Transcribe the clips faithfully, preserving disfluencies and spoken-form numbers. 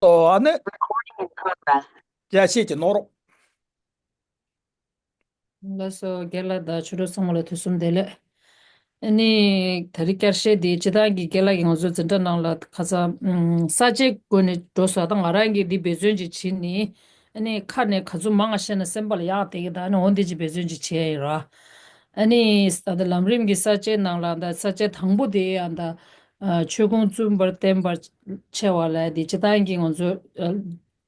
ཨ་ནི། Recording in progress. ཡ་ཤེས་ཀྱི་ནོར། ལགས་སོ། རྒན་ལགས་དང་ཆོས་གྲོགས་ཚང་མ་ལ་དུས་གསུམ་བདེ་ལེགས། ཨ་ནི་ད་རེས་བསྐྱར་བཤད་འདི་སྤྱིར་བཏང་གི་རྒན་ལགས་ཀྱིས་ང་ཚོ་འཛིན་གྲྭ་ནང་ལ་ཁ་སང་ཨམ་ས་བཅད་སྒོ་ནས་འགྲོ་སོང་། ད་ང་རང་གིས་འདི་འབད་བརྩོན་ཅིག་བྱས་ནས། ཨ་ནི་ཁ་ནས་ག་ཚོད་མང་ང་བཤད་ན་སེམས་པ་ལ་ཡག་བསྡད་ཀྱི། ད་ཨ་ནི་འོ་འདི་ཅིག་འབད་བརྩོན་ཅིག་བྱས་ཡིན་ར། ཨ་ནི་ད་ལྟ་ལམ་རིམ་གྱི་ས་བཅད་ནང་ལ་ད་ས་བཅད་དང་པོ་དེ་ཡང་ད་ཨ་ཆོས་ཀུན་བཙུན་པར་བསྟན་པར་བྱ་བ་ལབ་ཡ་དེ་སྤྱིར་བཏང་གི་ང་ཚོ་ཨ་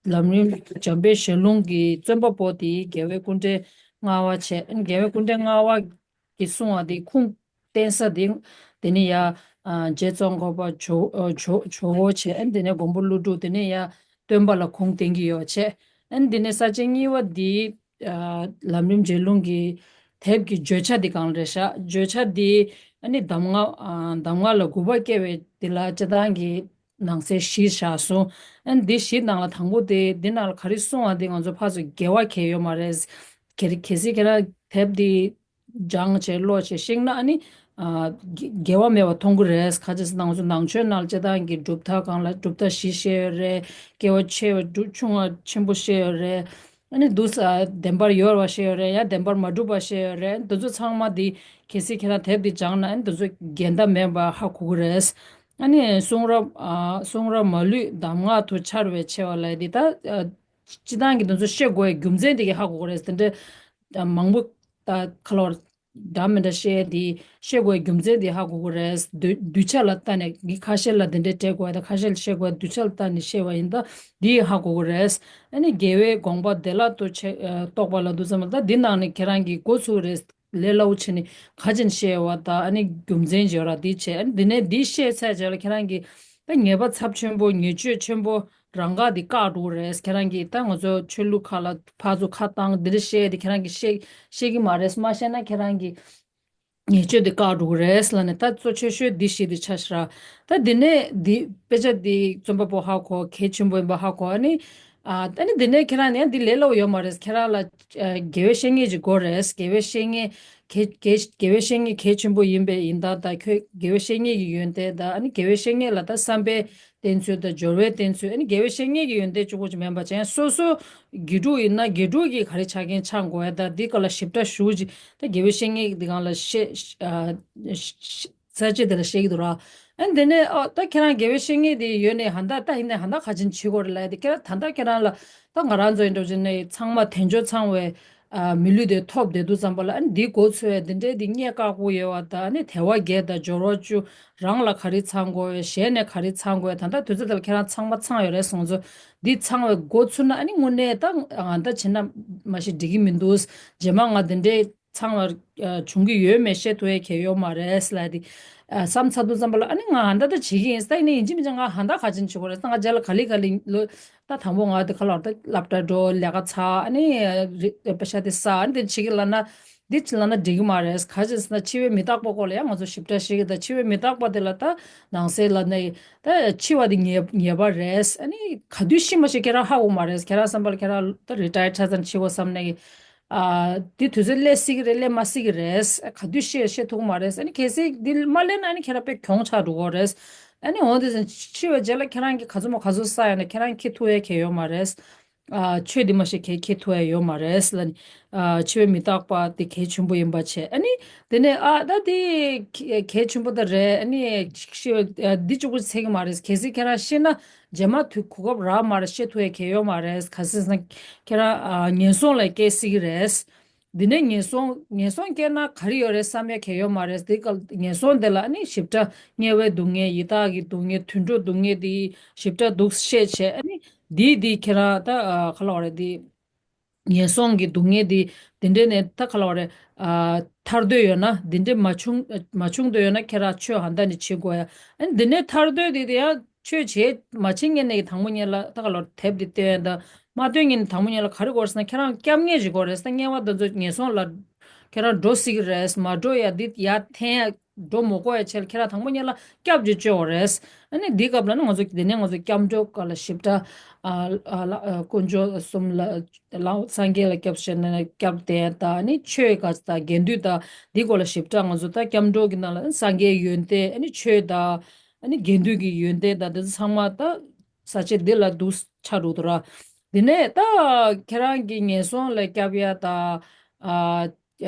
ལམ་རིམ་འཇམ་དཔལ་ཞལ་ལུང་གི་བརྩོན་པ་པོ་དེ་རྒྱལ་བའི་སྐུ་ཕྲེང་ལྔ་པ་བྱས། ཨ་ནི་རྒྱལ་བའི་སྐུ་ཕྲེང་ལྔ་པ་གིས་གསུངས་པ་དེ་ཁུངས་བསྟན་ས་དེ། དེ་ནས་ཡ་ཨ་རྗེ་ཙོང་ཁ་པ་ཇོ་ཨ་ཇོ་ཇོ་བོ་བྱས། ཨ་ནི་དེ་ནས་མགོན་པོ་ཀླུ་སྒྲུབ། དེ་ནས་ཡ་སྟོན་པ་ལ་ཁུངས་བསྟན་གྱི་ཡོད་བྱས། ཨ་ནི་དེ་ནས་ས་བཅད་གཉིས་པ་འདི་ཨ་ལམ་རིམ་འབྱེད་ལུང་གི་དེབ་ཀྱི་བརྗོད་བྱ་འདི་གང་རེད་ཤག་བརྗོད་བྱ་འདི་ཨ་ནི་གདམས་ངག་ཨ་གདམས་ངག་ལ་གུས་པ་སྐྱེ་བའི་འདི་ལ་སྤྱིར་བཏང་གི་ནང་གསེས་བཞི་བཞག་སོང་། ཨ་ནི་འདི་བཞི་ནང་ལ་དང་པོ་དེ་འདི་ནང་ལ་ག་རེ་གསུངས་པ་འདི་ང་ཚོ་ཕར་ཚུར་འགལ་བ་གང་ཡང་ཡོད་མ་རེད། གལ་གལ་སྲིད་ཁྱེད་རང་དེབ་འདི་སྦྱངས་བྱས་ཀློག་བྱས་ཤེས་ན་ཨ་ནི་ཨ་འགལ་འགལ་བ་མེད་པ་མཐོང་གི་རེད། ག་ཅི་ཟེར་ན་ང་ཚོ་ནང་ཆོས་ནང་ལ་སྤྱིར་བཏང་གི་གྲུབ་མཐའ་གང་ལ་གྲུབ་མཐའ་བཞི་བཤད་ཡོད་རེད། སྐྱེ་བ་ཆེ་བ་དྲུག་ཆུང་བ་ཆེན་པོ་བཤད་ཡོད་རེད། ཨ་ནི་འདུག་ས་བདེན་པར་ཡོད་པ་བཤད་ཡོད་རེད། ཡང་བདེན་པར་མ་གྲུབ་པ་བཤད་ཡོད་རེད། འདི་ཚོ་ཚང་མ་འདི་གལ་སྲིད་ཁྱེད་རང་དེབ་འདི་སྦྱངས་ན་ཨ་ནི་འདི་ཚོ་འགལ་ཟླ་མེད་པ་ཧ་གོ་གི་རེད། ཨ་ནི་གསུང་རབ་ཨ་གསུང་རབ་མ་ལུས་གདམས་ངག་ཏུ་འཆར་བའི་ཆེ་བ་ལབ་ཡ་འདི་ད་ཨ་སྤྱིར་བཏང་གི་འདི་ཚོ་བཤད་དགོས་ཡ་རྒྱུ་མཚན་དེ་གི་ཧ་གོ་གི་རེད། དེ་འདྲ་མང་པོ་ད་ཁ་ལོར་འདྲ་མི་འདྲ་བཤད་ཡ་འདི་བཤད་དགོས་ཡ་རྒྱུ་མཚན་དེ་ཧ་གོ་གི་རེད། གདུལ་གདུལ་བྱ་ལ་ལྟ་ནས་འདི་ཁ་ཤས་ལ་འདི་འདྲ་སྤྲད་དགོས་ཡ་ད་ཁ་ཤས་ལ་བཤད་དགོས་ཡ་གདུལ་བྱ་ལ་ལྟ་ནས་བཤད་པ་ཡིན་ད་འདི་ཧ་གོ་གི་རེད། ཨ་ནི་རྒྱལ་བའི་དགོངས་པ་བདེ་བླག་ཏུ་ཆེ་ཨ་རྟོགས་པ་ལ་འདུག་ཙམ་ལ་ད་འདི་ནང་ནས་ཁྱེད་རང་གིས་འགོ་ཚུགས་རེད། ལས་སླ་པོ་བྱས་ནས་ག་ཅིན་བཤད་པ་དང་ཨ་ནི་རྒྱུ་མཚན་བརྗོད་ར་འདི་བྱས། ཨ་ནི་འདི་ནས་འདི་བཤད་ཚར་རྗེས་ལ་ཁྱེད་རང་གིས་ད་ངེས་པ་ཚབས་ཆེན་པོ་ཉེས་སྤྱོད་ཆེན་པོ་རང་དགར་འདི་བཀག་འགྲོ་གི་རེད། ཁྱེད་རང་གིས་ད་ང་ཚོ་ཆོས་ལུགས་ཁག་ལ་ཕར་ཚུར་ཁ་བཏང་འདི་འདྲ་བཤད་དེ་ཁྱེད་རང་གིས་ཤེས་ཤེས་ཀྱི་མ་རེད། མ་ཤེས་ན་ཁྱེད་རང་གིས་ཉེས་སྤྱོད་འདི་བཀག་འགྲོ་གི་རེད་ལབ་ནས། ད་གཙོ་ཆེ་ཤོས་འདི་བཤད་དེ་ཆ་ཤ་ར། ད་འདི་ནས་འདི་དཔེ་ཆ་འདི་རྩོམ་པ་པོ་ཧ་གོ་གལ་ཆེན་པོ་ཡིན་པ་ཧ་གོ། ཨ་ནི་ཨ་ད་ནི་འདི་ནས་ཁྱེད་རང་ནས་འདི་ལས་སླ་པོ་ཡོད་མ་རེད། ཁྱེད་རང་ལ་ཨ་དགེ་བའི་བཤེས་གཉེན་ཅིག་དགོས་རེད། དགེ་བའི་བཤེས་གཉེན་གལ་གལ་དགེ་བའི་བཤེས་གཉེན་གལ་ཆེན་པོ་ཡིན་པའི་ཡིན་ད་ད་ཁྱོད་དགེ་བའི་བཤེས་གཉེན་གྱི་ཡོན་ཏན་ད་ཨ་ནི་དགེ་བའི་བཤེས་གཉེན་ལ་ད་བསམ་པའི་བསྟེན་ཚུལ་དང་སྦྱོར་བའི་བསྟེན་ཚུལ། ཨ་ནི་དགེ་བའི་བཤེས་གཉེན་གྱི་ཡོན་ཏན་གཅིག་པོ་ཅིག་མིན་པ་ཅན་སོ་སོ་དགེ་ཕྲུག་ཡིན་ན་དགེ་ཕྲུག་གིས་ག་རེ་ཆ་རྐྱེན་ཆགས་དགོས་ཡ་ད་འདི་སྐོར་ལ་ཞིབ་ཕྲ་ཞུ་ཅིག་ད་དགེ་བའི་བཤེས་གཉེན་འདི་སྒང་ལ་བཤད་ཨ་ཤ་ས་བཅད་དེ་ལ་བཤད་ཀྱི་འདུག་ར། ཨ་ནི་དེ་ནས་ཨ་ད་ཁྱེད་རང་དགེ་བའི་བཤེས་གཉེན་དེ་ཡོད་ནས་ཧ་ད་ད་ཡིན་ནས་ཧ་ད་ག་ཅིན་བྱེད་དགོས་རེད་ལབ་ཡ་དེ་ཁྱེད་རང་ད་ད་ཁྱེད་རང་ལ་ད་ང་རང་ཚོ་ཡིན་འགྲོ་ཅིག་ནས་ཚང་མ་དལ་འབྱོར་ཚང་བའི་ཨ་མི་ལུས་དེ་ཐོབ་བསྡད་དུས་ཙམ་པ་ལ་ཨ་ནི་འདི་འགོ་ཚུགས་ཡ་དེ་འདྲའི་དེ་རྙེད་དཀའ་པོ་ཡོད་པ་ད་ཨ་ནི་དལ་བ་བརྒྱད་དང་སྦྱོར་བ་བཅུ། རང་ལ་ག་རེ་ཚང་དགོས་པས་གཞན་ནས་ག་རེ་ཚང་དགོས་པས་ད་ལྟ་དུས་ཚོད་དེ་ལ་ཁྱེད་རང་ཚང་མ་ཚང་ཡོད་རེད་སོང་ཚོ། འདི་ཚང་བའི་འགོ་ཚུགས་ན་ཨ་ནི་དངོས་གནས་ད་ང་ད་བྱས་ན་མ་ཤེས་འགྲིག་གི་མི་འདུག་རྗེས་མ་ང་འདི་འདྲའི་ཚང་བ་ཨ་བྱུང་གི་ཡོད་མེད་བཤད་ཐུབ་ཡས་གལ་ཡོད་མ་རེད་ལབ་དེ། ཨ་བསམ་ཚར་དུས་ཙམ་པ་ལ་ཨ་ནི་ང་ཧ་ད་ད་བྱེད་ཀྱི་ཡིན་ད་ཡིན་ནའི་ཡིན་གཅིག་མིན་གཅིག་ང་ཧ་ད་ག་ཅིན་བྱེད་དགོས་རེད་ད་ང་རྗེས་ལ་ག་ལེ་ག་ལེ་ལོ། ད་དང་པོ་ང་དེ་ག་ལོར་ད་སློབ་གྲྭ་འགྲོ་ལས་ཀ་ཚར་ཨ་ནི་རི་པེ་ཤ་དེ་ཟ་ཨ་ནི་དེ་བྱེད་ཀྱི་ལབ་ན། འདི་ཅི་ལབ་ན་འགྲིག་གི་མ་རེད། ག་ཅི་ཟེར་ན་འཆི་བའི་མི་རྟག་པ་སྐོར་ལ་ཡང་ང་ཚོ་ཞིབ་ཕྲ་ཤེས་ཀྱི་ད་འཆི་བའི་མི་རྟག་པ་དེ་ལ་ད་ནང་གསེས་ལ་ནི་ད་འཆི་བ་དེ་ངེས་ངེས་པ་རེད། ཨ་ནི་ག་དུས་ཤི་མ་ཤི་ཁྱེད་རང་ཧ་གོ་མ་རེད། ཁྱེད་རང་བསམ་པར་ཁྱེད་རང་ད་རི་ཊ་ཡར་ཆ་ཚང་འཆི་བ་བསམ་ནས་ཨ་དེ་དུས་ཚོད་སླེབས་སྲིད་ཀྱི་རེད་སླེབས་མ་སྲིད་ཀྱི་རེད། ག་དུས་ཤི་ཤི་ཐུབ་ཀྱི་མ་རེད། ཨ་ནི་གལ་སྲིད་འདི་མ་སླེབས་ན་ཨ་ནི་ཁྱེད་རང་དཔེ་གྱོང་ཆགས་འགྲོ་གི་རེད། ཨ་ནི་འོ་དེ་ཚོ་འཆི་བའི་རྗེས་ལ་ཁྱེད་རང་གིས་ག་ཚོད་མ་ག་ཚོད་བསགས་ཡོད་ན་ཁྱེད་རང་འཁྱེར་ཐུབ་ཡ་གལ་ཡོད་མ་རེད། ཨ་ཆོས་འདི་མ་ཤེས་ཁྱེད་ཁྱེད་ཐུ་ཡ་ཡོད་མ་རེད་ལ་ནི། ཨ་འཆི་བའི་མི་རྟག་པ་དེ་གལ་ཆེན་པོ་ཡིན་པ་བྱས། ཨ་ནི་དེ་ནས་ཨ་ད་དེ་གལ་ཆེན་པོ་ད་རེད། ཨ་ནི་ཤི་ཨ་འདི་གཅིག་པུ་ཚད་ཀྱི་མ་རེད། གལ་སྲིད་ཁྱེད་རང་ཤི་ན་རྗེས་མ་དུས་གོ་སྐབས་རག་མ་རེད། ཤི་ཐུ་ཡ་གལ་ཡོད་མ་རེད། ག་སྲིད་ཟེར་ན་ཁྱེད་རང་ཨ་ངན་སོང་ལ་སྐྱེ་སྲིད་ཀྱི་རེད། འདི་ནས་ངན་སོང་ངན་སོང་སྐྱེས་ན་ག་རེ་ཡོད་རེད་བསམ་ཡ་གལ་ཡོད་མ་རེད། དེ་ག་ངན་སོང་དེ་ལ་ཨ་ནི་ཞིབ་ཕྲ་དམྱལ་བའི་སྡུག་བསྔལ་ཡི་དྭགས་ཀྱི་སྡུག་བསྔལ་དུད་འགྲོ་སྡུག་བསྔལ་དེ་ཞིབ་ཕྲ་འདུག་བཤད་བྱས། ཨ་ནི་འདི་འདི་ཁྱེད་རང་ད་ཨ་ག་ལབ་རེད། འདི་ངན་སོང་གི་སྡུག་བསྔལ་འདི་འདི་འདྲས་ནས་ད་ག་ལབ་རེད། ཨ་ཐར་འདོད་ཡོད་ན་འདི་འདྲས་མ་བྱུང་མ་བྱུང་འདོད་ཡོད་ན་ཁྱེད་རང་ཆོས་ཧ་ད་ནི་བྱེད་དགོས་ཡ། ཨ་ནི་འདི་ནས་ཐར་འདོད་འདི་དེ་ཡང་ཆོས་བྱེད་མ་བྱེད་ངེས་ནས་དང་པོ་ཉིད་ལ་ད་ག་ལབ་དེབ་འདི་བཏོན་ཡ་ད་མ་བཏོན་ངེས་ནས་དང་པོ་ཉིད་ལ་ག་རེ་དགོས་ཟེར་ན་ཁྱེད་རང་སྐྱབས་ངེས་ཅིག་དགོས་རེད་ཟེར། དམྱལ་བ་འདི་ཚོ་ངན་སོང་ལ་ཁྱེད་རང་འགྲོ་སྲིད་ཀྱི་རེད། མ་འགྲོ་ཡ་འདི་ཡ་འཐེན་ཡ་འགྲོ་མ་དགོས་ཡ་ཆེད་ལ་ཁྱེད་རང་དང་པོ་ཉིད་ལ་སྐྱབས་ཅིག་བཅོལ་དགོས་རེད། ཨ་ནི་འདི་སྐབས་ལ་ནི་ང་ཚོ་འདི་ནས་ང་ཚོ་སྐྱབས་འགྲོ་སྐོར་ལ་ཞིབ་ཕྲ་ཨ་ཨ་ལ་ཨ་དཀོན་མཆོག་གསུམ་ལ་ལ་སངས་རྒྱས་ལ་སྐྱབས་བྱས་ནས་སྐྱབས་དེ་དང་ཨ་ནི་ཆོས་ག་དང་དགེ་འདུན་དང་འདི་སྐོར་ལ་ཞིབ་ཕྲ་ང་ཚོ་ད་སྐྱབས་འགྲོ་གི་ནང་ལ་སངས་རྒྱས་ཡོན་ཏན་ཨ་ནི་ཆོས་དང་ཨ་ནི་དགེ་འདུན་གྱི་ཡོན་ཏན་དང་འདི་ཚོ་ཚང་མ་ད་ ས་ཆ་འདི་ལ་འདུག་ཆགས་འགྲོ་འདུག་ར། དེ་ནས་ད་ཁྱེད་རང་གི་ངན་སོང་ལ་སྐྱབས་ཡ་ད་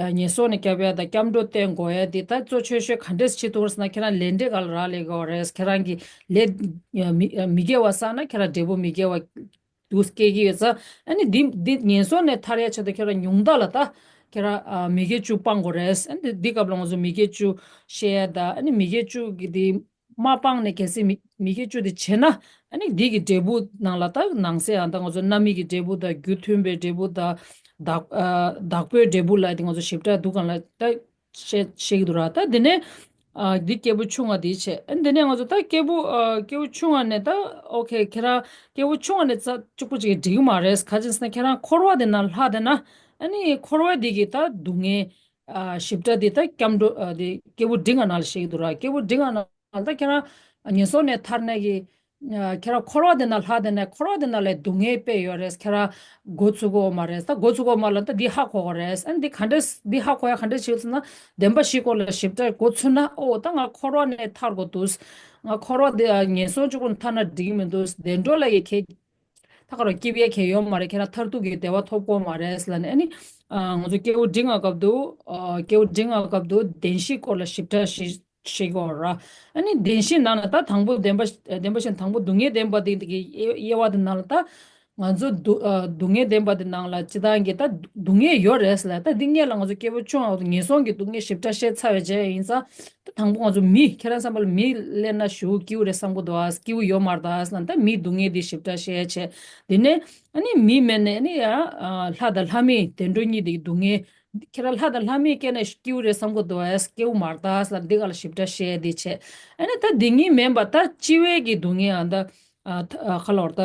ཨ་ངན་སོང་ནས་སྐྱབས་ཡ་ད་སྐྱབས་འགྲོ་བསྟེན་དགོས་ཡ་འདི་ད་གཙོ་ཆེ་ཤོས་ག་འདྲས་བྱེད་ཐུབ་ཟེར་ན། ཁྱེད་རང་ལས་འབྲས་ག་ལ་རག་ལས་དགོས་རེད། ཁྱེད་རང་གི་ལས་མི་མི་དགེ་བ་བསགས་ན་ཁྱེད་རང་འབྲས་བུ་མི་དགེ་བ་འདུག་སྐྱེ་གི་ཡོད་ཙང་། ཨ་ནི་འདི་འདི་ངན་སོང་ནས་ཐར་ཡ་ཆེད་དུ་ཁྱེད་རང་ཉུང་མཐའ་ལ་ད་ཁྱེད་རང་ཨ་མི་དགེ་བཅུ་སྤང་དགོས་རེད། ཨ་ནི་འདི་འདི་སྐབས་ལ་ང་ཚོ་མི་དགེ་བཅུ་བཤད་ཡ་ད། ཨ་ནི་མི་དགེ་བཅུ་གི་འདི་མ་སྤངས་ནས་གལ་སྲིད་མི་མི་དགེ་བཅུ་འདི་བྱས་ན། ཨ་ནི་འདི་གི་འབྲས་བུ་ནང་ལ་ད་ནང་གསེས་ཨ་ད་ང་ཚོ་རྣམ་སྨིན་གྱི་འབྲས་བུ་ད་རྒྱུ་མཐུན་པའི་འབྲས་བུ་ད་བདག་ཨ་བདག་པོའི་འབྲས་བུ་ལ་དེ་ང་ཚོ་ཞིབ་ཕྲ་འདུག་གང་ལ་ད་བཤད་བཤད་ཀྱི་འདུག་ར། ད་དེ་ནས་ཨ་འདི་སྐྱེས་བུ་ཆུང་བ་འདི་བྱས། ཨ་ནི་དེ་ནས་ང་ཚོ་ད་སྐྱེས་བུ་ཨ་སྐྱེས་བུ་ཆུང་བ་ནས་ད་ཨོ་ཁེ་ཁྱེད་རང་སྐྱེས་བུ་ཆུང་བ་ནས་ཙ་གཅིག་པུ་ཅིག་འགྲིག་གི་མ་རེད། ག་ཅི་ཟེར་ན་ཁྱེད་རང་འཁོར་བ་དེ་ནང་ལྷག་བསྡད་ན། ཨ་ནི་འཁོར་བ་འདི་གི་ད་སྡུག་བསྔལ་ཨ་ཞིབ་ཕྲ་འདི་ད་སྐྱབས་འགྲོ་ཨ་འདི་སྐྱེས་བུ་འབྲིང་བ་ནང་ལ་བཤད་ཀྱི་འདུག་ར། སྐྱེས་བུ་འབྲིང་བ་ནང་ད་ཁྱེད་རང་ངན་སོང་ནས་ཐར་ནས་ཀྱི་ཨ་ཁྱེད་རང་འཁོར་བ་འདི་ན་ལྷག་བསྡད་ནས་འཁོར་བ་འདི་ན་ལས་སྡུག་བསྔལ་དཔེ་ཡོད་རེད། ཁྱེད་རང་མགོ་ཚོས་ཀྱི་ཡོད་མ་རེད། ད་མགོ་ཚོས་ཀྱི་ཡོད་མ་ལ་ད་འདི་ཧ་གོ་དགོས་རེད། ཨ་འདི་ག་འདྲས་འདི་ཧ་གོ་ཡ་ག་འདྲས་བྱེད་ཟེར་ན། བདེན་པ་བཞི་སྐོར་ལ་ཞིབ་ཕྲ་མགོ་ཚོས་ན། ཨོ་ད་ང་འཁོར་བ་ནས་ཐར་དགོས་འདུག་ང་འཁོར་བ་འདི་ཨ་ངན་སོང་གཅིག་པུ་ཐར་ན་འགྲིག་གི་མི་འདུག་བདེ་འགྲོ་ལ་ཡི་གེ་ད་ག་རང་སྐྱིད་པའི་གེ་ཡོད་མ་རེད། ཁྱེད་རང་མཐར་ཐུག་གི་བདེ་བ་ཐོབ་ཀྱི་ཡོད་མ་རེད་ལབ་ནས། ཨ་ནི་ཨ་ང་ཚོ་སྐྱེས་བུ་འབྲིང་བ་སྐབས་དུ་ཨ་སྐྱེས་བུ་འབྲིང་བ་སྐབས་དུ་བདེན་བཞིའི་སྐོར་ལ་ཞིབ་ཕྲ་ཞིག་ཤེས་དགོས་ར། ཨ་ནི་བདེན་བཞི་ནང་ན་ད་དང་པོ་བདེན་པ་བདེན་པ་བཞི་དང་པོ་སྡུག་བསྔལ་བདེན་པ་དེ་གི་དབྱེ་དབྱེ་བ་དེ་ནང་ལ་ད་ང་ཚོ་སྡུག་ཨ་སྡུག་བསྔལ་བདེན་པ་དེ་ནང་ལ་སྤྱི་བཏང་གི་ད་སྡུག་བསྔལ་ཡོད་རེད་ལ། ད་འདི་སྔོན་ལ་ང་ཚོ་སྐྱེས་བུ་ཆུང་བ་ངན་སོང་གི་སྡུག་བསྔལ་ཞིབ་ཕྲ་བཤད་ཚར་བའི་རྗེས་ཡིན་ཙང་། ད་དང་པོ་ང་ཚོ་མི་ཁྱེད་རང་བསམ་པ་ལ་མི་སླེབས་ན་ཞུ་སྐྱིད་པོ་རེད་བསམ་གི་འདུག་ཨ། སྐྱིད་པོ་ཡོད་མ་རེད་ད་ལབ་ན། ད་མིའི་སྡུག་བསྔལ་འདི་ཞིབ་ཕྲ་བཤད་བྱས། དེ་ནས་ཨ་ནི་མི་མེད་ནས་ཨ་ནི་ཡ་ཨ་ལྷ་དང་ལྷ་མིན་བདེ་འགྲོ་གཉིས་འདི་སྡུག་བསྔལ། ཁྱེད་རང་ལྷ་དང་ལྷ་མིན་སྐྱེས་ནས་སྐྱིད་པོ་རེད་བསམ་གི་འདུག་ཨ། སྐྱིད་པོ་མ་རེད་ད་ལབ་འདི་ག་ལ་ཞིབ་ཕྲ་བཤད་འདི་བྱས། ཨ་ནི་ད་འདི་གཉིས་མིན་པ་ད་སྤྱི་བའི་གི་སྡུག་བསྔལ་ཨ་ད་ཨ་ཁ་ལོར་ད་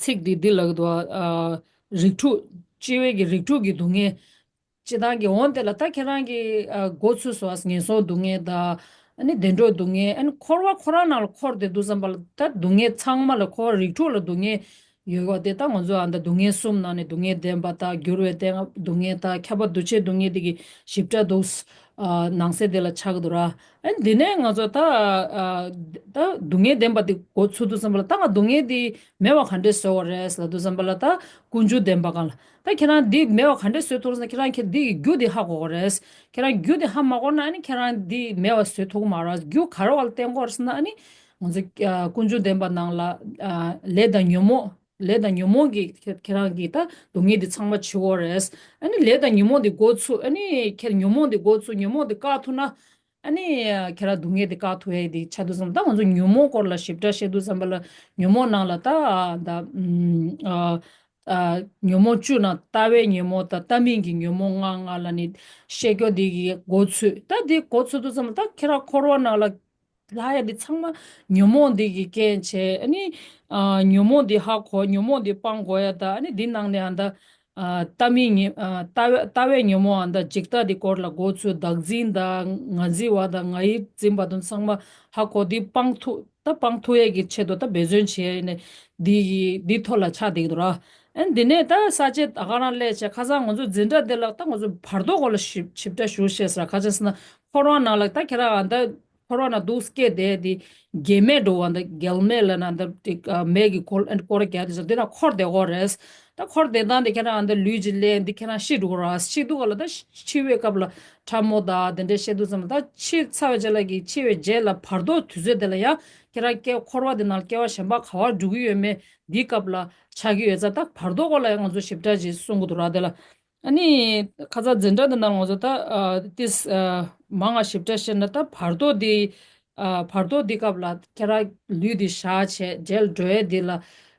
ཚིག་འདི་འདི་ལ་གི་འདུག་ཨ། རིགས་དྲུག་སྤྱི་བའི་གི་རིགས་དྲུག་གི་སྡུག་བསྔལ། སྤྱི་བཏང་གི་འོང་དེ་ལ་ད་ཁྱེད་རང་གི་ཨ་མགོ་ཚོས་སོང་ཨ། ངན་སོང་སྡུག་བསྔལ་དང་། ཨ་ནི་བདེ་འགྲོ་སྡུག་བསྔལ། ཨ་ནི་འཁོར་བ་ཁོ་རང་ནང་ལ་འཁོར་བསྡད་དུས་ཙམ་པ་ལ་ད་སྡུག་བསྔལ་ཚང་མ་ལ་འཁོར་བ་རིགས་དྲུག་ལ་སྡུག་བསྔལ་ཡོད་པ་དེ་ད་ང་ཚོ་ཨ་ད་སྡུག་བསྔལ་གསུམ་ནང་ནས་སྡུག་བསྔལ་བདེན་པ་དང་། འགྱུར་བའི་བདེན་སྡུག་བསྔལ་དང་། ཁྱབ་པ་འདུ་བྱེད་སྡུག་བསྔལ་དེ་གི་ཞིབ་ཕྲ་འདུག་ཨ་ནང་གསེས་དེ་ལ་ཆགས་ཀྱི་འདུག་ར། ཨ་ནི་དེ་ནས་ང་ཚོ་ད་ཨ་ད་སྡུག་བསྔལ་བདེན་པ་དེ་མགོ་ཚོས་དུས་ཙམ་པ་ལ་ད་ང་སྡུག་བསྔལ་དེ་མེད་པ་ག་འདྲས་བཟོ་དགོས་རེད་ལབ་དུས་ཙམ་པ་ལ་ད་ཀུན་འབྱུང་བདེན་པ་གང་ལ། ད་ཁྱེད་རང་འདི་མེད་པ་ག་འདྲས་བཟོས་ཐུབ་ཟེར་ན། ཁྱེད་རང་ཁྱེད་འདི་གི་རྒྱུ་འདི་ཧ་གོ་དགོས་རེད། ཁྱེད་རང་རྒྱུ་འདི་ཧ་མ་གོ་ན་ཨ་ནི་ཁྱེད་རང་འདི་མེད་པ་བཟོས་ཐུབ་ཀྱི་མ་རེད། རྒྱུ་ག་རེ་བ་ལ་བརྟེན་དགོས་རེད་ཟེར་ན། ཨ་ནི་ང་ཚོ་ཨ་ཀུན་འབྱུང་བདེན་པ་ནང་ལ་ཨ་ལས་དང་ཉོན་མོངས་ལས་དང་ཉོན་མོངས་ཀྱིས་ཁྱེད་ཁྱེད་རང་གི་ད་སྡུག་བསྔལ་འདི་ཚང་མ་བྱེད་དགོས་རེད། ཨ་ནི་ལས་དང་ཉོན་མོངས་འདི་འགོ་ཚུགས། ཨ་ནི་ཁྱེད་ཉོན་མོངས་འདི་འགོ་ཚུགས། ཉོན་མོངས་འདི་བཀག་ཐུབ་ན། ཨ་ནི་ཁྱེད་རང་སྡུག་བསྔལ་འདི་བཀག་ཐུབ་ཡས་འདི་ཆགས་དུས་ཙམ། ད་ང་ཚོ་ཉོན་མོངས་སྐོར་ལ་ཞིབ་ཕྲ་བཤད་དུས་ཙམ་པ་ལ། ཉོན་མོངས་ནང་ལ་ད་ཨ་ད་ཨ་ཨ་ཉོན་མོངས་བཅུ་ནང་ལྟ་བའི་ཉོན་མོངས་དང་ལྟ་མིན་གྱི་ཉོན་མོངས་ལྔ་ལྔ་ལ་ནི་བཤད་རྒྱུ་འདི་གི་འགོ་ཚུགས། ད་འདི་འགོ་ཚུགས་དུས་ཙམ་ད་ཁྱེད་རང་འཁོར་བ་ནང་ལ་ལྷག་ཡ་འདི་ཚང་མ་ཉོན་མོངས་འདི་གི་རྐྱེན་བྱས། ཨ་ནི་ཨ་ཉོན་མོངས་འདི་ཧ་གོ། ཉོན་མོངས་འདི་སྤང་དགོས་ཡ་ད། ཨ་ནི་འདི་ནང་ནས་ཨ་ད་ཨ་ལྟ་མིན་ཉོན་ཨ་ལྟ་བའི་ལྟ་བའི་ཉོན་མོངས་ཨ་ད་འཇིག་ལྟ་འདི་སྐོར་ལ་འགོ་ཚུགས། བདག་འཛིན་དང་ང་འཛིན་པ་དང་ང་ཡིར་འཛིན་པ་དང་ཚང་མ་ཧ་གོ། འདི་སྤང་ཐུབ། ད་སྤང་ཐུབ་ཡས་ཀྱི་ཆེད་དུ་ད་འབད་བརྩོན་བྱས་ནས་འདི་ཡི་འདི་ཐོག་ལ་ཆགས་བསྡད་ཀྱི་འདུག་ར། ཨ་ནི་འདི་ནས་ད་ས་བཅད་ད་ག་རང་སླེབས་བྱས། ཁ་སང་ང་ཚོ་འཛིན་གྲྭ་འདི་ལ་ད་ང་ཚོ་བར་དོ་སྐོར་ལ་ཞིབ་ཞིབ་ཕྲ་ཞུ་ཤེས་ཟེར། ག་ཅི་ཟེར་ན་འཁོར་བ་ནང་ལ་ད་ཁྱེད་རང་ཨ་ད་འཁོར་བ་ན་འདུག་སྐྱེས་བསྡད་དེ་རྒྱལ་མེ་འགྲོ་བ་འདི་རྒྱལ་མེ་ལ་ན་འདི་ཏིག་མེ་གི་འཁོར་སྐོར་རྒྱག་དེ་ཚོ་འདི་ན་འཁོར་བསྡད་ཀྱི་ཡོད་རེད། ད་འཁོར་བསྡད་སྟངས་དེ་ཁྱེད་རང་འདི་ལུས་ཀྱི་ལས་འདི་ཁྱེད་རང་ཤི་འགྲོ་གི་རེད། ཤི་འདུག་ག་ལ་ད་ཤི་བའི་སྐབས་ལ་ཕྲ་མོ་དང་དེ་འདྲས་བཤད་དུས་ཙམ་ལ། ད་ཤི་ཚར་བའི་རྗེས་ལ་གི་ཤི་བའི་རྗེས་ལ་བར་དོ་དུས་ཚོད་དེ་ལ་ཡང་ཁྱེད་རང་སྐྱེ་འཁོར་བ་འདི་ནང་སྐྱེ་བ་གཞན་པ་ག་བར་འགྲོ་གི་ཡོད་མེད་འདིའི་སྐབས་ལ་ཆགས་ཀྱི་ཡོད་ཙང་། ད་བར་དོ་སྐོར་ལ་ཡང་ང་ཚོ་ཞིབ་ཕྲ་ཅིག་གསུང་གི་འདུག་ར། དེ་ལ། ཨ་ནི་ཁ་ཚ་འཛིན་གྲྭ་འདི་ནང་ང་ཚོ་ད་ཨ་ཏིས་ཨ་མང་ང་ཞིབ་ཕྲ་བཤད་ན། ད་བར་དོ་འདི་ཨ་བར་དོ་འདི་སྐབས་ལ་ཁྱེད་རང་ལུས་འདི་བཞག་བྱས་རྗེས་ལ་འགྲོ་ཡས་འདི་ལ་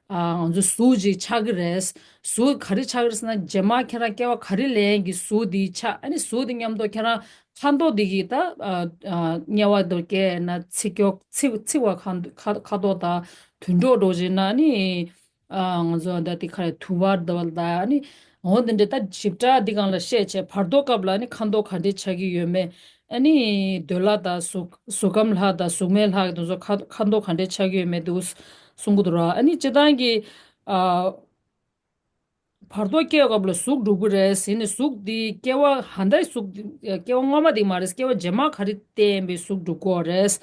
ཨ་ང་ཚོ་གཟུགས་ཅིག་ཆགས་ཀྱི་རེད། གཟུགས་ག་རེ་ཆགས་ཀྱི་རེད་ཟེར་ན། རྗེས་མ་ཁྱེད་རང་སྐྱེ་བ་ག་རེ་ལེན་གྱི་གཟུགས་འདི་ཆགས། ཨ་ནི་གཟུགས་འདི་མཉམ་དུ་ཁྱེད་རང་ཁ་མདོག་འདི་གི་ད་ཨ་ཨ་དམྱལ་བ་དུ་སྐྱེས་ན་ཚིག་སྐྱོ་ཚིག་ཚིག་པ་ཁ་ཁ་ཁ་དོག་དང་དུད་འགྲོ་འགྲོ་བྱས་ན་ནི། ཨ་ང་ཚོ་ད་དེ་ཁ་རེ་དུ་བར་དོ་ལ་ད་ཨ་ནི་འོ་དེ་འདྲ་ད་ཞིབ་ཕྲ་འདི་སྒང་ལ་བཤད་བྱས། བར་དོ་སྐབས་ལ་ཨ་ནི་ཁ་མདོག་ག་འདྲས་ཆགས་ཀྱི་ཡོད་མེད། ཨ་ནི་འདོད་ལྷ་དང་གཟུགས་གཟུགས་ཁམས་ལྷ་དང་གཟུགས་མེད་ལྷ་དེ་ཚོ་ཁ་ཁ་མདོག་ག་འདྲས་ཆགས་ཀྱི་ཡོད་མེད་འདུག་གསུང་གི་འདུག་ར། ཨ་ནི་སྤྱིར་བཏང་གི་ཨ་བར་དོ་སྐྱེ་བའི་སྐབས་ལ་གཟུགས་འགྲུབ་ཀྱི་རེད་ཟེར་ནས། གཟུགས་འདི་སྐྱེ་བ་ཧ་ད་གཟུགས་འདི་སྐྱེ་བ་སྔོན་མ་འདི་མ་རེད། སྐྱེ་བ་རྗེས་མ་ག་རེ་བརྟེན་པའི་གཟུགས་འགྲུབ་ཀྱི་ཡོད་རེད།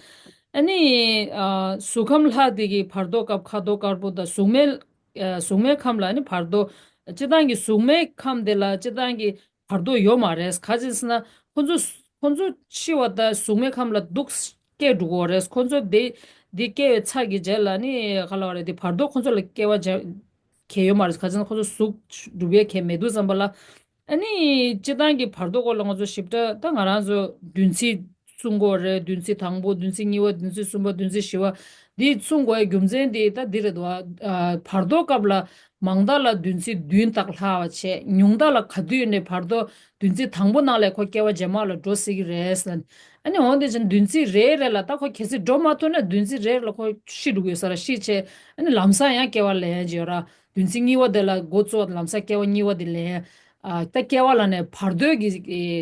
ཨ་ནི་ཨ་གཟུགས་ཁམས་ལྷ་དེ་གི་བར་དོ་སྐབས་ཁ་དོག་དཀར་པོ་དང་། གཟུགས་མེད་ཨ་གཟུགས་མེད་ཁམས་ལ་ནི་བར་དོ། སྤྱིར་བཏང་གི་གཟུགས་མེད་ཁམས་དེ་ལ་སྤྱིར་བཏང་གི་བར་དོ་ཡོད་མ་རེད། ག་ཅི་ཟེར་ན་ཁོ་ཚོ་ཁོ་ཚོ་ཤི་བ་དང་གཟུགས་མེད་ཁམས་ལ་སྡུག་སྐྱེ་འགྲོ་གི་རེད། ཁོ་ཚོ་དེ་དེ་སྐྱེ་བའི་ཚར་གྱི་རྗེས་ལ་ནི་ག་ལབ་རེད། དེ་བར་དོ་ཁོ་ཚོ་ལ་སྐྱེ་བ་རྒྱ་གལ་ཡོད་མ་རེད། ག་ཅི་ཟེར་ན་ཁོ་ཚོ་གཟུགས་འགྲུབ་ཡས་གལ་མེད་དུས་ཙམ་པ་ལ། ཨ་ནི་སྤྱིར་བཏང་གི་བར་དོ་སྐོར་ལ་ང་ཚོ་ཞིབ་ཕྲ་ད་ང་རང་ཚོ་བདུན་ཚིགས་གསུང་གི་ཡོད་རེད། བདུན་ཚིགས་དང་པོ། བདུན་ཚིགས་གཉིས་པ། བདུན་ཚིགས་གསུམ་པ། བདུན་ཚིགས་བཞི་པ། འདི་གསུང་དགོས་རྒྱུ་མཚན་དེ་ད་འདི་རེད་འདུག་ཨ། བར་དོ་སྐབས་ལ་མང་མཐའ་ལ་བདུན་ཚིགས་བདུན་དག་ལྷག་པ་བྱས། ཉུང་མཐའ་ལ་ག་དུས་ནས་བར་དོ་བདུན་ཚིགས་དང་པོ་ནང་ལས་ཁོ་སྐྱེ་བ་རྗེས་མ་ལ་འགྲོ་སྲིད་ཀྱི་རེད་ཟེར། ཨ་ནི་འོན་ཏེ་ཅན་བདུན་ཚིགས་རེ་རེ་ལ་ད་ཁོ་གལ་སྲིད་འགྲོ་མ་ཐུབ་ན་བདུན་ཚིགས་རེ་རེ་ལ་ཁོ་ཤི་འགྲོ་གི་ཡོད་ས་རེད། ཤི་བྱས་ཨ་ནི་ལམ་སང་ཡང་སྐྱེ་བ་ལེན་གྱི་ཡོད་ར། བདུན་ཚིགས་གཉིས་པ་དེ་ལ་འགོ་བཙུགས། ལམ་སང་སྐྱེ་བ་གཉིས་པ་དེ་ལེན། ཨ་ད་སྐྱེ་བ་ལ་ནས་བར་དོའི་གི་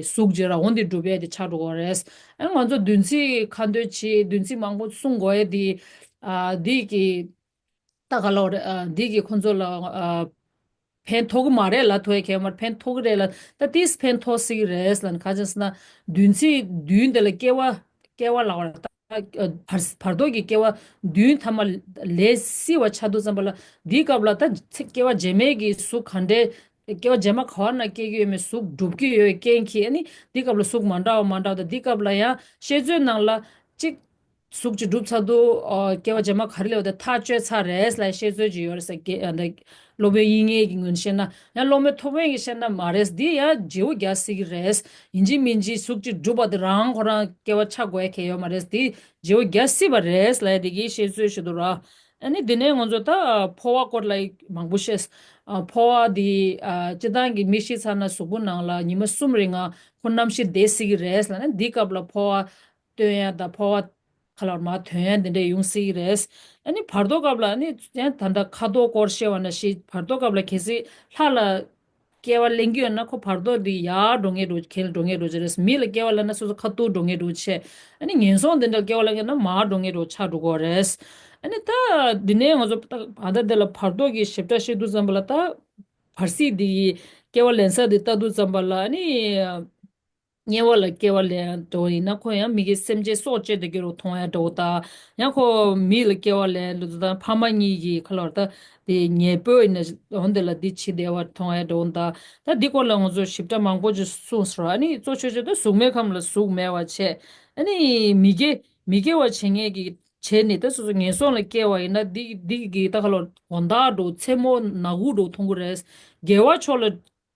གཟུགས་བྱས་ར། འོན་ཏེ་འགྲུབ་པའི་དེ་ཆགས་འགྲོ་གི་རེད། ཨ་ང་ཚོ་བདུན་ཚིགས་ཁ་འདོན་བྱས། བདུན་ཚིགས་མང་པོ་གསུང་དགོས་ཡས་དེ། ཨ་འདི་གི་ད་ག་ལོ་རེད། ཨ་འདི་གི་ཁོ་ཚོ་ལ་ཨ་ཕན་ཐོགས་ཀྱི་མ་རེད་ལ། ཐོགས་ཡས་གལ་མ་རེད། ཕན་ཐོགས་ཀྱི་རེད་ལ། ད་ཏིས་ཕན་ཐོགས་སྲིད་ཀྱི་རེད་ལ། ག་ཅི་ཟེར་ན་བདུན་ཚིགས་བདུན་དེ་ལ་སྐྱེ་བ་སྐྱེ་བ་ལ་བར་ད་བར་བར་དོ་གི་སྐྱེ་བ་བདུན་ཐ་མ་ལེན་སྲིད་པ་ཆགས་དུས་ཙམ་པ་ལ། འདིའི་སྐབས་ལ་ད་ཚེ་སྐྱེ་བ་རྗེས་མའི་གི་གཟུགས་ག་འདྲའི་སྐྱེ་བ་རྗེས་མ་ག་བ་ན་སྐྱེ་གི་ཡོད་མེད་གཟུགས་འགྲུབ་ཀྱི་ཡོད་རྐྱེན་གྱིས། ཨ་ནི་འདིའི་སྐབས་ལ་གཟུགས་མ་འདྲ་བ་མ་འདྲ་བ་དང་། འདིའི་སྐབས་ལ་ཡང་བཤད་ཚོད་ནང་ལ་གཅིག་གཟུགས་ཅིག་གྲུབ་ཚར་དུས་ཨོ་སྐྱེ་བ་རྗེས་མ་ག་རེ་ལས་པ་དེ་ཐག་གཅོད་ཚར་རེད་ལ་བཤད་ཚོད་ཅིག་ཡོད་རེད་ཟེར། སློབ་དཔོན་དབྱིག་གཉེན་གྱི་ངོས་ནས་བཤད་ན། ཡང་སློབ་དཔོན་ཐོབ་དཔོན་གྱིས་བཤད་ན་མ་རེད། འདི་ཡང་བརྗེ་བོ་རྒྱག་སྲིད་ཀྱི་རེད། ཡིན་གཅིག་མིན་གཅིག་གཟུགས་ཅིག་གྲུབ་པ་དེ་རང་ཁོ་རང་སྐྱེ་བ་ཆགས་དགོས་ཡ་གལ་ཡོད་མ་རེད། འདི་བརྗེ་བོ་རྒྱག་སྲིད་པ་རེད་ལ་ཡ་དེ་གི་བཤད་ཚོད་ཞིག་འདུག་ར། ཨ་ནི་དེ་ནས་ང་ཚོ་ད་འཕོ་བ་སྐོར་ལ་མང་པོ་བཤད། ཨ་འཕོ་བ་འདི་ཨ་སྤྱིར་བཏང་གི་མི་ཤི་ཚར་ན་གཟུགས་པོ་ནང་ལ་ཉི་མ་གསུམ་རིང་ང་ཁོ་རྣམ་ཤེས་བསྡད་སྲིད་ཀྱི་རེད་ལ་ནི། འདི་སྐབས་ལ་འཕོ་བ་སྟོན་ཡ་དང་འཕོ་བ་ཁ་ལག་མར་ཐོན་ཡ་འདི་འདྲས་ཡོང་སྲིད་ཀྱི་རེད། ཨ་ནི་བར་དོ་སྐབས་ལ་ནི་ཡང་ད་ལྟ་ཁ་དོག་སྐོར་བཤད་པ་ནང་བཞིན་བར་དོ་སྐབས་ལ་གལ་སྲིད་ལྷ་ལ་སྐྱེ་བ་ལེན་གྱི་ཡོད་ན་ཁོ་བར་དོ་འདི་ཡར་འགྲོ་ངེས་འགྲོ། གྱེན་འགྲོ་ངེས་འགྲོ་བྱེད་རེད། མི་ལ་སྐྱེ་བ་ལེན་ན་སོ་སོ་ཁ་ཐུག་འགྲོ་ངེས་འགྲོ་བྱེད། ཨ་ནི་ངན་སོང་འདི་འདྲ་སྐྱེ་བ་ལེན་གྱི་ཡོད་ན་མར་འགྲོ་ངེས་འགྲོ་ཆགས་འགྲོ་གི་རེད། ཨ་ནི་ད་འདི་ནས་ང་ཚོ་ད་ད་ལྟ་འདི་ལ་བར་དོ་གི་ཞིབ་ཕྲ་བཤད་དུས་ཙམ་པ་ལ། ད་བར་སྲིད་འདི་ཡི་སྐྱེ་བ་ལེན་ས་འདི་ལྟ་དུས་ཙམ་པ་ལ་ཨ་ནི། དམྱལ་བ་ལ་སྐྱེ་བ་ལེན་འགྲོ་བ་ཡིན་ན་ཁོ་ཡང་མི་དགེ་སེམས་ཅན་སྲོག་བཅད་དེ་སྐྱེ་རུ་མཐོང་ཡ་འགྲོ་ད། ཡང་ཁོ་མི་ལ་སྐྱེ་བ་ལེན་འགྲོ་ད། ཕ་མ་གཉིས་ཀྱི་ཁ་ལོར་ད་དེ་ཉེ་པོ་ཡིན་ན་འོན་དེ་ལ་འདི་བྱེད་བདེ་བ་མཐོང་ཡ་འགྲོ་ད། ད་འདི་སྐོར་ལ་ང་ཚོ་ཞིབ་ཕྲ་མང་པོ་ཅིག་གསུངས་སོང་། ཨ་ནི་གཙོ་ཆེ་ཆེ་ད་གཟུགས་མེད་ཁམས་ལ་གཟུགས་མེད་པ་བྱས། ཨ་ནི་མི་དགེ་མི་དགེ་བ་བྱེད་མཁན་གྱི་བྱས་ནས་ད་སོ་སོ་ངན་སོང་ལ་སྐྱེ་བ་ཡིན་ན་འདི་འདི་གི་ད་ཁ་ལོར་དགོང་དག་འགྲོ། མཚན་མོ་ནག་གུ་འགྲོ་མཐོང་གི་རེད། དགེ་བ་ཕྱོགས་ལ་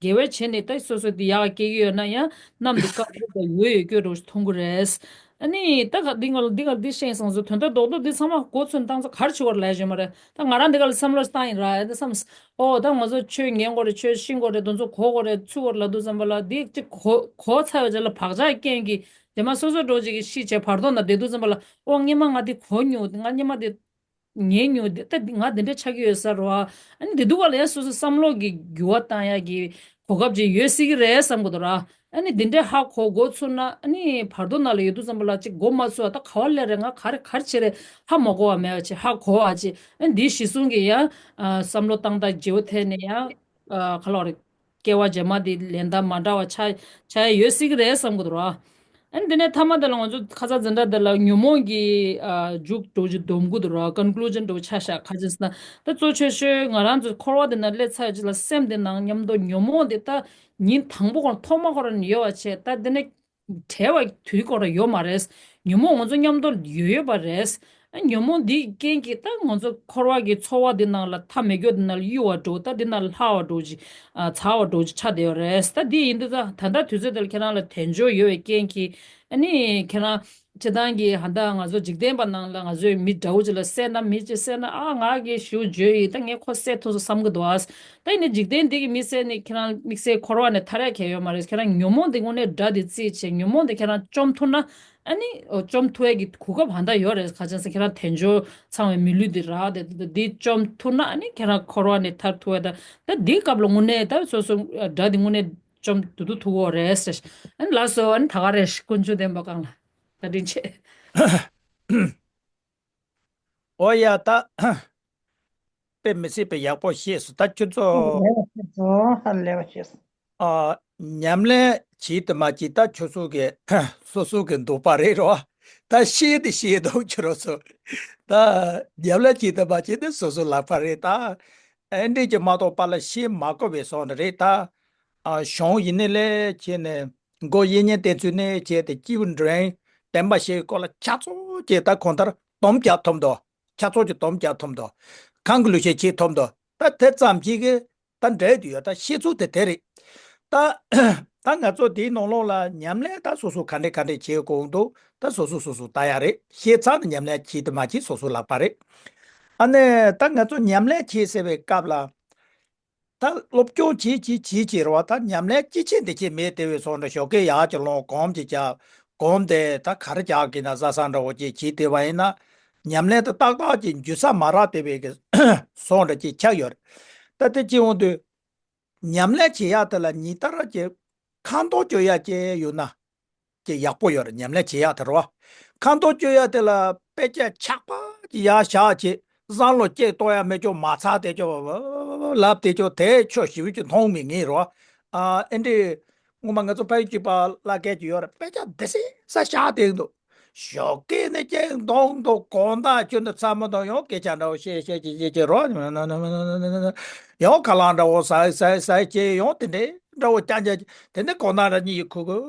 དགེ་བའི་བྱས་ནས་ད་སོ་སོ་དེ་ཡག་སྐྱེ་གི་ཡོད་ན་ཡང་གནམ་དེ་དཀར་པོ་དང་འོད་ཡོད་སྐྱོ་རུ་མཐོང་གི་རེད། ཨ་ནི་ད་ག་འདི་ང་ལ་འདི་ག་འདི་ཤེས་སོང་ཟེར། དོན་དག་རྡོག་རྡོག་འདི་ཚང་མ་མགོ་ཚོས་བཏང་ཚོ་གར་ཆུ་བར་ལས་བཞིན་མ་རེད། ད་ང་རང་འདི་ག་ལ་བསམ་བློ་བཏང་ཡིན་ར། ཨེ་ད་བསམ། ཨོ་ད་ང་ཚོ་ཆོས་ཉན་དགོས་རེད། ཆོས་ཤེས་དགོས་རེད། དེ་ཚོ་གོ་དགོས་རེད། ཚུལ་བར་ལ་འདུག་བསམ་པ་ལ་འདི་གཅིག་གོ་གོ་ཚར་བའི་རྗེས་ལ་བག་ཆགས་རྐྱེན་གྱིས་རྗེས་མ་སོ་སོ་འགྲོ་ཅིག་གི་ཤི་བྱས་བར་དོ་ན་བསྡད་དུས་ཙམ་པ་ལ། ཨོ་སྔན་མ་ང་འདི་གོ་མྱོང་། ང་སྔན་མ་འདི་ཉན་མྱོང་། འདི་ལྟ་འདི་ང་འདི་འདྲ་ཆགས་ཀྱི་ཡོད་ས་རེད་བ། ཨ་ནི་འདི་འདུག་ག་ལ་ཡང་སོ་སོ་བསམ་བློ་གི་འགྱུར་བ་བཏང་ཡ་གི་གོ་སྐབས་ཅིག་ཡོད་སྲིད་ཀྱི་རེད་བསམ་གི་འདུག་ར། ཨ་ནི་འདི་འདྲའི་ཧ་གོ་འགོ་ཚུགས་ན་ཨ་ནི་བར་དོ་ནང་ལ་ཡོད་དུས་ཙམ་པ་ལ་ཅིག་མགོ་མ་ཚོས་པ། ད་ག་བ་སླེབས་རེད། ང་ག་རེ་ག་རེ་བྱེད་རེད། ཧ་མ་གོ་བ་མེད་པ་ཅིག་ཧ་གོ་བ་ཅིག་ཨ་ནི་འདིའི་གཞི་བཟུང་གི་ཡང་ཨ་བསམ་བློ་བཏང་སྟངས་བརྗེ་བོ་ཐེབས་ནས་ཡང་ཨ་ག་ལབ་རེད། སྐྱེ་བ་རྗེས་མ་དེ་ལེན་སྟངས་མ་འདྲ་བ་ཆགས་ཆགས་ཡ་ཡོད་སྲིད་ཀྱི་རེད་བསམ་གི་འདུག་ར། ཨ་ནི་དེ་ནས་མཐའ་མ་དེ་ལ་ང་ཚོ་ཁ་ཚ་འཛིན་གྲྭ་དེ་ལ་ཉོན་མོངས་ཀྱི་ཨ་མཇུག་འགྲོ་རྒྱུ་སྡོམ་གི་འདུག་ར། ཀོན་ཀུ་ལུ་ཇན་འགྲོ་ཆ་བཞག་ག་ཅི་ཟེར་ན། ད་གཙོ་ཆེ་ཤོས་ང་རང་ཚོ་འཁོར་བ་དེ་ན་སླེབས་ཚར་རྗེས་ལ་སེམས་དེ་ནང་མཉམ་དུ་ཉོན་མོངས་དེ་ད་ཉིན་དང་པོ་ཁོ་ཐོག་མ་ཁོ་རང་ནས་ཡོད་པ་བྱས། ད་དེ་ནས་བྲལ་བ་དུས་ཁོ་རང་ཡོད་མ་རེད། ཉོན་མོངས་ང་ཚོ་མཉམ་དུ་ཡོད་ཡོད་པ་རེད། ཨ་ཉོན་མོངས་འདིའི་རྐྱེན་གྱིས་ད་ང་ཚོ་འཁོར་བ་གི་ཚོར་བ་འདི་ནང་ལ་མཐའ་མེད་རྒྱུ་འདི་ནང་ལ་གཡུག་པ་འགྲོ། ད་འདི་ནང་ལ་ལྷག་པ་འགྲོ་ཅིག་ཨ་ཚ་བ་འགྲོ་ཅིག་ཆགས་བསྡད་ཡོད་རེད། ད་འདི་ཡིན་དུས་ད་ད་ལྟ་དུས་ཚོད་འདི་ལ་ཁྱེད་རང་ལ་དལ་འབྱོར་ཡོད་པའི་རྐྱེན་གྱིས། ཨ་ནི་ཁྱེད་རང་སྤྱིར་བཏང་གི་ཧ་ད་ང་ཚོ་འཇིག་རྟེན་པ་ནང་ལ་ང་ཚོའི་མི་འདྲ་བོ་ཅིག་ལ་བསད་ན། མི་ཅིག་བསད་ན་ཨ་ང་གིས་ཞེ་པོ་འཇོན་ཡིན། ད་ངས་ཁོ་བསད་ཐུབ་སོང་བསམ་གི་འདུག་ཨ། ད་ཡིན་ནའི་འཇིག་རྟེན་འདི་གི་དམིགས་བསལ་ནི་ཁྱེད་རང་དམིགས་བསལ་འཁོར་བ་ནས་ཐར་ཡ་གལ་ཡོད་མ་རེད། ཁྱེད་རང་ཉོན་མོངས་འདི་དངོས་གནས་དགྲ་འདི་རྩིས་བྱས། ཉོན་མོངས་འདི་ཁྱེད་རང་བཅོམ་ཐུབ་ན། ཨ་ནི་ཨོ་བཅོམ་ཐུབ་ཡས་ཀྱི་གོ་སྐབས་ཧ་ད་ཡོད་རེད། ག་ཅི་ཟེར་ན་ཁྱེད་རང་དལ་འབྱོར་ཚང་བའི་མི་ལུས་འདི་རག་དེ་འདི་བཅོམ་ཐུབ་ན་ཨ་ནི་ཁྱེད་རང་འཁོར་བ་ནས་ཐར་ཐུབ་ཡས། ད་ད་འདིའི་སྐབས་ལ་དངོས་གནས་ད་སོ་སོ་དགྲ་འདི་དངོས་གནས་བཅོམ་ཐུབ་ཐུབ་ཐུབ་ཡོད་རེད་ཟེར། ཨ་ནི་ལགས་སོ། ཨ་ནི་ད་ག་རེད། དཀོན་མཆོག་ལྡན་པ་གང་ལ་བཀའ་དྲིན་ཆེ། ཨོ་ཡ་ད། དཔེ་མི་སྲིད་པའི་ཡག་པོ་ཤེས་སོང་། ད་ཁྱོད་ཚོ། ལེགས་པ་ཤེས་སོང་། ཧ་ལས་པ་ཤེས་སོང་། ཨ། ཉམས་ལེན་བྱེད་དུ་མ་བྱེད་ད་ཁྱོད་ཚོ་གི་སོ་སོ་གི་འདོད་པ་རེད་རོ། ད་ཤེས་དེ་ཤེས་འདུག་ཁྱོད་རང་ཚོ། ད་ཉམས་ལེན་བྱེད་དང་མ་བྱེད་དེ་སོ་སོ་ལག་པ་རེད་ད། ཨེ་འདྲས་ཀྱི་མ་གཏོགས་པ་ལ་ཤེས་མ་དགོས་པའི་བཟོ་འདྲ་རེད་ད། ཨ་གཞུང་ཡིན་ནི་ལས་བྱས་ནས་མགོ་དབྱེ་གཉེན་བསྟེན་ཚུལ་ནས་བྱས་ཏེ་སྐྱིད་པོ་འདྲེན་བསྟན་པ་ཞེས་སྐོར་ལ་ཆ་ཚང་བྱས་ད་གང་ལྟར་སྡོམ་རྒྱག་ཐུབ་འདུག་ཆ་ཚང་གི་སྡོམ་རྒྱག་ཐུབ་འདུག་གང་གི་ལུགས་བཤད་བྱེད་ཐུབ་འདུག་ད་དེ་ཙམ་གྱིས་གི་ད་འགྲིག་འདུག་ཡོད། ད་ཤེས་ཚུལ་དེ་དེ་རེད། ད་ད་ང་ཚོ་དེའི་ནང་ལོགས་ལ་ཉམས་ལེན་ད་སོ་སོ་ག་འདྲས་ག་འདྲས་བྱེད་དགོས་འདུག་ད་སོ་སོ་སོ་སོ་ལྟ་ཡ་རེད། ཤེས་ཚར་ན་ཉམས་ལེན་བྱེད་དུ་མ་བྱེད་སོ་སོ་ལག་པ་རེད། ཨ་ནི་ད་ང་ཚོ་ཉམས་ལེན་བྱེད་ཟེར་བའི་སྐབས་ལ། ད་སློབ་སྦྱོང་བྱེད་བྱེད་བྱེད་བྱེད་རེད་བ། ད་ཉམས་ལེན་ཅི་བྱེད་འདི་བྱེད་མེད་དེ་བས་སོང་འདྲ་ཞོགས་ཀས་ཡར་གྱི་ལོང་གོམ་གྱི་རྒྱག་གོམ་དེ་ད་ག་རེ་རྒྱག་གི་ན་བཟའ་ས་འདྲ་བོ་ཅིག་བྱེད་དེ་བ་ཡིན་ན། ཉམས་ལེན་དེ་ཏག་ཏག་ཅིག་འཇུ་ས་མ་རག་དེ་བས་གི་སོང་འདྲ་ཅིག་ཆགས་ཡོད་རེད། ད་དེ་ཅི་འོང་དུས། ཉམས་ལེན་བྱེད་ཡག་དེ་ལ་ཉིན་ལྟར་གྱི་ཁ་མདོག་སྐྱོ་ཡག་ཅིག་ཡོད་ན། ཅིག་ཡག་པོ་ཡོད་རེད། ཉམས་ལེན་བྱེད་ཡག་དེ་རོ། ཁ་མདོག་སྐྱོ་ཡག་དེ་ལ་དཔེ་ཆ་ཆག་པ་ཅིག་ཡར་བཞག་ཅིག་བསམ་བློ་སྐྱེ་གཏོང་ཡག་མེད་ཅོག་མ་ཚར་དེ་ཅོག་ལབ་དེ་ཅོག་དེ་ཆོས་ཞིབ་ཅིག་མཐོང་མི་ངེས་རོ། ཨ་ཨེ་འདྲས། སྔོན་མ་ང་ཚོ་ཕ་ཡུལ་གཅིག་པ་བླ་སྐད་ཅིག་ཡོད་རེད། དཔེ་ཆ་བསྡད་སྲིད་ས་ཤག་བསྡད་འདུག་ཞོགས་ཀས་ནས་ཀྱང་གདོང་འདུག་དགོང་དག་ཁྱོད་འདི་ཚ་མོ་དང་ཡང་སྐད་ཆ་འདྲ་བོ་བཤད་བཤད་ཀྱི་བཤད་ཀྱི་རོ། ཡང་ཁ་ལག་འདྲ་བོ་ཟ་ཟ་ཟ་ཀྱི་ཡང་དེ་འདྲའི་འདྲ་བོ་རྐྱང་རྐྱང་དེ་ནས་དགོང་དག་འདྲ་གཉིད་ཁུག་ཁུག་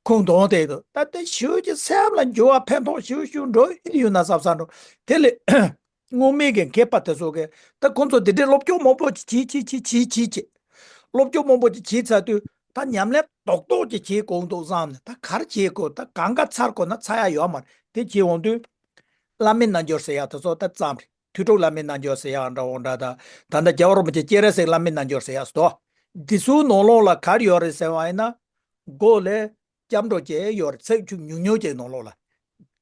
ཁུག་འདོང་བསྡད་འདུག་ད་ལྟ་ཞུ་གི་སེམས་ལ་འགྱུར་བ་ཕན་ཐོགས་ཞུ་ཞུ་འགྲོ་ཡི་ཡོད་ན་བསམ་བསམ་འགྲོ། དེ་ལས། སྔོན་མའི་གི་མཁས་པ་དེ་ཚོ་གི་ད་ཁོང་ཚོ་འདི་འདྲའི་སློབ་སྦྱོང་མང་པོ་ཅིག་བྱེད་བྱེད་བྱེད་བྱེད་བྱེད་བྱེད། སློབ་སྦྱོང་མང་པོ་ཅིག་བྱེད་ཚར་དུས་ད་ཉམས་ལེན་རྡོག་རྡོག་ཅིག་བྱེད་དགོས་འདུག་བསམ་ནས་ད་ག་རེ་བྱེད་དགོས། ད་གང་ག་ཚར་དགོས་ན་ཚར་ཡ་ཡོད་མ་རེད། དེ་བྱེད་འོང་དུས། བླ་མའི་རྣལ་འབྱོར་ཟེར་ཡ་དེ་ཚོ་ད་ཙམ་རེད། ཐོས་གྲོགས་བླ་མའི་རྣལ་འབྱོར་ཟེར་ཡ་འདྲ་བོ་འདྲ། ད་ད་ལྟ་རྒྱལ་བ་རིན་པོ་ཆེ་སྤྱན་རས་གཟིགས་བླ་མའི་རྣལ་འབྱོར་ཟེར་ཡ་སོ། འདི་ཚོའི་ནང་ལོགས་ལ་ག་རེ་ཡོད་རེད་ཟེར་བ་ཡིན་ན། མགོ་ལས། སྐྱབས་འགྲོ་བཅས་ཡོད་རེད། ཚིག་ཆུ་ཉུང་ཉུང་ཅིག་ནང་ལོགས་ལ།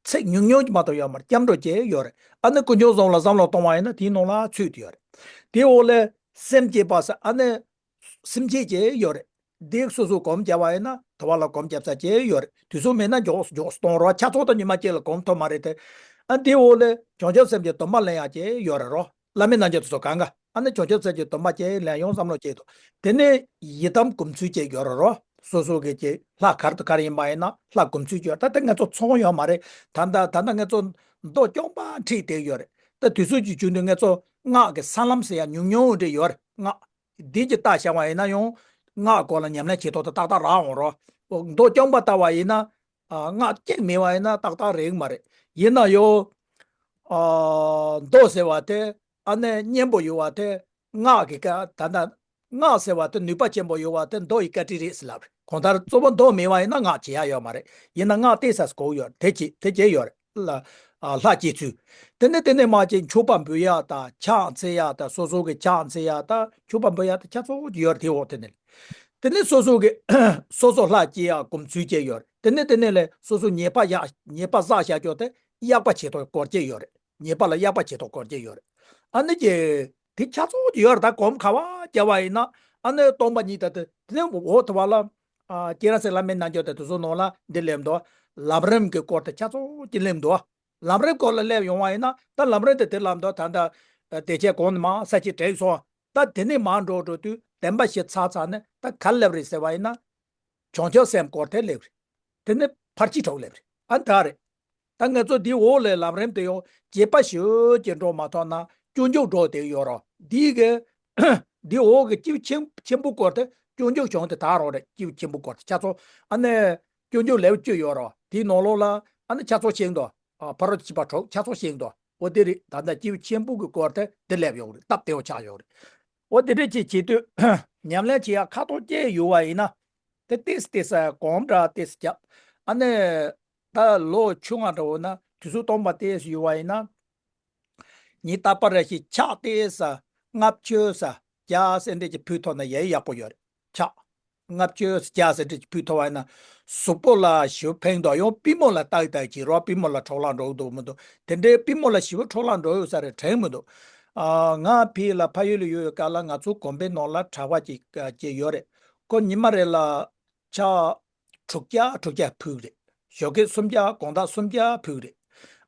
ཚིག་ཉུང་ཉུང་ཅིག་མ་གཏོགས་ཡོད་མ་རེད། སྐྱབས་འགྲོ་བཅས་ཡོད་རེད། ཨ་ནི་དཀོན་མཆོག་གསུམ་ལ་བསམ་བློ་གཏོང་བ་ཡིན་ན་དེའི་ནང་ལ་ཚུད་དེ་ཡོད་རེད། དེའི་འོག་ལ་སེམས་བསྐྱེད་པ་ཟེར་ཨ་ནི། སེམས་བསྐྱེད་བཅས་ཡོད་རེད། འདི་སོ་སོ་སྒོམ་བརྒྱབ་པ་ཡིན་ན་དེ་བ་ལ་སྒོམ་བརྒྱབ་ས་བཅས་ཡོད་རེད། དུས་ཚོད་མེད་ན་མགྱོགས་མགྱོགས་གཏོང་རོགས། ཆ་ཚང་དང་ཉི་མ་གཅིག་ལ་སྒོམ་ཐུབ་མ་རེད་དེ། ཨ་དེའི་འོག་ལ་བྱང་ཆུབ་སེམས་ཀྱི་སྡོམ་པ་ལེན་ཡག་བཅས་ཡོད་རེད་རོ། བླ་མའི་རྣལ་འབྱོར་དེ་ཚོ་གང་ག་ཨ་ནི་བྱང་ཆུབ་སེམས་ཀྱི་སྡོམ་པ་བཅས་ལེན་ཡོང་བསམ་བློ་བཅས་འདུག་དེ་ནས་ཡི་དམ་སྒོམ་ཚུལ་བཅས་ཡོད་རེད་རོ། སོ་སོ་གི་ཅིག་ལྷ་གར་དུ་གར་ཡིན་པ་ཡིན་ན་ལྷ་སྒོམ་ཚུལ་བཅས་ཡོད། ད་དེ་ང་ཚོ་ཚང་ཡོད་མ་རེད། ད་ལྟ་ད་ལྟ་ང་ཚོ་མདོ་རྐྱང་པ་ཁྲིད་བསྡད་ཡོད་རེད། ད་དུས་ཚོད་ཀྱི་རྒྱུན་དུ་ང་ཚོ་སྔགས་ཀྱི་ས་ལམ་ཟེར་ཡ་ཉུང་ཉུང་འདྲ་ཡོད་རེད། སྔགས་འདི་ཀྱི་རྟགས་བཞག་པ་ཡིན་ན་ཡང་སྔགས་སྐོར་ལ་ཉམས་ལེན་བྱེད་ཐོག་ཏུ་ཏག་ཏག་རག་འོང་རོ། མདོ་རྐྱང་པ་ལྟ་བ་ཡིན་ན། ཨ་སྔགས་གཅིག་མེད་པ་ཡིན་ན་ཏག་ཏག་རེད་མ་རེད། ཡིན་ན་ཡང་། ཨ་མདོ་ཟེར་བ་དེ་ཨ་ནི་སྙན་པོ་ཡོད་པ་དེ་སྔགས་ཀྱི་བཀའ་ད་ལྟ་སྔགས་ཟེར་བ་དེ་ནུས་པ་ཆེན་པོ་ཡོད་པ་དེ་མདོ་ཡི་བཀའ་དྲིན་རེད་ཟེར་ལབ་རེད། གང་ལྟར་གཙོ་བོ་མདོ་མེད་པ་ཡིན་ན་སྔགས་བྱེད་ཡ་ཡོད་མ་རེད། ཡིན་ན་སྔགས་བལྟས་ས་གོ་ཡོད་དེ་བྱེད་དེ་བྱེད་ཡོད་རེད། ལ་ཨ་ལྷ་བསྐྱེད་ཚུལ། དེ་ནས་དེ་ནས་མ་བྱས་མཆོད་པ་འབུལ་ཡག་དང་ཕྱག་འཚལ་ཡག་དང་སོ་སོ་གི་ཕྱག་འཚལ་ཡག་དང་མཆོད་པ་འབུལ་ཡག་དང་ཆ་ཚང་ཡོད་རེད། དེ་འོག་དེ་ནས། དེ་ནས་སོ་སོ་གི་སོ་སོ་ལྷ་བསྐྱེད་ཡག་སྒོམ་ཚུལ་བཅས་ཡོད་རེད། དེ་ནས་དེ་ནས་ལས་སོ་སོ་ཉེས་པ་ཡག་ཉེས་པ་བསགས་བཞག་ཀྱོག་དེ་གཡག་པ་བྱེད་ཐོག་སྐོར་བཅས་ཡོད་རེད། ཉེས་པ་ལ་གཡག་པ་བྱེད་ཐོག་སྐོར་བཅས་ཡོད་རེད། ཨ་ནི་ཀྱེ་དེ་ཆ་ཚང་ཡོད་རེད། ད་གོམ་ཁ་བ་བརྒྱབ་པ་ཡིན་ན་ཨ་ནི་སྟོང་པ་ཉིད་ད་དེ་དེ་ནས་འོག་དེ་བ་ལ། ཨ་སྤྱན་རས་གཟིགས་བླ་མའི་རྣལ་འབྱོར་དེ་དེ་ཚོ་ནང་ལ་འདི་སླེབས་འདུག་ལམ་རིམ་གྱི་སྐོར་དེ་ཆ་ཚང་གཅིག་སླེབས་འདུག་ལམ་རིམ་སྐོར་ལ་སླེབས་ཡོང་བ་ཡིན་ན་ད་ལམ་རིམ་དེ་དེ་ལམ་དུ་ད་ལྟ་བདེ་ཆེན་གོང་ནས་མར་ས་ཆེན་དྲན་སོང་། ད་དེ་ནས་མར་འགྲོ་འགྲོ་དུས་བདེན་པ་བཞི་ཚར་ཚར་ནས་ད་ག་རེ་སླེབས་རེད་ཟེར་བ་ཡིན་ན། བྱང་ཆུབ་སེམས་སྐོར་དེ་སླེབས་རེད། དེ་ནས་ཕར་ཕྱིན་དྲུག་སླེབས་རེད། ཨ་ད་རེད། ད་ང་ཚོ་འདིའི་འོག་ལས་ལམ་རིམ་དེ་ཡང་རྒྱས་པ་ཞེ་པོ་ཅིག་འགྲོ་མ་ཐུབ་ན་སྐྱོན་འཇུག་འགྲོ་དེ་ཡོད་རོ། འདིའི་གི་འདིའི་འོག་གི་སྐྱེས་བུ་ཆེན་ཆེན་པོའི་སྐོར་དེ་སྐྱོན་འཇུག་བྱུང་དེ་དག་རང་རེད། སྐྱེས་བུ་ཆེན་པོའི་སྐོར་དེ་ཆ་ཚང་ཨ་ནི། སྐྱོན་འཇུག་ལེའུ་བཅུ་ཡོད་རོ། དེའི་ནང་ལོགས་ལ་ཨ་ནི་ཆ་ཚང་ཤེས་འདུག་ཨ་ཕ་རོལ་ཏུ་ཕྱིན་པ་དྲུག་ཆ་ཚང་ཤེས་འདུག་འོ་དེ་རེད། ད་ལྟ་སྐྱེས་བུ་ཆེན་པོ་གི་སྐོར་དེ་འདི་སླེབས་ཡོང་རེད། སྟབས་བདེ་བོ་ཆགས་ཡོང་རེད། འོ་དེ་འདྲས་ཅིག་བྱེད་དུས་ཉམས་ལེན་བྱེད་ཡག་ཁ་ཐོག་སྐྱེས་ཡོད་པ་ཡིན་ན། དེ་ཏེས་ཏེས་གོམ་འདྲ་ཏེས་རྒྱབ། ཨ་ནི་ད་ལོ་ཆུང་བ་འདྲ་བོ་ན་དུས་ཚོད་སྟོང་པ་ཏེས་ཡོད་པ་ཡིན་ན། ཉིན་རྟག་པར་རེ་ཞིག་ཕྱག་ཏེས་ལྔ་བཅུ་ས་བརྒྱ་ཟེར་འདྲས་ཀྱི་ཕུལ་ཐུབ་ན་ཡ་ཡག་པོ་ཡོད་རེད། ཕྱག་ལྔ་བཅུ་ས་བརྒྱ་ཟེར་འདྲས་ཀྱི་ཕུལ་ཐུབ་པ་ཡིན་ན་གཟུགས་པོ་ལ་ཞེ་པོ་ཕན་འདུག་ཡང་པུས་མོ་ལ་ཏག་ཏག་བྱེད་རོགས། པུས་མོ་ལ་འཕྲོ་བརླག་འགྲོ་གི་འདུག་མི་འདུག་དེ་འདྲའི་པུས་མོ་ལ་ཞེ་པོ་འཕྲོ་བརླག་འགྲོ་ཡོད་ས་རེད་དྲན་མི་འདུག་ཨ་ང་ཕ་ཡུལ་ལ་ཡོད་ཡོད་སྐབས་ལ་ང་ཚོ་དགོན་པའི་ནང་ལ་གྲྭ་པ་ཅིག་ཅིག་ཡོད་རེད། ཁོ་ཉི་མ་རེ་ལ་ཕྱག་དྲུག་བརྒྱ་དྲུག་བརྒྱ་ཕུལ་རེད། ཞོགས་ཀས་སུམ་བརྒྱ་དགོང་དག་སུམ་བརྒྱ་ཕུལ་རེད།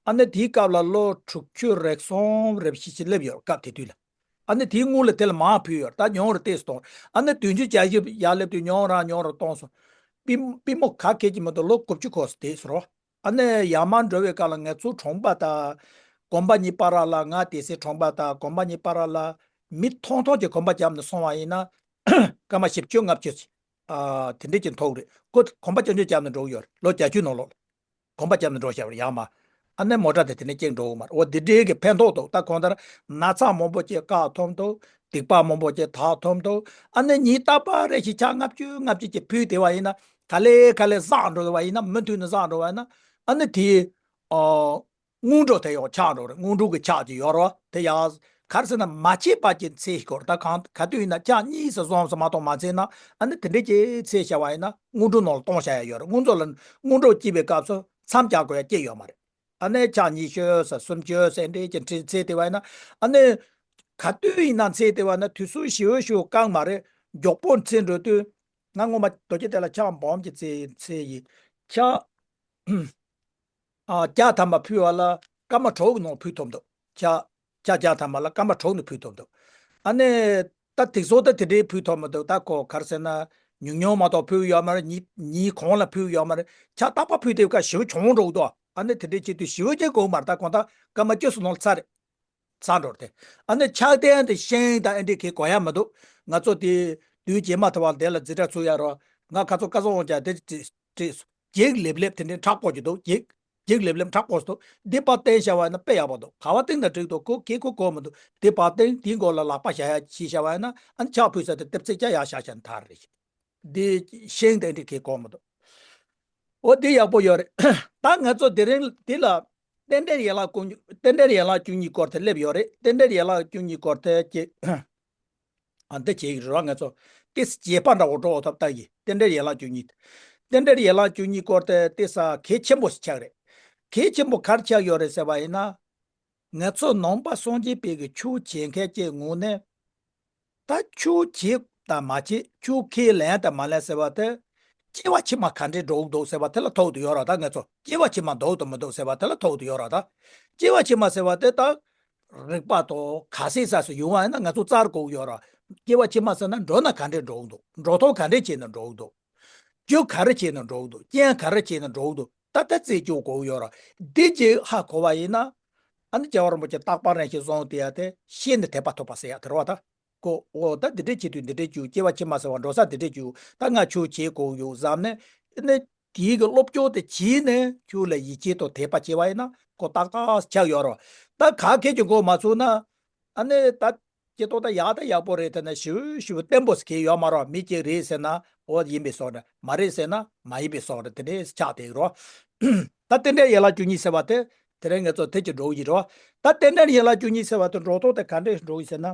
ཨ་ནི་དེའི་སྐབས་ལ་ལོ་དྲུག་ཅུ་རེ་གསུམ་རེ་བཞི་ཞིག་སླེབས་ཡོད་རེད། སྐབས་དེ་དུས་ལ། ཨ་ནི་དེའི་སྔོན་ལ་དེ་ལ་མང་ཕུལ་ཡོད་རེད། ད་ཉུང་རུ་ཏོག་ཙམ་གཏོང་། ཨ་ནི་བདུན་ཅུ་བརྒྱད་ཅུ་ཡར་སླེབས་དུས་ཉུང་རང་ཉུང་རུ་གཏོང་སོང་། པུས་པུས་མོ་ག་གེ་ཅིག་མ་གཏོགས་ལོ་དགུ་བཅུ་གོ་ས་དེ་ཟེར་རོ། ཨ་ནི་ཡར་མར་འགྲོ་བའི་སྐབས་ལ་ང་ཚོ་གྲོང་པ་དང་། དགོན་པ་གཉིས་བར་ལ། ང་སྡེ་སྲིད་གྲོང་པ་དང་དགོན་པ་གཉིས་བར་ལ་མི་ཐོང་ཐོང་གི་གོམ་པ་བརྒྱབ་ནས་སོང་བ་ཡིན་ན། སྐར་མ་བཞི་བཅུ་ལྔ་བཅུ་ཅིག་ཨ། དེ་འདྲས་ཀྱི་ཐོག་རེད། ཁོ་གོམ་པ་ཆུང་ཆུང་བརྒྱབ་ནས་འགྲོ་གི་ཡོད་རེད། ལོ་བརྒྱད་ཅུ་ནང་ལོགས་ལ། གོམ་པ་བརྒྱབ་ནས་འགྲོ་བཞག་པ་རེད། ཡར་མར། ཨ་ནི་མོ་ཊ་དེ་དེ་ནས་གཅིག་འགྲོ་གི་མ་རེད། འོ་དེ་འདྲའི་གི་ཕན་ཐོགས་འདུག་ད་གང་ལྟར་ན་ཚ་མང་པོ་ཅིག་བཀག་ཐུབ་འདུག་སྡིག་པ་མང་པོ་ཅིག་དག་ཐུབ་འདུག་ཨ་ནི་ཉིན་རྟག་པར་རེ་ཞིག་ཕྱག་ལྔ་བཅུ་ལྔ་བཅུ་ཅིག་ཕུལ་བསྡད་པ་ཡིན་ན། ག་ལེ་ག་ལེ་བསགས་འགྲོ་བ་ཡིན་ན། མུ་མཐུད་ནས་བསགས་འགྲོ་བ་ཡིན་ན། ཨ་ནི་དེ། ཨོ། སྔོན་འགྲོ་དེ་ཡང་ཆགས་འགྲོ་རེད། སྔོན་འགྲོ་གི་ཕྱག་ཅིག་ཡོད་རེད་བ། དེ་ཡང་ག་རེ་ཟེར་ན། མ་བྱས་པ་ཅིག་འཚལ་དགོས་རེད། ད་གང་ག་དུས་ཡིན་ན་ཕྱག་གཉིས་སུ་བཟུང་སུ་མ་གཏོགས་མ་འཚལ་ན། ཨ་ནི་དེ་འདྲས་ཅིག་འཚལ་བཞག་པ་ཡིན་ན་སྔོན་འགྲོ་ནང་ལ་གཏོང་བཞག་ཡ་ཡོད་རེད། སྔོན་འགྲོ་ལ། སྔོན་འགྲོ་སྐྱེ་བའི་སྐབས་སུ་མཚམས་རྒྱག་དགོས་ཡ་ཅིག་ཡོད་མ་རེད། ཨ་ནི་ཕྱག་ཉི་ཤུ་ཟེར་སུམ་ཅུ་ཟེར་འདྲས་ཀྱི་འཚལ་འཚལ་བསྡད་པ་ཡིན་ན། ཨ་ནི་ག་དུས་ཡིན་ན་འཚལ་བསྡད་པ་ན་དུས་ཚོད་ཞེ་པོ་ཞེ་པོ་བཀག་མ་རེད། མགྱོགས་པོ་འཚལ་འགྲོ་དུས། ང་སྔོན་མ་རྡོ་རྗེ་གདན་ལ་ཕྱག་སྦོམ་གྱི་འཚལ་འཚལ་ཡིན། ཕྱག་ཨ། བརྒྱ་ཐམ་པ་ཕུལ་བ་ལ་སྐར་མ་དྲུག་གི་ནང་ཕུལ་ཐུབ་འདུག་ཕྱག་ཕྱག་བརྒྱ་ཐམ་པ་ལ་སྐར་མ་དྲུག་ནང་ཕུལ་ཐུབ་འདུག་ཨ་ནི། ད་དེ་ཚོ་ད་དེ་འདྲའི་ཕུལ་ཐུབ་མི་འདུག་ད་ཁོ་ག་རེ་ཟེར་ན། ཉུང་ཉུང་མ་གཏོགས་ཕུལ་ཡོད་མ་རེད། ཉིན་ཉིན་གང་ལ་ཕུལ་ཡོད་མ་རེད། ཕྱག་རྟག་པར་ཕུལ་དུས་སྐབས་ཞེ་པོ་ཆུང་འགྲོ་གི་འདུག་ཨ་ནི་དེ་འདྲའི་བྱེད་དུས་ཞེ་པོ་ཅིག་དགོས་མ་རེད། ད་གང་ལྟར་སྐར་མ་བཅུ་ཙམ་ནང་ལ་ཚར་རེད། ཚར་འགྲོ་རེད་དེ། ཨ་ནི་ཕྱག་རྟེན་དེ་ཤིང་དང་ཨེ་འདྲས་གང་ཡང་དགོས་ཡ་མི་འདུག་ང་ཚོ་དེ་དུས་རྗེས་མ་ཐུབ་པ་དེ་ལ་འཛིན་གྲྭ་ཚུགས་ཡ་རོགས། ང་ཁ་ཚོ་ཀ་ཚོ་འོང་ཀྱང་དེ་བྲིས་བྲིས་སོང་། བགེགས་ལེབ་ལེབ་དེ་འདྲའི་མཁྲེགས་པོ་ཅིག་འདུག་བགེགས། བགེགས་ལེབ་ལེབ་མཁྲེགས་པོ་ཞིག་འདུག་འདི་ཕར་བསྟན་བཞག་པ་ཡིན་ན་དཔེ་ཡག་པོ་འདུག་ག་པར་བསྟན་ན་འགྲིག་འདུག་ཁོ་གིས་ཁོ་དགོས་མི་འདུག་འདི་ཕར་བསྟན། དེའི་མགོ་ལ་ལག་པ་བཞག་ཡ་བྱས་བཞག་པ་ཡིན་ན། ཨ་ནི་ཕྱག་ཕུལ་ས་དེ་ལྟེབ་ཚིགས་བཅག་ཡ་བཞག་བཞག་ན་ཐག་རེད། འདི་ཤིང་དེ་འདྲའི་གང་ཡང་དགོས་མི་འདུག་འོ་འདི་ཡག་པོ་ཡོད་རེད། ད་ང་ཚོ་དེ་རིང་འདི་ལ་རྟེན་འབྲེལ་ཡན་ལག་ཀུན། རྟེན་འབྲེལ་ཡན་ལག་བཅུ་གཉིས་སྐོར་དེ་སླེབས་ཡོད་རེད། རྟེན་འབྲེལ་ཡན་ལག་བཅུ་གཉིས་སྐོར་དེ་ཅིག་ཨ། འདི་བྱེད་ཀྱི་རེད་བ། ང་ཚོ་ཏོག་ཙམ་རྗེས་དཔག་འདྲ་བོ་འགྲོ་ཐུབ་ལྟ་ཡི། རྟེན་འབྲེལ་ཡན་ལག་བཅུ་གཉིས། རྟེན་འབྲེལ་ཡན་ལག་བཅུ་གཉིས་སྐོར་དེ་ཏོག་ཙམ་གལ་ཆེན་པོ་ཞིག་ཆགས་རེད། གལ་ཆེན་པོ་ག་རེ་ཆགས་ཡོད་རེད་ཟེར་བ་ཡིན་ན། ང་ཚོ་ནང་པ་སངས་རྒྱས་པའི་གི་ཆོས་བྱེད་མཁན་གྱི་ངོས་ནས། ད་ཆོས་བྱེད་དང་མ་བྱེད། ཆོས་ཁས་ལེན་དང་མ་ལེན་ཟེར་བ་དེ། སྐྱེ་བ་ཕྱི་མ་ག་འདྲས་འགྲོ་གི་འདུག་ཟེར་བ་དེ་ལ་ཐུག་བསྡད་ཡོད་རེད། ད་ང་ཚོ་སྐྱེ་བ་ཕྱི་མ་འདུག་དང་མི་འདུག་ཟེར་བ་དེ་ལ་ཐུག་བསྡད་ཡོད་རེད། ད་སྐྱེ་བ་ཕྱི་མ་ཟེར་བ་དེ་ད་རིག་པ་དང་ཁ་གསལ་ས་སུ་ཡོང་བ་ཡིན་ན་ང་ཚོ་བཙལ་དགོས་ཀྱི་ཡོད་རེད། སྐྱེ་བ་ཕྱི་མ་ཟེར་ན་འགྲོ་ན་ག་འདྲས་འགྲོ་གི་འདུག་འགྲོ་སྟངས་ག་འདྲས་བྱས་ནས་འགྲོ་གི་འདུག་རྒྱུ་ག་རེ་བྱས་ནས་འགྲོ་གི་འདུག་རྐྱེན་ག་རེ་བྱས་ནས་འགྲོ་གི་འདུག་ད་ལྟ་རྩད་གཅོད་དགོས་ཀྱི་ཡོད་རེད། འདི་གཅིག་ཧ་གོ་བ་ཡིན་ན། ཨ་ནི་རྒྱལ་བ་རིན་པོ་ཆེ་རྟག་པ་རང་བཞིན་བཟུང་བསྡད་ཡ་དེ་ཤེས་ནས་དད་པ་ཐོབ་པ་ཟེར་ཡ་དེ་རེད་བ། ད། ཀོ། འོ་ད་འདི་འདྲས་བྱེད་དུས་འདི་འདྲས་བྱེད། སྐྱེ་བ་ཕྱི་མ་ཟེར་བ་འགྲོ་ས་འདི་འདྲས་བྱེད། ད་ང་ཆོས་བྱེད་དགོས་ཡོད་བསམ་ནས། ཨ་ནི་དེའི་གི་སློབ་སྦྱོང་དེ་བྱས་ནས་ཆོས་ལ་ཡིད་ཆེས་དང་དད་པ་བྱས་པ་ཡིན་ན་ཁོ་ཏག་ཏག་ཆགས་ཡོད་རེད། ད་ག་གེ་ཀྱི་མགོ་མ་ཚོས་ན། ཨ་ནི་ད་སྐྱེ་ཐོག་ད་ཡག་ད་ཡག་པོ་རེད། དེ་ན་ཞིབ་ཞིབ་བརྟན་པོ་ཟེར་གྱི་ཡོད་མ་རེད། མི་གཅིག་རེད་ཟེར་ན་འོ་ཡིན་པའི་བཟོ་འདྲ། མ་རེད་ཟེར་ན་མ་ཡིན་པའི་བཟོ་འདྲ་དེ་འདྲས་ཆགས་བསྡད་ཀྱི་རེད། ད་རྟེན་འབྲེལ་ཡན་ལག་བཅུ་གཉིས་ཟེར་བ་དེ། དེ་རིང་ང་ཚོ་དེ་ཅིག་འགྲོ་གི་རེད། ད་རྟེན་འབྲེལ་ཡན་ལག་བཅུ་གཉིས་ཟེར་བ་དེ་འགྲོ་སྟངས་དེ་ག་འདྲས་འགྲོ་གི་ཟེར་ན།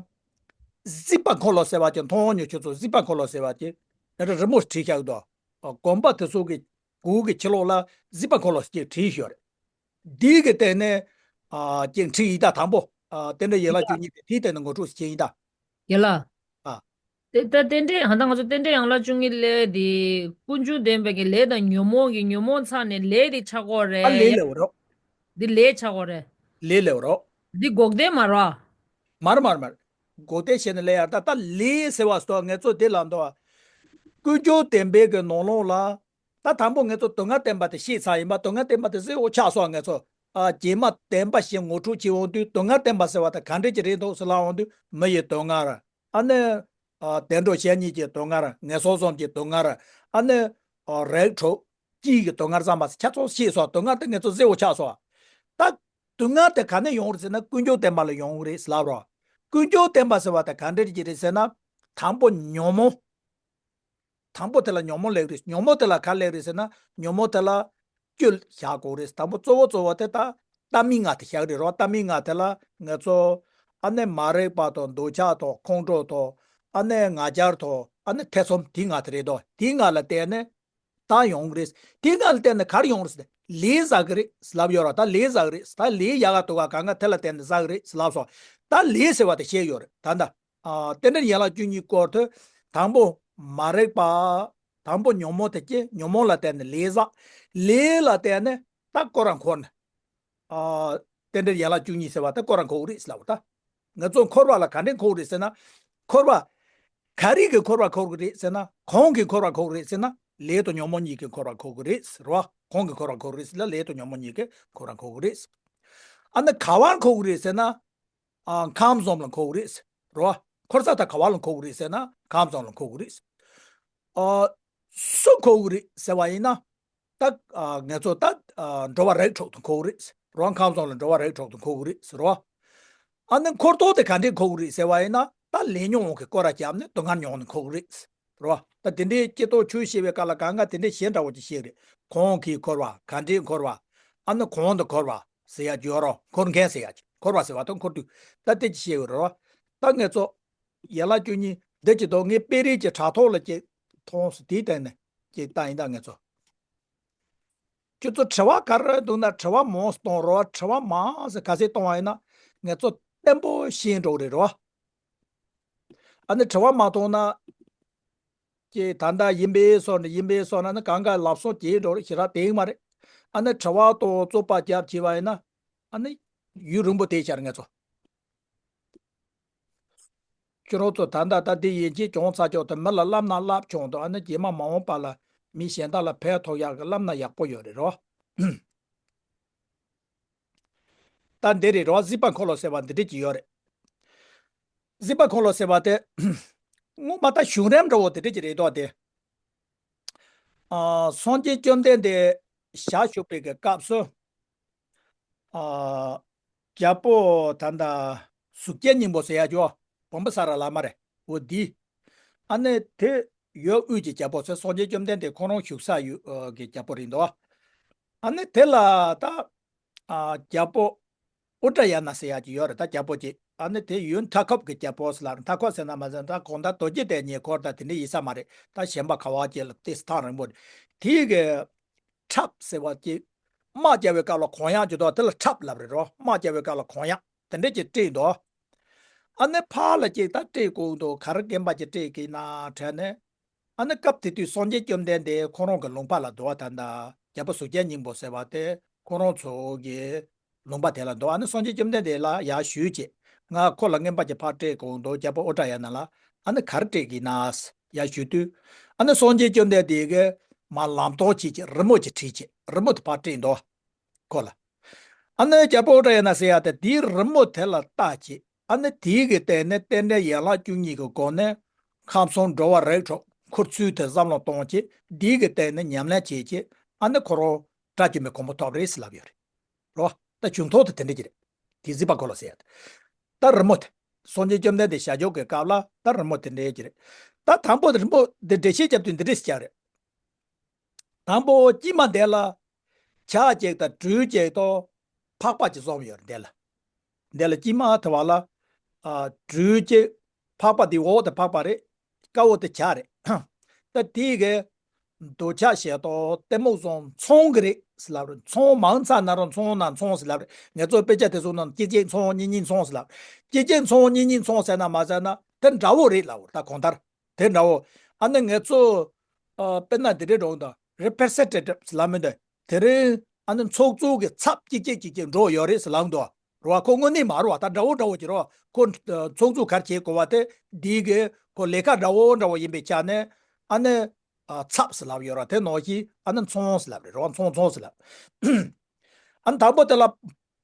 གཟིགས་པ་འཁོར་ལོ་ཟེར་བ་ཅིག་མཐོང་མྱོང་ཁྱོད་ཚོ། གཟིགས་པ་འཁོར་ལོ་ཟེར་བ་ཅིག་ང་ཚོ་རི་མོ་བྲིས་བཞག་གི་འདུག་དགོན་པ་དེ་ཚོ་གི་གུར་གྱི་ཕྱི་ལོགས་ལ་གཟིགས་པ་འཁོར་ལོ་ཅིག་བྲིས་ཡོད་རེད། འདི་གི་སྟེང་ནས། ཨ། ཅིག་བྲིས་ཡིན་ད། དང་པོ། ཨ། རྟེན་འབྲེལ་ཡན་ལག་བཅུ་གཉིས་དེ་དེའི་སྟེང་ནས་ངོ་སྤྲོད་ཅིག་བྱས་ཡིན་ད། ཡ་ལ། ཨ། དེ་ད་རྟེན་འབྲེལ། ཨ། ད་ང་ཚོ་རྟེན་འབྲེལ་ཡན་ལག་བཅུ་གཉིས་ལས་དེ་ཀུན་འབྱུང་བདེན་པའི་གི་ལས་དང་ཉོན་མོངས་ཀྱི། ཉོན་མོངས་ཚར་ནས་ལས་དེ་ཆགས་ཀྱི་ཡོད་རེད། ད་ལས་ལབ་རོགས། འདི་ལས་ཆགས་ཀྱི་ཡོད་རེད། ལས་ལབ་རོགས། འདི་འགོག་བདེན་མ་རེད། མ་རེད་མ་རེད་མ་རེད། འགོག་བདེན་བྱས་ནས་ལས་ཡར་ད། ད་ལས་ཟེར་བ་སོགས་ང་ཚོ་དེ་ལ་འདུག་ཀུན་འབྱུང་བདེན་པའི་གི་ནང་ལོགས་ལ། ད་དང་པོ་ང་ཚོ་སྡུག་བསྔལ་བདེན་པ་དེ་ཤེས་ཚར་ཡིན་པ། སྡུག་བསྔལ་བདེན་པ་དེ་གསལ་པོ་ཆགས་སོང་། ང་ཚོ། ཨ། རྗེས་མ་བདེན་པ་ཞིག་ངོ་སྤྲོད་བྱེད་འོང་དུས་སྡུག་བསྔལ་བདེན་པ་ཟེར་བ་དེ་ག་འདྲ་ཅིག་རེད་འདུག་ཟེར་ལབ་འོང་དུས་མི་ཡི་སྡུག་བསྔལ། ཨ་ནི། ཨ། བདེ་འགྲོ་གཞན་གཉིས་ཀྱི་སྡུག་བསྔལ། ངན་སོང་གསུམ་གྱི་སྡུག་བསྔལ། ཨ་ནི། ཨ། རིགས་དྲུག་སྤྱི་ཡི་སྡུག་བསྔལ་ཙམ་མ་ཟད་ཆ་ཚང་ཤེས་སོང་། སྡུག་བསྔལ་དེ་ང་ཚོ་གསལ་པོ་ཆགས་སོང་། ད་སྡུག་བསྔལ་དེ་ག་ནས་ཡོང་རེད་ཟེར་ན་ཀུན་འབྱུང་བདེན་པ་ལ་ཡོང་གི་རེད་ཟེར་ལབ་རོགས། ཀུན་འབྱུང་བདེན་པ་ཟེར་བ་དེ་ག་འདྲ་ཅིག་རེད་ཟེར་ན། དང་པོ་ཉོན་མོངས། དང་པོ་དེ་ལ་ཉོན་མོངས་ལབ་རེད། ཉོན་མོངས་དེ་ལ་ག་ལབ་རེད་ཟེར་ན། ཉོན་མོངས་དེ་ལ་སྐྱོན་བཞག་དགོས་རེད། དང་པོ་གཙོ་བོ་གཙོ་བོ་དེ་ད་ལྟ་མིན་ལྔ་དེ་བཞག་རེད་རོ། ལྟ་མིན་ལྔ་དེ་ལ་ང་ཚོ། ཨ་ནི་མ་རིག་པ་དང་། འདོད་ཆགས་དང་། ཁོང་ཁྲོ་དང་། ཨ་ནི་ང་རྒྱལ་དང་། ཨ་ནི་ཐེ་ཚོམ། དེ་ལྔ་དེ་རེད་དོ། དེ་ལྔ་ལ་བརྟེན་ནས་ད་ཡོང་གི་རེད། དེ་ལྔ་ལ་བརྟེན་ནས་ག་རེ་ཡོང་གི་རེད་ཟེར་ན། ལས་བསགས་ཀྱི་རེད་ཟེར་ལབ་ཡོད་ར། ད་ལས་བསགས་ཀྱི་རེད། ད་ལས་ཡག་ག་སྡུག་ག་གང་ག་དེ་ལ་བརྟེན་ནས་བསགས་ཀྱི་རེད་ཟེར་ལབ་སོང་། ད་ལས་ཟེར་བ་དེ་བཤད་ཡོད་རེད། ད་ལྟ། ཨ། རྟེན་འབྲེལ་ཡན་ལག་བཅུ་གཉིས་སྐོར་དུ། དང་པོ་མ་རིག་པ། དང་པོ་ཉོན་མོངས་དེ་སྐྱེ། ཉོན་མོངས་ལ་བརྟེན་ནས་ལས་བསགས། ལས་ལ་བརྟེན་ནས་ད་སྐོར་ར་འཁོར་ནས། ཨ། རྟེན་འབྲེལ་ཡན་ལག་བཅུ་གཉིས་ཟེར་བ་ད་སྐོར་ར་འཁོར་གྱི་རེད་ཟེར་ལབ་པ་ད། ང་ཚོ་འཁོར་བ་ལ་ག་འདྲས་འཁོར་གྱི་རེད་ཟེར་ན། འཁོར་བ། ག་རེ་གི་འཁོར་བ་འཁོར་གྱི་རེད་ཟེར་ན། གང་གི་འཁོར་བ་འཁོར་གྱི་རེད་ཟེར་ན། ལས་དང་ཉོན་མོངས་གཉིས་ཀྱིས་འཁོར་བར་འཁོར་གྱི་རེད་ཟེར་བ། གང་གིས་འཁོར་བར་འཁོར་གྱི་རེད་ཟེར་ན་ལས་དང་ཉོན་མོངས་གཉིས་ཀྱིས་འཁོར་བར་འཁོར་གྱི་རེད། ཨ་ནི་ག་བར་འཁོར་གྱི་རེད་ཟེར་ན། ཨ། ཁམས་གསུམ་ལ་འཁོར་གྱི་རེད་ཟེར་བ། འཁོར་ས་ད་ག་བ་ལ་འཁོར་གྱི་རེད་ཟེར་ན་ཁམས་གསུམ་ལ་འཁོར་གྱི་རེད། ཨ། སུ་འཁོར་གྱི་རེད་ཟེར་བ་ཡིན་ན། ད། ཨ། ང་ཚོ་ད། ཨ། འགྲོ་བ་རིགས་དྲུག་ཏུ་འཁོར་གྱི་རེད་ཟེར་བ། ཁམས་གསུམ་ལ་འགྲོ་བ་རིགས་དྲུག་ཏུ་འཁོར་གྱི་རེད་ཟེར་བ། ཨ་ནི་འཁོར་ཐོག་དེ་ག་འདྲས་འཁོར་གྱི་རེད་ཟེར་བ་ཡིན་ན་ད་ལས་ཉོན་གྱིས་སྐོར་ར་བརྒྱབ་ནས་སྡུག་བསྔལ་མྱོང་ནས་འཁོར་གྱི་རེད་ཟེར་བ། ད་དེ་འདྲའི་སྐྱེ་ཐོག་ཆོས་བཤད་པའི་སྐབས་ལ་གང་ག་དེ་འདྲའི་གཞས་འདྲ་བོ་ཅིག་བཤད་རེད། གང་གིས་འཁོར་བ། ག་འདྲས་འཁོར་བ། ཨ་ནི་གང་དུ་འཁོར་བ་ཟེར་ཡ་ཅིག་ཡོད་རེད། འཁོར་མཁན་ཟེར་ཡ་ཅིག་འཁོར་བ་ཟེར་བ་དང་འཁོར་དུས་ད་དེ་ཅིག་བཤད་ཡོད་རེད། ད་ངས་ཚོ། ཡན་ལག་བཅུ་གཉིས་འདི་ཅིག་དང་ངའི་དཔེ་རིས་ཀྱི་དྲ་ཐོག་ལ་ཅིག་མཐོང་སོང་། དེའི་སྟེང་ནས་ཅིག་བལྟ་ཡིན། ད་ངས་ཚོ། ཁྱོད་ཚོ་དྲི་བ་ག་རེ་འདུག་ན་དྲི་བ་མང་སུ་གཏོང་རོགས། དྲི་བ་མང་སུ་ག་ཚད་གཏོང་བ་ཡིན་ན་ངས་ཚོ་བརྟན་པོ་ཤེས་འགྲོ་གི་རེད་རོ། ཨ་ནི་དྲི་བ་མ་གཏོང་ན། ཀྱེ་ད་ལྟ་ཡིན་པས་སོ་ནི་ཡིན་པས་སོ་ན་ནི་གང་ག་ལབ་སོང་བྱེད་འགྲོ་རེད། ཞེ་དྲག་དེ་ཡིན་མ་རེད། ཨ་ནི་དྲི་བ་དང་རྩོད་པ་རྒྱབ་བྱས་པ་ཡིན་ན་ཨ་ནི་ཡུན་རིང་པོ་བསྡད་ཤར་ངས་ཚོ། ཁྱོད་རང་ཚོ་ད་ལྟ་ད་འདི་ཡན་ཆད་བྱུང་ཚར་ཆོག་ཏུ་མི་ལ་བསླབ་ན་བསླབ་བྱུང་དང་ཨ་ནི་རྗེས་མ་མ་འོངས་པ་ལ་མི་གཞན་དག་ལ་ཕན་ཐོགས་ཡག་གི་བསླབ་ན་ཡག་པོ་ཡོད་རེད་རོ། ད་འདི་རེད་རོ། གཟིགས་པ་འཁོར་ལོ་ཟེར་བ་འདི་འདྲ་ཅིག་ཡོད་རེད། གཟིགས་པ་འཁོར་ལོ་ཟེར་བ་དེ་སྔོན་མ་ད་བྱུང་རིམ་འདྲ་བོ་དེ་འདྲ་ཅིག་རེད་དོ། དེ་ཨ་སངས་རྒྱས་བཅོམ་ལྡན་འདས་ཞལ་བཞུགས་པའི་གི་སྐབས་སུ། ཨ། རྒྱལ་པོ་ད་ལྟ་གཟུགས་ཅན་སྙིང་པོ་ཟེར་ཡ་ཅོ། བོན་པོ་ས་ར་ལ་མ་རེད། འོ་འདི། ཨ་ནི་དེ་ཡོད་དབུས་ཀྱི་རྒྱལ་པོ་ཟེར། སངས་རྒྱས་བཅོམ་ལྡན་འདས་ཁོ་རང་བཞུགས་ས་ཡུལ་གྱི་རྒྱལ་པོ་རེད་འདུག་ཨ་ནི་དེ་ལ་ད། ཨ། རྒྱལ་པོ་ཨུ་ཏྲ་ཡ་ན་ཟེར་ཡ་ཅིག་ཡོད་རེད། ད་རྒྱལ་པོ་ཅིག་ཨ་ནི་དེ་ཡུལ་མཐའ་འཁོབ་ཀྱི་རྒྱལ་པོ་ཟེར་ལབ་རེད། མཐའ་འཁོབ་ཟེར་ན་མ་ཟེར་ན་ད་གང་ལྟར་རྡོ་རྗེ་གདན་ཉེ་འཁོར་ད་དེ་འདྲ་ཡིན་ས་མ་རེད། ད་གཞན་པ་ག་བ་ཅིག་ལ་དེ་ཐག་རིང་པོ་རེད། དེའི་གི་ཁྲབ་ཟེར་བ་ཅིག་དམག་རྒྱག་པའི་སྐབས་ལ་གོན་ཡག་ཅིག་འདུག་དེ་ལ་ཁྲབ་ལབ་རེད་རོ། དམག་རྒྱག་པའི་སྐབས་ལ་གོན་ཡག་དེ་འདྲ་ཅིག་སྤྲས་འདུག་ཨ་ནི་ཕར་ལ་ཅིག་ད་སྤྲས་དགོས་འདུག་ག་རེ་རྒན་པ་ཅིག་སྤྲས་ཀྱི་ན་དྲན་ནས། ཨ་ནི་སྐབས་དེ་དུས་སངས་རྒྱས་བཅོམ་ལྡན་འདས་ཁོ་རང་གི་ལུང་པ་ལ་འདུག་བ། ད་ལྟ་རྒྱལ་པོ་གཟུགས་ཅན་སྙིང་པོ་ཟེར་བ་དེ་ཁོ་རང་ཚོ་གི་ལུང་པ་དེ་ལ་འདུག་ཨ་ནི་སངས་རྒྱས་བཅོམ་ལྡན་འདས་ལ་ཡར་ཞུས་བྱས། ང་ཁོ་ལ་རྔན་པ་ཅིག་ཕར་སྤྲད་དགོས་འདུག་རྒྱལ་པོ་ཨུ་ཏྲ་ཡ་ན་ལ་ཨ་ནི་ག་རེ་སྤྲད་ཀྱི་ན་ཡར་ཞུས་དུས། ཨ་ནི་སངས་རྒྱས་བཅོམ་ལྡན་འདས་ཀྱིས་མར་ལམ་སྟོན་བྱས་བྱས་རི་མོ་ཅིག་བྲིས་བྱས་རི་མོ་དེ་ཕར་སྤྲད་འདུག་ཁོ་ལ། ཨ་ནི་རྒྱལ་པོ་ཨུ་ཏྲ་ཡ་ན་ཟེར་ཡ་དེ་དེའི་རི་མོ་དེ་ལ་བལྟས་བྱས། ཨ་ནི་དེའི་གི་སྟེང་ནས་རྟེན་འབྲེལ་ཡན་ལག་བཅུ་གཉིས་ཀྱི་སྒོ་ནས་ཁམས་གསུམ་འགྲོ་བ་རིགས་དྲུག་འཁོར་ཚུལ་དེ་བསམ་བློ་གཏོང་བྱས། དེའི་གི་སྟེང་ནས་ཉམས་ལེན་བྱས་བྱས། ཨ་ནི་ཁོ་རང་དགྲ་བཅོམ་པའི་གོ་འཕང་ཐོབ་རེད་ཟེར་ལབ་ཡོད་རེད་རོ། ད་བྱུང་ཐོག་དེ་དེ་འདྲ་ཅིག་རེད། དེ་གཟིགས་པ་འཁོར་ལོ་ཟེར་ཡ་དེ། ད་རི་མོ་དེ། སངས་རྒྱས་བཅོམ་ལྡན་འདས་ཞལ་བཞུགས་ཀྱི་སྐབས་ལ་ད་རི་མོ་དེ་འདྲ་ཅིག་རེད། ད་དང་པོ་དེ་རི་མོ་དེ་འགྲེལ་བཤད་བརྒྱབ་དུས་འདི་འདྲ་ཞིག་རེད། དང་པོ་དཀྱིལ་མ་འདི་ལ་ཇ་གཅིག་དང་སྦྲུལ་གཅིག་དང་ཕག་པ་གཅིག་བཟོས་ཡོད་རེད། འདི་ལ། འདི་ལ་དཀྱིལ་མ་དེ་བ་ལ་ཨ་སྦྲུལ་གཅིག་ཕག་པ་འདི་འོག་དེ་ཕག་པ་རེད། དཀར་པོ་དེ་ཇ་རེད། ད་དེའི་གི་འདོད་ཆགས་ཞེ་སྡང་གཏི་མུག་གསུམ་ཚོང་གི་རེད་ཟེར་ལབ་རེད། ཚོང་མང་ཙམ་ན་རུང་ཚོང་ན་ཚོང་ཟེར་ལབ་རེད། ངེད་ཚོ་དཔེ་ཆ་དེ་ཚོ་ནང་གཅིག་གཅིག་ཚོང་གཉིས་གཉིས་ཚོང་ཟེར་ལབ། གཅིག་གཅིག་ཚོང་གཉིས་གཉིས་ཚོང་ཟེར་ན་མ་ཟེར་ན་དེ་འདྲ་བོ་རེད་ལབ་རེད། ད་གང་ལྟར། དེ་འདྲ་བོ། ཨ་ནི་ངེད་ཚོ། ཨ་དཔེར་ན་འདི་འདྲའི་འགྲོ་འདུག representative ལབ་མི་འདུག་དེ་རིང་ཨ་ནི་ཚོགས་གཙོ་གི་ཚབ་གཅིག་གཅིག་གཅིག་གཅིག་འགྲོ་ཡོད་རེད་ཟེར་ལབ་འདུག་རེད་བ། ཁོ་དངོས་གནས་མ་རེད་བ། ད་འདྲ་བོ་འདྲ་བོ་ཅིག་རེད་བ། ཁོ་ཚོགས་གཙོ་ག་རེ་བྱེད་དགོས་བ་དེ་འདིའི་གི་ཁོ་ལས་ཀ་འདྲ་བོ་འདྲ་བོ་ཡིན་པའི་ཆ་ནས་ཨ་ནི་ཨ་ཚབ་ཟེར་ལབ་ཡོད་རེད་བ། དེ་ནང་བཞིན་ཨ་ནི་ཚོང་ཟེར་ལབ་རེད་རེད་བ། ཚོང་ཚོང་ཟེར་ལབ། ཨ་ནི་དང་པོ་དེ་ལ།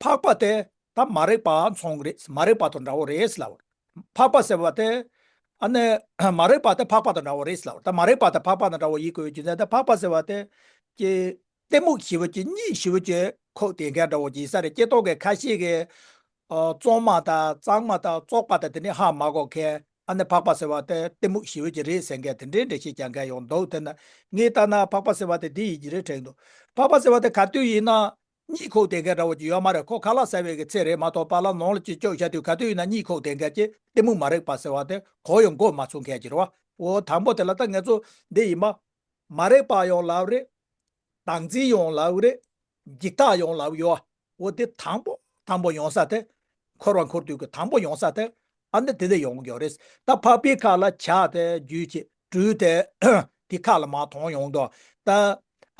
འཕགས་པ་དེ་ད་མ་རིག་པ་ཚོང་རེད། མ་རིག་པ་དང་འདྲ་བོ་རེད་ཟེར་ལབ། འཕགས་པ་ཟེར་བ་དེ། ཨ་ནི་མ་རིག་པ་དེ་འཕགས་པ་དང་འདྲ་བོ་རེད་ཟེར་ལབ། ད་མ་རིག་པ་དེ་འཕགས་པ་དང་འདྲ་བོ་ཡིན་དགོས་རྒྱུ་མཚན་དེ། འཕགས་པ་ཟེར་བ་དེ་ཀྱི་གཏི་མུག་ཞེ་པོ་ཅིག་གཉིད་ཞེ་པོ་ཅིག་ཁུག་བསྡད་མཁན་འདྲ་བོ་ཅིག་ཡིན་ས་རེད། སྐྱེ་ཐོག་གི་ཁ་ཤས་ཀྱིས་ཨ་གཙང་མ་དང་གཙང་མ་དང་བཙོག་པ་དང་དེ་ནི་ཧ་མ་གོ་མཁན། ཨ་ནི་འཕགས་པ་ཟེར་བ་དེ་གཏི་མུག་ཞེ་པོ་ཅིག་རེད་ཟེར་མཁན་དེ་འདྲའི་འགྲེལ་བཤད་རྒྱག་མཁན་ཡང་འདུག་དེ་ན་ངས་ལྟ་ན་འཕགས་པ་ཟེར་བ་དེ་འདི་ཡིན་གྱི་རེད་དྲན་འདུག་འཕགས་པ་ཟེར་བ་དེ་ག་དུས་ཡིན་ན། གཉིད་ཁུག་བསྡད་མཁན་འདྲ་བོ་ཅིག་ཡོད་མ་རེད། ཁོ་ཁ་ལག་ཟ་བའི་གི་ཚེ་རེད་མ་གཏོགས་བག་ལ་ནང་ལ་ཅིག་བཅུག་བཞག་དུས་ག་དུས་ཡིན་ན་གཉིད་ཁུག་བསྡད་མཁན་གྱི་གཏི་མུག་མ་རིག་པ་ཟེར་བ་དེ་གོ་ཡང་གོ་མ་ཚུགས་མཁན་ཅིག་རེད་བ། འོ་དང་པོ་དེ་ལ་ད་ངེད་ཚོ་འདི་ཡིན་པ། མ་རིག་པ་ཡང་ལབ་རེད། བདག་འཛིན་ཡང་ལབ་རེད། འཇིག་ལྟ་ཡང་ལབ་ཡོད། འོ་དེ་དང་པོ་དང་པོ་ཡོང་ས་དེ། འཁོར་བ་འཁོར་དུས་ཀྱི་དང་པོ་ཡོང་ས་དེ། ཨ་ནི་དེ་ལས་ཡོང་གི་ཡོད་རེད། ད་འཕགས་པའི་ཁ་ལ་ཇ་དེ་རྒྱུད་ཀྱི་སྦྲུལ་དེ་དེ་ཁ་ལ་མར་མཐོང་ཡོང་དོ། ད་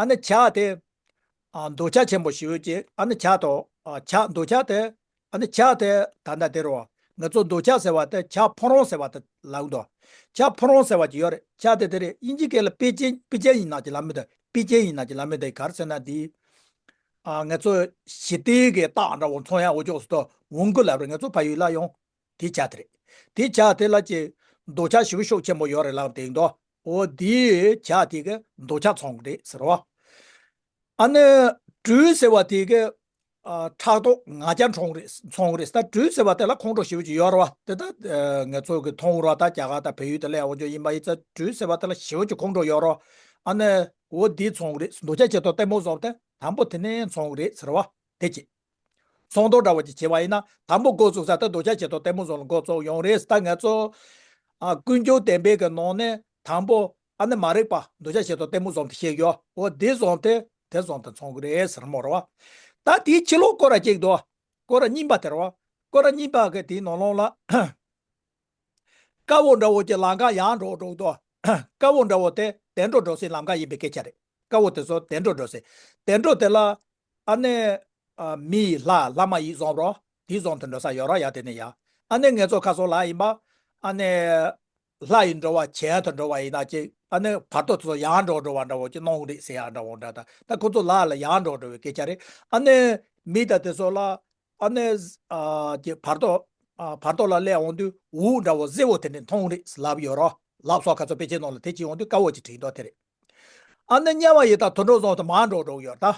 ཨ་ནི་ཇ་དེ། ཨ་འདོད་ཆགས་ཆེན་པོ་ཞེ་པོ་ཅིག་ཨ་ནི་ཇ་དང་ཨ་ཇ་འདོད་ཆགས་དེ། ཨ་ནི་ཇ་དེ་ད་ལྟ་དེ་རུ་ ང་ཚོ་འདོད་ཆགས་ཟེར་བ་དེ་ཆགས་ཕུང་རོང་ཟེར་བ་དེ་ལབ་འདུག་ཆགས་ཕུང་རོང་ཟེར་བ་ཅིག་ཡོད་རེད། ཆགས་དེ་དེ་རེད། དབྱིན་ཇི་སྐད་ལ་པེ་ཅིན་པེ་ཅིན་ཡིན་ན་ཅིག་ལབ་མི་འདུག་པེ་ཅིན་ཡིན་ན་ཅིག་ལབ་མི་འདུག་ག་རེ་ཟེར་ན་དེ། ཨ། ང་ཚོ་ཞི་བདེ་གི་རྟགས་འདྲ་བོ་མཚོན་ཡག་འོ་ཅོག་སུ་ཏོ་འོང་གི་ལབ་རེད། ང་ཚོ་ཕ་ཡུལ་ལ་ཡོང་དེ་ཆགས་དེ་རེད། དེ་ཆགས་དེ་ལ་ཅིག་འདོད་ཆགས་ཞེ་པོ་ཤུགས་ཆེན་པོ་ཡོད་རེད་ལབ་དེ་ཡིན་དོ། འོ་དེ་ཆགས་དེ་གི་འདོད་ཆགས་མཚོན་གི་རེད་ཟེར་བ། ཨ་ནི་སྦྲུལ་ཟེར་བ་དེ་གི་ཨ། ཕྲག་དོག་ང་རྒྱལ་མཚོན་རེད་མཚོན་རེད། ད་སྦྲུལ་ཟེར་བ་དེ་ལ་ཁོང་ཁྲོ་ཞེ་པོ་ཅིག་ཡོད་རེད་བ། དེ་ད་ཨ། ང་ཚོ་གི་མཐོང་རོགས་ད་རྒྱ་གར་དང་བལ་ཡུལ་དེ་ལ་ཡང་འོ་ཅོག་ཡིན་པ་ཡིན་ཙང་སྦྲུལ་ཟེར་བ་དེ་ལ་ཞེ་པོ་ཅིག་ཁོང་ཁྲོ་ཡོད་རེད། ཨ་ནི་འོ་འདི་མཚོན་རེད། འདོད་ཆགས་ཆེ་མཐོ་ལྟད་མོ་བཟོ་དེ་དང་པོ་དེ་ནས་མཚོན་རེད་ཟེར་བ་དེ་ཅི། མཚོན་དོ་འདྲ་བོ་ཅིག་བྱས་པ་ཡིན་ན་དང་པོ་འགོ་བཙུགས་ས་ད་འདོད་ཆགས་ཆེ་མཐོ་ལྟད་མོ་བཟོ་ལ་འགོ་བཙུགས་ཡོང་རེད། ད་ང་ཚོ་ཨ། ཀུན་འབྱུང་བདེན་པའི་གི་ནང་ནས་དང་པོ་ཨ་ནི་མ་རིག་པ་འདོད་ཆགས་ཆེ་མཐོ་ལྟད་མོ་བཟོ་དེ་བཤད་ཡོད། འོ་དེ་བཟོ་དེ། དེ་བཟོ་དེ་མཚོན་གི་རེད་ཟེར་མོ་རེད་བ། ད་དེའི་ཕྱི་ལོགས་སྐོར་ར་གཅིག་འདུག་སྐོར་ར་གཉིས་པ་དེ་རེད་བ། སྐོར་ར་གཉིས་པ་གི་དེའི་ནང་ལོགས་ལ། དཀར་པོ་འདྲ་བོ་གི་ལམ་ཁ་ཡར་འགྲོ་འགྲོ་འདུག་དཀར་པོ་འདྲ་བོ་དེ་བདེ་འགྲོ་འགྲོ་སའི་ལམ་ཁ་ཡིན་པའི་སྐད་ཆ་རེད། དཀར་པོ་དེ་ཚོ་བདེ་འགྲོ་འགྲོ་སའི། བདེ་འགྲོ་དེ་ལ། ཨ་ནི། ཨ། མི་ཡི་ལྷ་ལྷ་མ་ཡིན་བཟོ་འདྲ། དེ་བཟོ་དེ་འགྲོ་ས་ཡོད་ར་ཡ། དེ་ནས་ཡ། ཨ་ནི་ང་ཚོ་ཁ་སང་ལ་ཡིན་པ། ཨ་ནི། ལྷ་ཡི་འགྲོ་བ་བྱེད་དུ་འགྲོ་བ་ཡིན་ན་ཅིག་ཨ་ནི་བར་དོ་དེ་ཚོ་ཡར་འགྲོ་འགྲོ་བ་འདྲ་བོ་ཅིག་གནང་རེད་ཟེར་ཡག་འདྲ་བོ་འདྲ། ད་ད་ཁོ་ཚོ་ལ་ལ་ཡར་འགྲོ་འགྲོ་བའི་སྐད་ཆ་རེད། ཨ་ནི་མི་དང་དེ་ཚོ་ལ་ཨ་ནི་ཨ་ཅིག་བར་དོ་ཨ་བར་དོ་ལ་སླེབས་འོང་དུས་འུར་འདྲ་བོ་བཟི་བོ་དེ་ནས་མཐོང་རེད་ལབ་ཡོད་རོ། ལབ་སོགས་ག་ཚོད་དཔེ་ཆའི་ནང་ལ་དེ་ཅིག་འོང་དུས་དཀར་བོ་ཅིག་བྲིས་འདུག་དེ་རེད། ཨ་ནི་དམྱལ་བ་ཡི་དྭགས་དུད་འགྲོ་བཟང་དུ་མར་འགྲོ་འགྲོ་ཡོད་ད།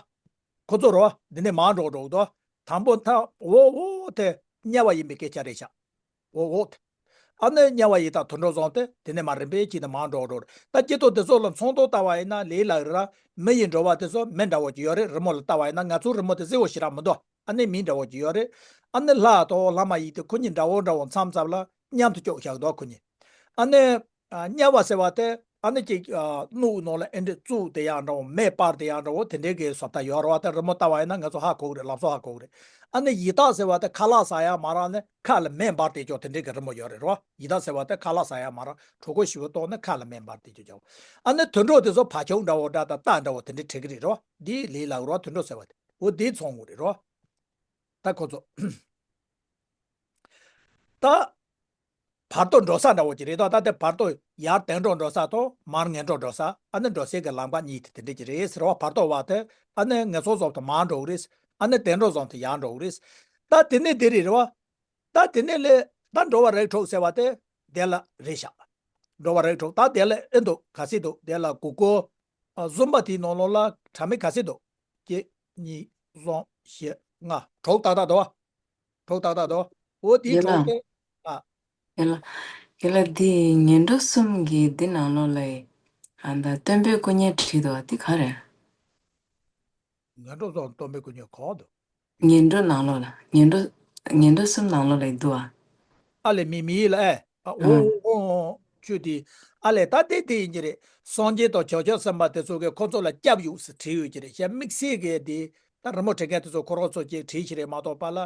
ཁོ་ཚོ་རོ་འདི་ནས་མར་འགྲོ་འགྲོ་འདུག་དང་པོ་མཐའ་འོ་འོ་དེ་དམྱལ་བ་ཡིན་པའི་སྐད་ཆ་རེད་ཤག་འོ་འོ་དེ། ཨ་ནི་དམྱལ་བ་ཡི་དྭགས་དུད་འགྲོ་བཟང་དེ་དེ་ནས་མར་རིམ་པས་ཅིག་ནས་མར་འགྲོ་འགྲོ་རེད། ད་སྐྱིད་ཏོ་དེ་ཚོ་ལ་མཚོན་དོ་ལྟ་བ་ཡིན་ན་ལས་ལ་ར་མི་ཡི་འགྲོ་བ་དེ་ཚོ་མི་འདྲ་བོ་ཅིག་ཡོད་རེད། རི་མོ་ལ་ལྟ་བ་ཡིན་ན་ང་ཚོའི་རི་མོ་དེ་བཟི་བོ་ཞེ་དྲག་མི་འདུག་ཨ་ནི་མི་འདྲ་བོ་ཅིག་ཡོད་རེད། ཨ་ནི་ལྷ་དང་ལྷ་མ་ཡིན་དེ་ཁོ་གཉིས་འདྲ་བོ་འདྲ་བོ་མཚམས་མཚམས་ལ་མཉམ་དུ་སྐྱོག་བཞག་འདུག་ཁོ་གཉིས། ཨ་ནི། ཨ། དམྱལ་བ་ཟེར་བ་དེ་ཨ་ནི་ཅིག་ཨ། སྣུག་ནང་ལ་ཨེ་འདྲ་བཙུགས་དེ་ཡག་འདྲ་བོ་མེ་སྤར་དེ་ཡག་འདྲ་བོ་དེ་འདྲའི་གི་བཟོ་ལྟ་ཡོད་རེད་བ། དེ་རི་མོ་ལྟ་བ་ཡིན་ན་ང་ཚོ་ཧ་གོ་གི་རེད། ལབ་སོ་ཧ་གོ་གི་རེད། ཨ་ནི་ཡི་དྭགས་ཟེར་བ་དེ་ཁ་ལག་ཟ་ཡག་མ་རག་ནས་ཁ་ལ་མེ་འབར་དེ་ཅོག་དེ་འདྲའི་གི་རི་མོ་ཡོད་རེད་རོ། ཡི་དྭགས་ཟེར་བ་དེ་ཁ་ལག་ཟ་ཡག་མ་རག་གྲོད་ཁོག་ཞེ་པོ་ལྟོགས་ནས་ཁ་ལ་མེ་འབར་དེ་ཅོག་ཅོག་ཨ་ནི་དུད་འགྲོ་དེ་ཚོ་བ་ཕྱུགས་འདྲ་བོ་འདྲ་དང་རྟ་འདྲ་བོ་དེ་འདྲའི་བྲི་གི་རེད་རོ། འདི་ལས་ལ་རོ་དུད་འགྲོ་ཟེར་བ་དེ་འོ་དེ་མཚོན་གི་རེད་རོ། ད་ཁོ་ཚོ། ད། བར་དོ་འགྲོ་ས་འདྲ་བོ་ཅིག་རེད་དོ། ད་དེ་བར་དོ་ཡར་བདེ་འགྲོ་འགྲོ་ས་དང་མར་ངན་འགྲོ་འགྲོ་ས། ཨ་ནི་འགྲོ་སའི་གི་ལམ་ཁ་གཉིས་དེ་དེ་འདྲ་ཅིག་རེད་ཟེར་བ། བར་དོ་བ་དེ་ཨ་ནི་ངན་སོང་བཟོ་དེ་མར་འགྲོ་གི་རེད། ཨ་ནི་བདེ་འགྲོ་བཟོ་དེ་ཡར་འགྲོ་གི་རེད། ད་དེ་ནས་དེ་རེད་རེད་བ། ད་དེ་ནས་ལས་ད་འགྲོ་བ་རིགས་དྲུག་ཟེར་བ་དེ་དེ་ལ་རེད་ཤག་འགྲོ་བ་རིགས་དྲུག་ད་དེ་ལ་ཨེ་འདུག་ག་ཚོད་འདུག་དེ་ལ་གུ་གུ། ཨ། གསུམ་པ་དེའི་ནང་ལོགས་ལ་གྲངས་མེད་ག་ཚོད་འདུག་གཅིག་གཉིས། གསུམ། བཞི། ལྔ། དྲུག་ཏག་ཏག་འདུག་བ། དྲུག་ཏག་ཏག་འདུག་འོ་དེའི་ཡོད་ལ། དྲུག་དེ། ཨ། ཡོད་ལ། ཡོད་ལ་འདི་ངན་འགྲོ་གསུམ་གྱི་འདི་ནང་ལོགས་ལ་ཡི། ཨ། ད་སྟོན་པའི་སྐུ་བརྙན་བྲིས་འདུག་བ་འདི་ག་རེ། ངན་འགྲོ་གསུམ་སྟོན་པའི་སྐུ་བརྙན་གང་འདུག་ངན་འགྲོ་ནང་ལོགས་ལ་ངན་འགྲོ། ངན་འགྲོ་གསུམ་ནང་ལོགས་ལ་ཡི་འདུག་བ། ཨ་ལས་མི་མི་ཡིས་ལ་ཨེ། ཨ། ཨ། འོ་འོ་འོ། ཆུ་དེ། ཨ་ལས་ད་དེ་དེ་ཡིན་གྱི་རེད། སངས་རྒྱས་དང་བྱང་ཆུབ་སེམས་དཔའ་དེ་ཚོ་གིས་ཁོ་ཚོ་ལ་སྐྱབས་ཡོད་ཟེར་བྲིས་ཡོད་ཀྱི་རེད། གཞན་དམིགས་བསལ་གྱི་དེ་ད་རི་མོ་བྲི་མཁན་དེ་ཚོ་ཁོ་རང་ཚོ་གིས་བྲིས་ཤི་རེད་མ་གཏོགས་པ་ལ།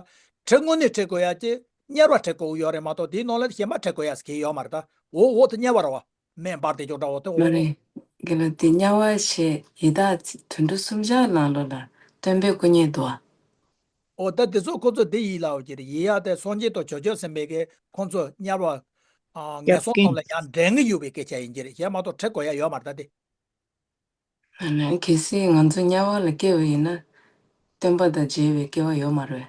བྲི་དངོས་གནས་བྲི་དགོས་ཡ་ཅིག་དམྱལ་བ་བྲི་དགོས་ཡོད་རེད་མ་གཏོགས་དེའི་ནང་ལ་གཞན་པ་བྲི་དགོས་ཡ་ཟེར་གྱི་ཡོད་མ་རེད་ད། འོ་འོ་དེ་དམྱལ་བ་རེད་བ། མེ་འབར་དེ་ཅོག་འདྲ་བོ་དེ་འོ། མ་རེད། དགེ་ལགས་དེ་དམྱལ་བ་ཞེས་ཡི་དྭགས་དུད་འགྲོ་གསུམ་ཆར་ནང་ལོགས་ལ་སྟོན་པའི་སྐུ་བརྙན་འདུག་བ། འོ་ད་དེ་ཚོ་ཁོ་ཚོ་དེ་ཡིན་ལབ་ཀྱི་རེད། ཡིན་ཡ་དེ་སངས་རྒྱས་དང་བྱང་ཆུབ་སེམས་དཔའི་གི་ཁོང་ཚོ་དམྱལ་བ། ཨ། ངན་སོང་ནང་ལ་ཡང་འདྲེན་གི་ཡོད་པའི་སྐད་ཆ་ཡིན་གྱི་རེད། གཞན་མ་གཏོགས་བྲི་དགོས་ཡ་ཡོད་མ་རེད་ད་དེ། ཨ་ནི་གལ་སྲིད་ང་ཚོ་དམྱལ་བ་ལ་སྐྱེ་བ་ཡིན་ན་སྟོན་པ་དང་མཇལ་བའི་སྐལ་བ་ཡོད་མ་རེད།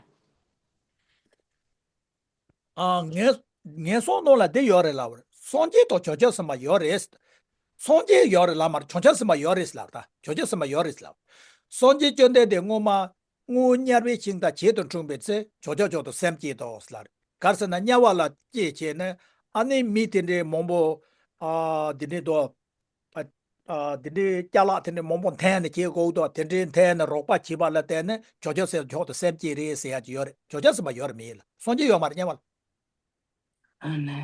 ཨ། ངན་ངན་སོང་ནང་ལ་དེ་ཡོད་རེད་ལབ་རེད། སངས་རྒྱས་དང་བྱང་ཆུབ་སེམས་དཔའ་ཡོད་རེད། སངས་རྒྱས་ཡོད་རེད་ལབ་མ་རེད། བྱང་ཆུབ་སེམས་དཔའ་ཡོད་རེད་ལབ་ད། བྱང་ཆུབ་སེམས་དཔའ་ཡོད་རེད་ལབ། སངས་རྒྱས་བཅོམ་ལྡན་འདས་སྔོན་མ་སྔོན་དམྱལ་བའི་ཞིང་དང་བྱེ་བྲག་ཏུ་འཁྲུངས་པའི་ཚེ་བྱང་ཆུབ་མཆོག་ཏུ་སེམས་བསྐྱེད་དོ་ལབ་རེད། ག་རེ་ཟེར་ན་དམྱལ་བ་ལ་སྐྱེས་བྱས་ནས་ཨ་ནི་མི་དེ་འདྲའི་མང་པོ། ཨ། དེ་འདྲའི་དོ། ཨ། ཨ། དེ་འདྲའི་ཅ་ལག་དེ་འདྲའི་མང་པོ་འཐེན་ནས་བྱེད་དགོས་འདུག་དེ་འདྲའི་འཐེན་ནས་རོགས་པ་བྱེད་པ་ལ་བརྟེན་ནས་བྱང་ཆུབ་སེམས་མཆོག་ཏུ་སེམས་བསྐྱེད་རེད་ཟེར་ཡ་ཅིག་ཡོད་རེད། བྱང་ཆུབ་སེམས་དཔའ་ཡོད་རེད་མི་ཡིན་ལ། སངས་རྒྱས་ཡོད་མ་རེད་དམྱལ་བ་ལ། ཨ་ནི།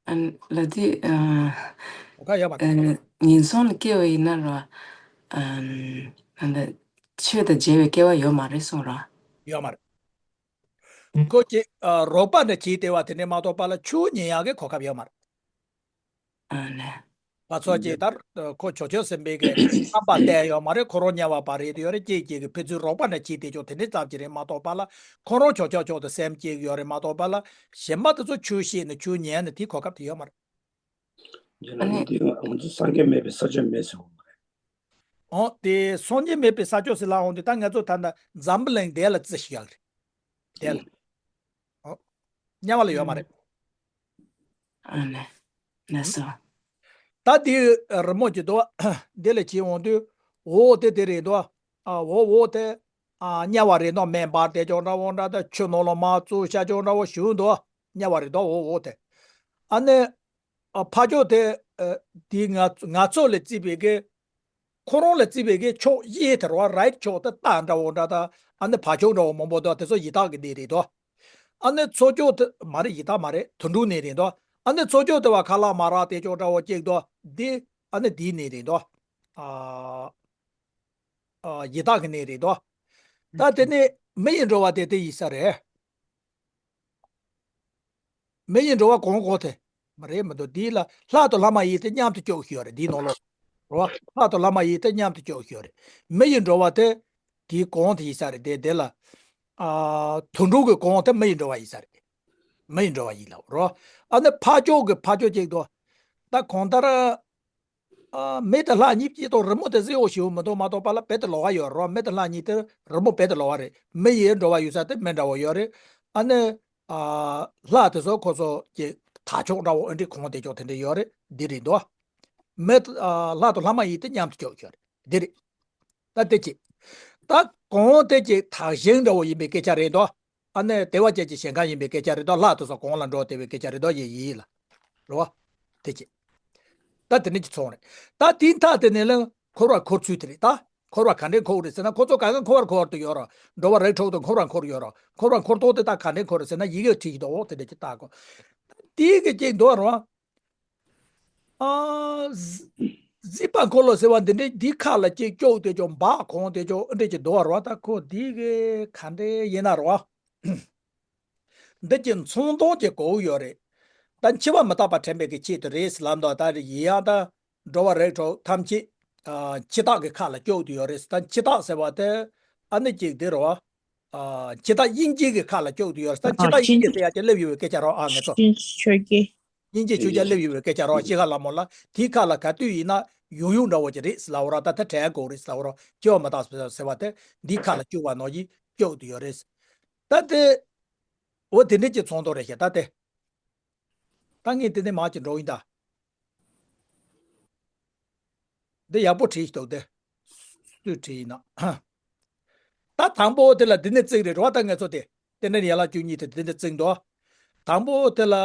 ཨ་ནི་ལ་དེ། ཨ། ག་ཡོད་མ་རེད། ཨ། ངན་སོང་ལ་སྐྱེ་བ་ཡིན་ན་ར། ཨ། ཨ་ནི་ཆོས་དང་མཇལ་བའི་སྐལ་བ་ཡོད་མ་རེད་གསུངས་ར། ཡོད་མ་རེད། ཁོ་ཅིག་ཨ། རོགས་པ་འདྲ་བྱེད་བསྡད་པ་དེ་འདྲས་མ་གཏོགས་པ་ལ་ཆོས་ཉན་ཡག་གི་གོ་སྐབས་ཡོད་མ་རེད། ཨ་ནི། མ་ཚོགས་ཀྱིས་ད་ཁོ་ཆོག་ཆོག་ཟིན་པའི་གི་བསམ་པ་བསྟན་ཡོད་མ་རེད། ཁོ་རང་དམྱལ་བ་པ་རེད་ཡོད་རེད། ཅིག་ཅིག་གི་ཕན་ཚུན་རོགས་པ་འདྲ་བྱེད་དེ་ཆོག་དེ་འདྲའི་ཙམ་ཅིག་རེད་མ་གཏོགས་པ་ལ། ཁོ་རང་ཆོག་ཆོག་ཆོག་ཏུ་སེམས་སྐྱེ་གི་ཡོད་རེད་མ་གཏོགས་པ་ལ། གཞན་པ་དེ་ཚོ་ཆོས་བཤད་ནས་ཆོས་ཉན་ནས་དེའི་གོ་སྐབས་དེ་ཡོད་མ་རེད། རྒྱལ་ལ་ཡིན་དུས་ང་ཚོ་སངས་རྒྱས་མེད་པའི་ས་ཕྱོགས་མེད་ཟེར་བ་མ་རེད། འོ་དེ་སངས་རྒྱས་མེད་པའི་ས་ཕྱོགས་ཟེར་ལ་འོང་དུས་ད་ང་ཚོ་ད་ལྟ་འཛམ་བུ་གླིང་དེ་ལ་རྩི་ཞིག་ཡག་རེད། དེ་ལ། འོ། དམྱལ་བ་ལ་ཡོད་མ་རེད། ཨ་ནི། ལགས་སོ། ད་དེ་རི་མོ་གྱི་དོ། དེ་ལ་བྱེད་འོང་དུས། འོ་དེ་དེ་རེད་དོ། ཨ་འོ་འོ་དེ། ཨ་དམྱལ་བ་རེད་དོ། མེ་འབར་དེ་ཅོག་འདྲ་བོ་འདྲ་ད་ཆུ་ནང་ལ་མ་བཙུགས་ཤ་ཅོག་འདྲ་བོ་ཞུ་འདུག་དམྱལ་བ་རེད་དོ། འོ་འོ་དེ། ཨ་ནི། ཨ་ཕ་ཕྱོགས་དེ། ཨ་དེ་ང་ང་ཚོ་ལ་བརྩིས་པའི་གི་ཁོ་རང་ལ་བརྩིས་པའི་གི་ཕྱོགས་གཡས་དེ་རེད་བ། རའིཊ་ཕྱོགས་དེ་རྟ་འདྲ་བོ་འདྲ་ད། ཨ་ནི་བ་ཕྱུགས་འདྲ་བོ་མང་པོ་འདུག་དེ་ཚོ་ཡི་དྭགས་ཀྱི་གནས་རེད་དོ། ཨ་ནི་ཚུར་ཕྱོགས་དེ་མ་རེད། ཡི་དྭགས་མ་རེད། དུད་འགྲོའི་གནས་རེད་དོ། ཨ་ནི་ཚུར་ཕྱོགས་དེ་བ་ཁ་ལག་མ་རག་དེ་ཅོག་འདྲ་བོ་གཅིག་འདུག་དེ་ཨ་ནི་དེའི་གནས་རེད་དོ། ཨ་ཨ་ཡི་དྭགས་ཀྱི་གནས་རེད་དོ། ད་དེ་ནས་མི་ཡི་འགྲོ་བ་དེ་དེ་ཡིན་ས་རེད། མི་ཡི་འགྲོ་བ་གང་གང་དེ། མ་རེད་མི་འདུག་དེ་ལ་ལྷ་དང་ལྷ་མ་ཡིན་དེ་མཉམ་དུ་བཅུག་ཡོད་རེད། དེའི་ནང་ལོགས། རེད་བ། ལྷ་དང་ལྷ་མ་ཡིན་དེ་མཉམ་དུ་བཅུག་ཡོད་རེད། མི་ཡི་འགྲོ་བ་དེ། དེའི་གང་དེ་ཡིན་ས་རེད། དེ་དེ་ལ། ཨ་དུད་འགྲོ་གི་གང་དེ་མི་ཡི་འགྲོ་བ་ཡིན་ས་རེད། མི་ཡི་འགྲོ་བ་ཡིན་ལབ་རེད་བ། ཨ་ནི་ཕ་ཕྱོགས་ཀྱི་ཕ་ཕྱོགས་གཅིག་ཏུ། ད་གང་ལྟར། ཨ་མི་དང་ལྷ་གཉིས་ཀྱི་ཐོག་རི་མོ་དེ་གཟིགས་འོ་ཞིག་མི་འདུག་མ་གཏོགས་པ་ལ་རྦད་དེ་ལོགས་ཀ་ཡོད་རེད། མི་དང་ལྷ་གཉིས་དེ་རི་མོ་རྦད་དེ་ལོགས་ཀ་རེད། མི་ཡི་འགྲོ་བ་ཡོད་ས་དེ་མི་འདྲ་བོ་ཡོད་རེད། ཨ་ནི། ཨ་ལྷ་དེ་ཚོ་ཁོ་ཚོ་གི་དར་ལྕོག་འདྲ་བོ་ཨེ་འདྲ་གང་དེ་ཅོག་དེ་འདྲ་ཡོད་རེད། འདི་རེད་འདུག་མི། ཨ་ལྷ་དང་ལྷ་མ་ཡིན་དེ་མཉམ་དུ་ཅོག་ཡོད་རེད། འདི་རེད། ད་དེ་གཅིག་ད་གང་དེ་གཅིག་དག་ཞིང་འདྲ་བོ་ཡིན་པའི་སྐད་ཆ་རེད་དོ། ཨ་ནི་དེ་བ་ཅན་གྱི་ཞིང་ཁམས་ཡིན་པའི་སྐད་ཆ་རེད་དོ། ལྷ་དེ་ཚོ་གང་ལ་འགྲོ་དེ་བའི་སྐད་ཆ་རེད་དོ། ཡེ་ཡིན་ལ། རེད་བ། དེ་གཅིག་ད་དེ་ནས་ཀྱི་ཚོང་རེད། ད་དེའི་མཐའ་དེ་ནས་ལ་འཁོར་བར་འཁོར་ཚུལ་དེ་རེད་ད། འཁོར་བ་ག་འདྲས་འཁོར་རེད་ཟེར་ན། ཁོ་ཚོ་ག་ག་འཁོར་བར་འཁོར་དུ་ཡོད་རོ། འགྲོ་བ་རིགས་དྲུག་ཏུ་འཁོར་བར་འཁོར་ཡོད་རོ། འཁོར་བར་འཁོར་ཐོག་དེ་ད་ག་འདྲས་འཁོར་རེད་ཟེར་ན། ཡི་གེ་བྲིས་ཀྱི་འདུག་འོ་དེ་འདྲས་ཀྱི་ལྟ་དགོས། དེའི་གི་གཅིག་འདུག་རོ། ཨ། གཟི་གཟིགས་པ་འཁོར་ལོ་ཟེར་བ་འདི་འདྲའི་འདི་ཁ་ལ་གཅིག་བཅུག་དེ་ཅོག་འབག་གོང་དེ་ཅོག་ཨ་འདྲ་ཅིག་འདུག་བ་རོ། ད་ཁོ་འདི་གི་ག་འདྲ་ཡིན་ན་རོ། འདི་ཀྱི་མཚོན་དོན་གྱི་གོ་ཡོད་རེད། ད་འཆི་བ་མི་རྟག་པ་དྲན་པའི་གི་ཆེད་དུ་རེད་ཟེར་ལབ་འདུག་ད་རེ་ཡིན་ཡང་ད་འགྲོ་བ་རིགས་དྲུག་ཐམས་ཅད་ཨ་འཆི་བདག་གི་ཁ་ལ་བཅུག་དེ་ཡོད་རེད། ད་འཆི་བདག་ཟེར་བ་དེ་ཨ་ནི་གཅིག་དེ་རོ། ཨ་འཆི་བདག་དབྱིན་ཇི་གི་ཁ་ལ་བཅུག་དེ་ཡོད་རེད། ད་འཆི་ཨ་བདག་དབྱིན་ཇི་ཟེར་ཡ་ཅིག་སླེབས་ཡོད་པའི་སྐད་ཆ་རོ། ཨ་ང་ཚོ་དབྱིན་ཇི་ཆོས་རྒྱལ། དབྱིན་ཇི་ཆོས་རྒྱལ་སླེབས་ཡོད་པའི་སྐད་ཆ་རོ། ཤི་ཁ་ལ་མོ་ལ་དེའི་ཁ་ལ་ག་དུས་ཡིན་ན་ཡོང་ཡོང་འདྲ་བོ་ཅིག་རེད་ཟེར་ལབ་རོ། ད་ད་དྲན་དགོས་རེད་ཟེར་ལབ་རོ། འཆི་བ་མི་རྟག་ཟེར་བ་དེ་འདིའི་ཁ་ལ་བཅུག་པ་ནང་བཞིན་བཅུག་དེ་ཡོད་རེད། ད་དེ། འོ་དེ་འདྲ་ཅིག་མཚོན་དོན་རེད་ཤག་ད་དེ། ད་ངས་དེ་ནས་མར་ཅིག་འགྲོ་ཡིན་ད། འདི་ཡག་པོ་བྲིས་ཤིག་འདུག་དེ། སུས་བྲིས་ཡིན་ན། ད་དང་པོ་དེ་ལ་འདི་ནས་བརྩིགས་རེད་རོ། ད་ང་ཚོ་དེ། དེ་ནས་ཡན་ལག་བཅུ་གཉིས་དེ་འདི་ནས་བརྩིགས་འདུག་དང་པོ་དེ་ལ།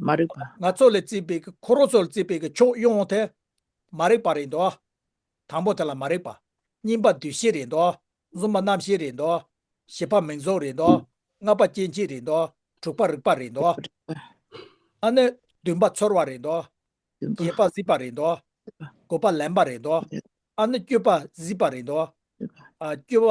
མ་རིག་པ། ང་ཚོ་ལ་བརྩིས་པའི་གི་ཁོ་རང་ཚོ་ལ་བརྩིས་པའི་གི་ཕྱོགས་ཡོངས་དེ། མ་རིག་པ་རེད་འདུག་དང་པོ་དེ་ལ་མ་རིག་པ། གཉིས་པ་འདུ་ཤེས་རེད་འདུག་གསུམ་པ་རྣམ་ཤེས་རེད་འདུག་བཞི་པ་མིང་གཟུགས་རེད་འདུག་ལྔ་པ་སྐྱེ་མཆེད་རེད་འདུག་དྲུག་པ་རིག་པ་རེད་འདུག་ཨ་ནི་བདུན་པ་ཚོར་བ་རེད་འདུག་བདུན་པ། བརྒྱད་པ་གཟིགས་པ་རེད་འདུག་དགུ་པ་ལེན་པ་རེད་འདུག་ཨ་ནི་བཅུ་པ་གཟིགས་པ་རེད་འདུག་ཨ་བཅུ་པ་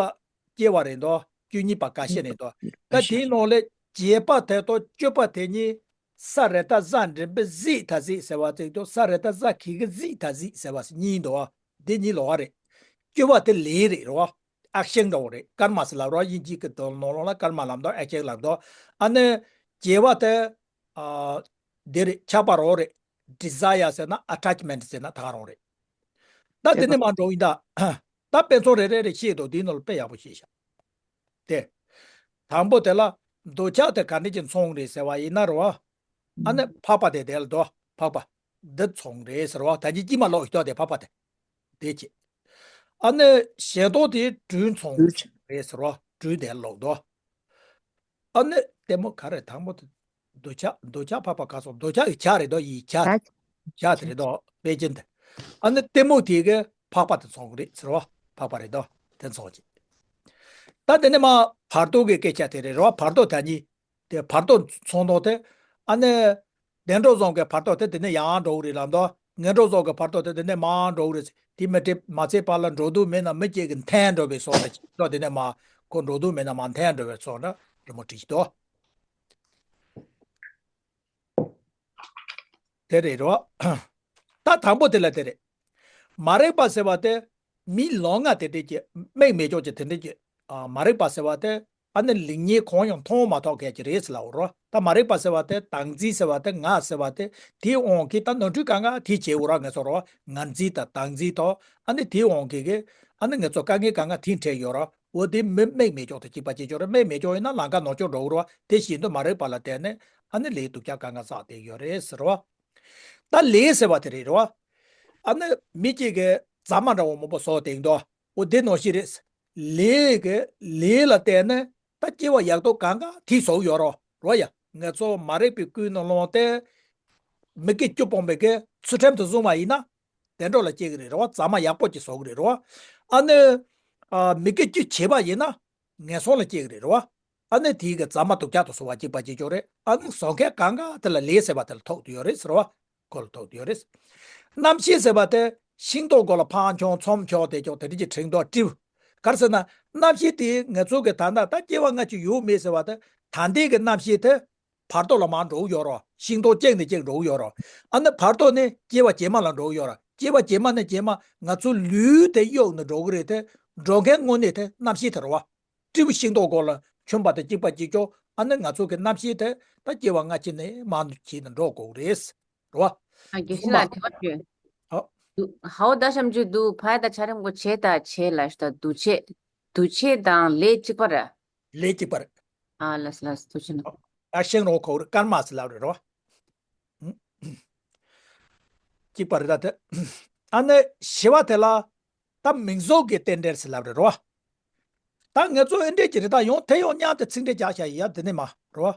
སྐྱེ་བ་རེད་འདུག་བཅུ་གཉིས་པ་རྒ་ཤི་རེད་འདུག་ད་དེའི་ནང་ལས་བརྒྱད་པ་དེ་དང་བཅུ་པ་དེ་གཉིས། ས་ར་ཏ་ཟ་མགྲིན་པའི་གཟིགས་ད་གཟིགས་ཟེར་བ་ཅིག་དང་། ས་ར་ཏ་ཟ་གི་གི་གཟིགས་ད་གཟིགས་ཟེར་བ་གཉིས་འདུག་བ། འདི་གཉིས་ལོགས་ཀ་རེད། བཅུ་པ་དེ་ལས་རེད་རོ། ཨེག་ཤན་འདྲ་བོ་རེད། ཀརྨ་ཟེར་ལབ་རོ། དབྱིན་ཇིའི་གི་དོན་ནང་ལོགས་ལ་ཀརྨ་ལབ་འདུག་ཨེག་ཤན་ལབ་འདུག་ཨ་ནི་བརྒྱད་པ་དེ། ཨ། འདི་རེད། ཆགས་པ་རོ་རེད། ཌི་ཛ་ཡར་ཟེར་ན་ཨ་ཊེཆ་མེན་ཊི་ཟེར་ན་ད་ག་རང་རེད། ད་དེ་ནས་མར་འགྲོ་ཡིན་ད། ད་དཔེ་མཚོན་རེ་རེ་རེ་བཤད་འདུག་འདིའི་ནང་ལ་དཔེ་ཡག་པོ་བཤད་ཤག་དེ། དང་པོ་དེ་ལ་འདོད་ཆགས་དེ་ག་འདྲ་ཅིག་མཚོན་རེད་ཟེར་བ་ཡིན་ན་རོ། ཨ་ནི་འཕགས་པ་དེ་དེ་ལ་འདོད་འཕགས་པ་འདི་མཚོན་རེད་ཟེར་བ། ད་ཅི་ཅི་མ་ལོག་ཡོད་དེ་འཕགས་པ་དེ། དེ་བྱེད། ཨ་ནི་ཞེ་སྡང་དེ་སྦྲུལ་མཚོན་རེད་ཟེར་བ། སྦྲུལ་དེ་ལ་ལོག་འདོད། ཨ་ནི་ལྟད་མོ་ག་རེ་དང་པོ་དེ། འདོད་ཆགས། འདོད་ཆགས་འཕགས་པ་ག་སོང་། འདོད་ཆགས་ཀྱི་ཆགས་རེད་དོ། ཡིག་ཆགས། ཆགས་དེ་རེད་དོ། དཔེ་ཅན་དེ། ཨ་ནི་ལྟད་མོ་དེ་གི་འཕགས་པ་དེ་མཚོན་གི་རེད་ཟེར་བ། འཕགས་པ་རེད་དོ། དེ་མཚོན་གྱི། ད་དེ་ནས་མར་བར་དོ་གི་སྐད་ཆ་དེ་རེད་རོ། བར་དོ་ད་གཉིས། དེ་བར་དོ་མཚོན་དོན་དེ། ཨ་ནི། བདེ་འགྲོ་བཟང་གི་བར་དོ་དེ་དེ་ནས་ཡར་འགྲོ་གི་རེད་ལབ་འདུག་ངན་འགྲོ་བཟང་གི་བར་དོ་དེ་དེ་ནས་མར་འགྲོ་གི་རེད། དེ་མི་འགྲིག་མ་ཚད་པ་ལ་འགྲོ་འདོད་མེད་ན་མི་གཅིག་གི་འཐེན་འགྲོ་བའི་བཟོ་འདྲ་ཅིག་འགྲོ། དེ་ནས་མར་ཁོ་འགྲོ་འདོད་མེད་ན་མར་འཐེན་འགྲོ་བའི་བཟོ་འདྲ་རི་མོ་བྲིས་ཤིག་འདུག་དེ་རེད་རོ། ད་དང་པོ་དེ་ལ་དེ་རེད། མ་རིག་པ་ཟེར་བ་དེ་མི་ལོང་ང་དེ་འདྲས་ཀྱི་དམིགས་མེད་ཅོག་ཅིག་དེ་འདྲས་ཀྱི་ཨ་མ་རིག་པ་ཟེར་བ་དེ་ཨ་ནི་ལེགས་ཉེས་གང་ཡང་མཐོང་མ་ཐག་གལ་གྱི་རེད་ཟེར་ལབ་རོ། ད་མ་རིག་པ་ཟེར་བ་དེ་བདག་འཛིན་ཟེར་བ་དེ་ང་ཟེར་བ་དེ་དེའི་དབང་གིས་ད་ནོར་འཁྲུལ་གང་ག་དེ་བྱེད་འོ་ར་ངེས་སོ་རོ། ང་འཛིན་དང་བདག་འཛིན་ཐོག་ཨ་ནི་དེའི་དབང་གིས་གི་ཨ་ནི་ངེས་སོ་དཀའ་ངལ་གང་ག་དེ་འཕྲད་ཡོད་རོ། འོ་དེ་མི་དམིགས་མེད་ཅོག་དང་གཅིག་པ་གཅིག་ཅོག་རེད། དམིགས་མེད་ཅོག་ཡིན་ན་ལམ་ཁ་ནོར་ཅོག་འགྲོ་གི་རོ། དེ་བཞིན་དུ་མ་རིག་པ་ལ་བརྟེན་ནས་ཨ་ནི་ལས་སྡུག་ཅག་གང་ག་བསགས་བསྡད་ཡོད་རེད་ཟེར་རོ། ད་ལས་ཟེར་བ་དེ་རེད་རོ། ཨ་ནི་མི་གཅིག་གིས་རྫ་མ་འདྲ་བོ་མང་པོ་བཟོ་བསྡད་འདུག་འོ་དེ་ནང་བཞིན་རེད། ལས་ཀྱི་ལས་ལ་བརྟེན་ནས་ད་སྐྱེ་བ་ཡག་སྡུག་གང་ག་དེ་བཟོ་གི་ཡོད་རོ་རོ། ཡ་ངེས་སོ་མ་རིག་པའི་ཀུན་ནས་བསླངས་ཏེ་མི་དགེ་བཅུ་སྤོང་བའི་གི་ཚུལ་ཁྲིམས་དུ་བཟུང་བ་ཡིན་ན་དེ་འདྲ་ལ་སྐྱེ་གི་རེད་རོ། རྫ་མ་ཡག་པོ་ཅིག་བཟོ་གི་རེད་རོ། ཨ་ནི་ཨ་མི་དགེ་བཅུ་བྱས་པ་ཡིན་ན་ངན་སོང་ལ་སྐྱེ་གི་རེད་རོ། ཨ་ནི་དེའི་གི་རྫ་མ་སྡུག་ཅག་ཏུ་བཟོ་བ་གཅིག་པ་གཅིག་ཅོག་རེད། ཨ་ནི་བཟོ་མཁན་གང་ག་དེ་ལ་ལས་ཟེར་བ་དེ་ལ་ཐུག་བསྡད་ཡོད་རེད་ཟེར་བ། ཁོ་ལ་ཐུག་བསྡད་ཡོད་རེད། རྣམ་ཤེས་ཟེར་བ་དེ་ཤིང་ཏོག་གོ་ལ་ཕང་ཆུང་ཚོམ་ཆོག་དེ་ཅོག་དེ་འདྲ་ཅིག་དྲན་འདུག་སྤྲིབ། ག་རེ་ཟེར་ན་རྣམ་ཤེས་དེ་ང་ཚོ་གི་ད་ལྟ་ད་སྐྱེ་བ་སྔ་ཕྱི་ཡོད་མེད་ཟེར་བ་དེ་ད་ལྟའི་གི་རྣམ་ཤེས་དེ་བར་དོ་ལ་མར་འགྲོ་གི་ཡོད་རོ། ཤིང་ཏོག་གཅིག་ནས་གཅིག་འགྲོ་གི་ཡོད་རོ། ཨ་ནི་བར་དོ་ནས་སྐྱེ་བ་རྗེས་མ་ལ་འགྲོ་གི་ཡོད་རོ། སྐྱེ་བ་རྗེས་མ་ནས་རྗེས་མ་ང་ཚོ་ལུས་དེ་གཡོགས་ནས་འགྲོ་གི་རེད་དེ། འགྲོ་མཁན་དངོས་གནས་དེ་རྣམ་ཤེས་དེ་རེད་བ། སྤྲིན་པ་ཤིང་ཏོག་གོ་ལ་ཆུན་པ་དང་གཅིག་པ་གཅིག་ཅོག་ཨ་ནི་ང་ཚོ་གི་རྣམ་ཤེས་དེ་ད་སྐྱེ་བ་སྔ་ཕྱི་ནས་མར་བྱས་ནས་འགྲོ་དགོས་རེད། རེད་བ། ཨ་དགེ་བཤེས་ལགས་དྲི་བ་ཞུ། ཨ། འདུག་ཧའོ་ད་ཤམ་ཅུ་འདུག་ཕ་ཡ་ད་ཆ་རེམ་གོ་བྱེད་ད་བྱེད་ལ་ཤུ་ད་འདུ་བྱེད། འདུ་བྱེད་དང་ལས་གཅིག་པ་རེད། ལས་གཅིག་པ་རེད། ཨ་ལགས་ལགས་འདུ་བྱེད་ནོ། ཨ་ཤེང་རོ་ཁོ་རེ་ཀརྨ་ཟེར་ལབ་རེད་རོ། གཅིག་པ་རེད་ད་དེ། ཨ་ནི་བཞི་བ་དེ་ལ་ད་མིང་གཟུགས་ཀྱི་རྟེན་འབྲེལ་ཟེར་ལབ་རེད་རོ། ད་ང་ཚོ་ཨེ་འདྲས་ཀྱི་རེད། ད་ཡང་དེ་ཡང་མཉམ་དུ་ཚིག་འགྲེལ་རྒྱག་བྱ་ཡི་ཡ་དེ་ནི་མ་རོ།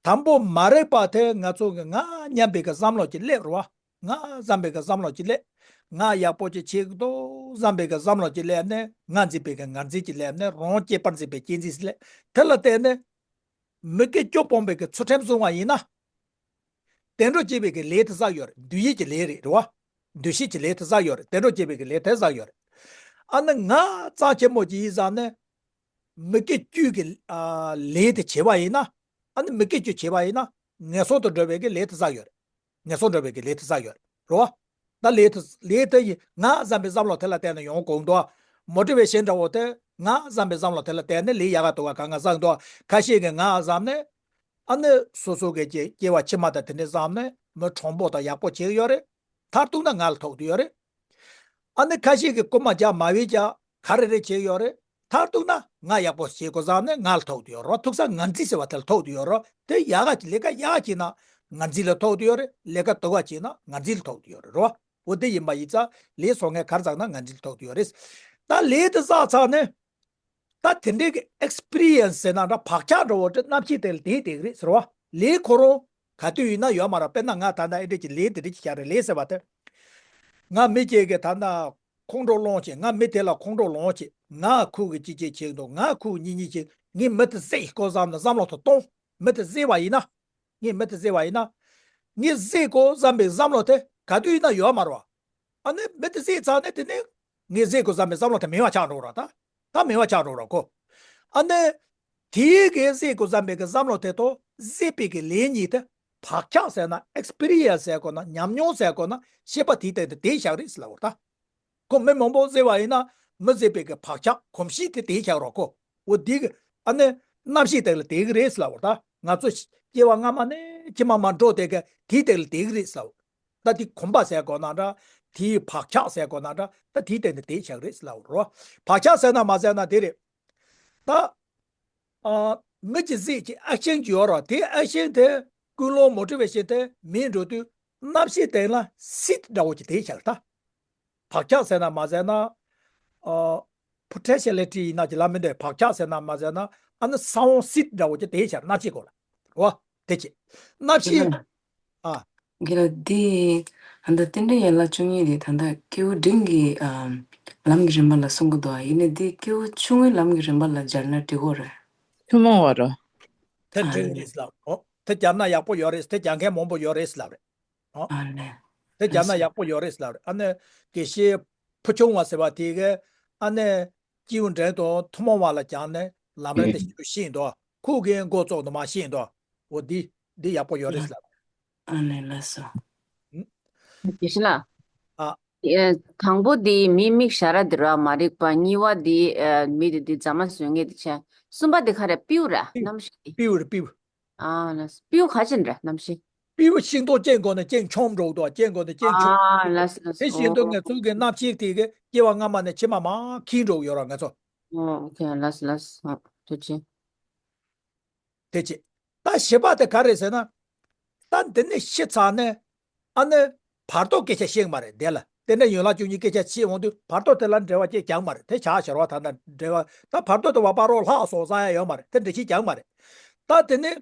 དང་པོ་མ་རིག་པ་དེ་ང་ཚོ་གི་ང་སྙམ་པའི་གི་བསམ་བློ་ཅིག་སླེབས་རོ། ང་བསམ་པའི་གི་བསམ་བློ་ཅིག་སླེབས། ང་ཡག་པོ་ཅིག་བྱེད་ཀྱི་འདུག་བསམ་པའི་གི་བསམ་བློ་ཅིག་སླེབས་ནས་ང་འཛིན་པའི་གི་ང་འཛིན་ཅིག་སླེབས་ནས་རང་གཅེས་པར་འཛིན་པའི་གཅེས་འཛིན་སླེབས། དེ་ལ་བརྟེན་ནས་མི་དགེ་བཅུ་སྤོང་བའི་གི་ཚུལ་ཁྲིམས་བཟུང་བ་ཡིན་ན། དེ་འདྲ་བྱེད་པའི་གི་ལས་དེ་བསགས་ཡོད་རེད། འདུ་ཤེས་ཀྱི་ལས་རེད་རེད་བ། འདུ་ཤེས་ཀྱི་ལས་དེ་བསགས་ཡོད་རེད། དེ་འདྲ་བྱེད་པའི་གི་ལས་དེ་བསགས་ཡོད་རེད། ཨ་ནི་ང་རྩ་ཆེན་པོ་ཅིག་ཡིན་ཙང་ནས་མི་དགེ་བཅུ་གི་ཨ་ལས་དེ་བྱེད་པ་ཡིན་ན། ཨ་ནི་མི་དགེ་བཅུ་བྱེད་པ་ཡིན་ན་ངན་སོང་དུ་འགྲོ་བའི་གི་ལས་དེ་བསགས་ཡོད་རེད། ངན་སོང་འགྲོ་བའི་གི་ལས་དེ་བསགས་ཡོད་རེད་རོ། ད་ལས་དེ་ལས་དེ་ཡི་ང་བསམ་པའི་བསམ་བློ་དེ་ལ་བརྟེན་ནས་ཡོང་དགོས་འདུག་མོ་ཊི་ཝེ་ཤན་འདྲ་བོ་དེ་ང་བསམ་པའི་བསམ་བློ་དེ་ལ་བརྟེན་ནས་ལས་ཡག་ག་དུ་བ་གང་ག་བསགས་འདུག་ཁ་ཤས་ཀྱིས་ང་བསམ་ནས་ཨ་ནི་སོ་སོ་གི་སྐྱེ་སྐྱེ་བ་ཕྱི་མ་དང་དེ་འདྲ་བསམ་ནས་མི་དྲང་པོ་དང་ཡག་པོ་བྱེད་ཀྱི་ཡོད་རེད། མཐར་གཏུགས་ན་ང་ལ་ཐུག་གི་ཡོད་རེད། ཨ་ནི་ཁ་ཤས་ཀྱིས་རྐུན་མ་རྒྱག་མ་བའི་རྒྱག་ག་རེ་རེ་བྱེད་ཀྱི་ཡོད་རེད། མཐར་གཏུགས་ན་ང་ཡག་པོ་བྱེད་དགོས་བསམ་ནས་ང་ལ་ཐུག་གི་ཡོད་རེད། ཐུག་ས་ང་འཛིན་ཟེར་བ་དེ་ལ་ཐུག་གི་ཡོད་རེད། དེ་ཡག་ག་ཅིག་ལས་ཀ་ཡག་ག་བྱེད་ན་ང་འཛིན་ལ་ཐུག་གི་ཡོད་རེད། ལས་ཀ་སྡུག་ག་བྱེད་ན་ང་འཛིན་ལ་ཐུག་གི་ཡོད་རེད་རོ། འོ་དེ་ཡིན་པ་ཡིན་ཙང་ལས་བཟོ་མཁན་ག་རེ་བསགས་ན་ང་འཛིན་ལ་ཐུག་གི་ཡོད་རེད། ད་ལས་དེ་བསགས་ཚར་ནས་ད་དེ་འདྲའི་གི་ཨེགས་པི་རི་ཡན་སི་ཟེར་ན་འདྲ་བག་ཆགས་འདྲ་བོ་དེ་རྣམ་ཤེས་དེ་ལ་དེ་དེ་གི་རེད་ཟེར་བ། ལས་ཁོ་རང་ག་དུས་ཡིན་ན་ཡོད་མ་རེད། དཔེར་ན་ང་ད་ལྟ་ཨེ་འདྲ་ཅིག་ལས་དེ་འདྲ་ཅིག་བྱ་རེད་ལས་ཟེར་བ་དེ། ང་མི་གཅིག་གི་ད་ལྟ་ཁོང་ཁྲོ་སློང་བྱེད། ང་མི་དེ་ལ་ཁོང་ཁྲོ་སློང་བྱེད། ང་ཁོ་གི་ཅི་ཅི་བྱེད་འདུག་ང་ཁོ་གི་གཉིས་གཉིས་བྱེད། ངས་མི་དེ་བསད་དགོས་བསམ་ན་བསམ་བློ་དེ་གཏོང་། མི་དེ་བསད་པ་ཡིན་ན། ངས་མི་དེ་བསད་པ་ཡིན་ན། ངས་བསད་དགོས་བསམ་པའི་བསམ་བློ་དེ་ག་དུས་ཡིན་ན་ཡོད་མ་རེད་བ། ཨ་ནི་མི་དེ་བསད་ཚར་ནས་དེ་ནས་ངས་བསད་དགོས་བསམ་པའི་བསམ་བློ་དེ་མེད་པ་ཆགས་འགྲོ་ར་ད། ད་མེད་པ་ཆགས་འགྲོ་ར་ཁོ། ཨ་ནི། དེའི་གི་བསད་དགོས་བསམ་པའི་གི་བསམ་བློ་དེ་དང་བསད་པའི་གི་ལས་གཉིས་དེ་བག་ཆགས་ཟེར་ན་ཨེགས་པི་རི་ཡན་སི་ཟེར་དགོས་ན་ཉམས་མྱོང་ཟེར་དགོས་ན་ཤེས་པ་དེའི་སྟེང་དུ་དེ་བཞག་རེད་ཟེར་ལབ་པ་རེད་ད། ཁོ་མི་མང་པོ་བསད་པ་ཡིན་ན་མི་བསད་པའི་གི་བག་ཆགས་གོམས་གཤིས་དེ་དེ་བཞག་རོགས་ཁོ། འོ་དེ་གི་ཨ་ནི་རྣམ་ཤེས་སྟེང་ལ་དེ་གི་རེད་ཟེར་ལབ་པ་རེད་ད། ང་ཚོ་སྐྱེ་བ་སྔ་མ་ནས་ཕྱི་མ་མར་འགྲོ་དེ་གི་དེའི་སྟེང་ལ་དེ་གི་རེད་ཟེར་ལབ། ད་དེ་གོམས་པ་ཟེར་དགོས་ན་འདྲ། དེའི་བག་ཆགས་ཟེར་དགོས་ན་འདྲ། ད་དེའི་སྟེང་དུ་དེ་བཞག་རེད་ཟེར་ལབ་པ་རེད། བག་ཆགས་ཟེར་ན་མ་ཟེར་ན་དེ་རེད། ད། ཨ། མི་གཅིག་བསད་ཀྱི་ཨེག་ཤན་ཅིག་ཡོད་རེད། དེ་ཨེག་ཤན་དེ་ཀུན་སློང་མོ་ཊི་ཝེ་ཤན་དེ་མེད་འགྲོ་དུས་རྣམ་ཤེས་སྟེང་ལ་སིད་འདྲ་བོ་ཅིག་དེ་བཞག་ད། བག་ཆགས་ཟེར་ན་མ་ཟེར་ན། ཨ། པོ་ཊེན་ཤ་ལི་ཊི་ཡིན་ན་ཅིག་ལབ་མི་འདུག་བག་ཆགས་ཟེར་ན་མ་ཟེར་ན་ཨ་ནི་ས་བོན་སིད་འདྲ་བོ་ཅིག་དེ་བཞག་རྣམ་ཤེས་སྐོར་ལ། རེད་བ། དེ་ཅིག་རྣམ་ཤེས། ཨ། གི་ལ་འདི། ཨ་ད་རྟེན་འབྲེལ་ཡན་ལག་བཅུ་གཉིས་དེ་ད་ལྟ་སྐྱེས་བུ་འབྲིང་གི་ཨ་ལམ་གྱི་རིམ་པ་ལ་གསུང་གི་འདུག་ཨ་ཡིན་ནའི་འདི་སྐྱེས་བུ་ཆུང་ངུའི་ལམ་གྱི་རིམ་པ་ལ་སྦྱར་ན་འགྲིག་གོ་རེད། ཐུན་མོང་བ་རོ། དེ་ཨ་འབྲིང་རེད་ལབ། ཨོ། དེ་སྦྱར་ན་ཡག་པོ་ཡོད་རེད། དེ་སྦྱར་མཁན་མང་པོ་ཡོད་རེད་ལབ་རེད། ཨོ། ཨ་ནི། དེ་སྦྱར་ན་ཡག་པོ་ཡོད་རེད་ལབ་རེད། ཨ་ནི་དགེ་བཤེས་ཕུ་ཆུང་བ་ཟེར་བ་དེ་གས་ཨ་ནི་སྐྱེས་བུ་འབྲིང་དང་ཐུན་མོང་བ་ལ་སྦྱར་ནས་ལམ་རིམ་དེ་ཞིབ་ཏུ་ཤེས་འདུག་ཁོ་གིས་འགོ་བཙུགས་ནས་མར་ཤེས་འདུག་འོ་འདི་འདི་ཡག་པོ་ཡོད་རེད་ལབ། ཨ་ནི་ལགས་སོ། ཨུ། དགེ་བཤེས་ལགས། ཨེ། དང་པོ་དེ་མི་མིག་ཞར་ར་དེ་ར་མ་རིག་པ། གཉིས་པ་དེ་ཨེ། མི་དེ་དེ་རྫ་མ་བཟོ་མཁན་དེ་བྱས། གསུམ་པ་དེ་ག་རེ། སྤྲེའུ་ར། གནམ་གཤིས་དེ། སྤྲེའུ་རེད། སྤྲེའུ། ཨ་ལ། སྤྲེའུ་ག་ཅན་ར། གནམ་གཤིས། སྤྲེའུ་ཤིང་ཏོག་སྐྱེ་དགོས་ན་སྐྱེ་ཆོམ་འགྲོ་འདུག་སྐྱེ་དགོས་ན་སྐྱེ་ཆོམ། ཨ་ལ་ལ། དེ་བཞིན་དུ་ཨོ། ང་ཚོ་གི་གནམ་གཤིས་དེ་གི་སྐྱེ་བ་སྔ་མ་ནས་ཕྱི་མ་མར་འཁྱེར་འགྲོ་ཡོད་ར་ང་ཚོ། ཨོ། ཨོ་ཁེ། ལ་ལ། ཨོ། ཐུགས་རྗེ་ཆེ། དེ་བྱས། ད་བཞི་པ་དེ་ག་རེད་ཟེར་ན། ད་འདི་ནས་ཤི་ཚར་ནས་ཨ་ནི་བར་དོ་སྐད་ཆ་བཤད་མ་རེད། དེ་ལ་དེ་འདྲ་ཡན་ལག་བཅུ་གཉིས་སྐད་ཆ་བཤད་འོང་དུས་བར་དོ་དེ་ལ་འགྲེལ་བ་ཅིག་ཀྱང་མ་རེད། དེ་བྱ་བྱ་བ་ད་ལྟ་འགྲེལ་བ་ད་བར་དོ་དེ་བ་པ་རོ་ལྷག་སོང་ས་ཡ་ཡོད་མ་རེད། དེ་འགྲེལ་བཤད་ཀྱང་མ་རེད། ད་དེ་ནས་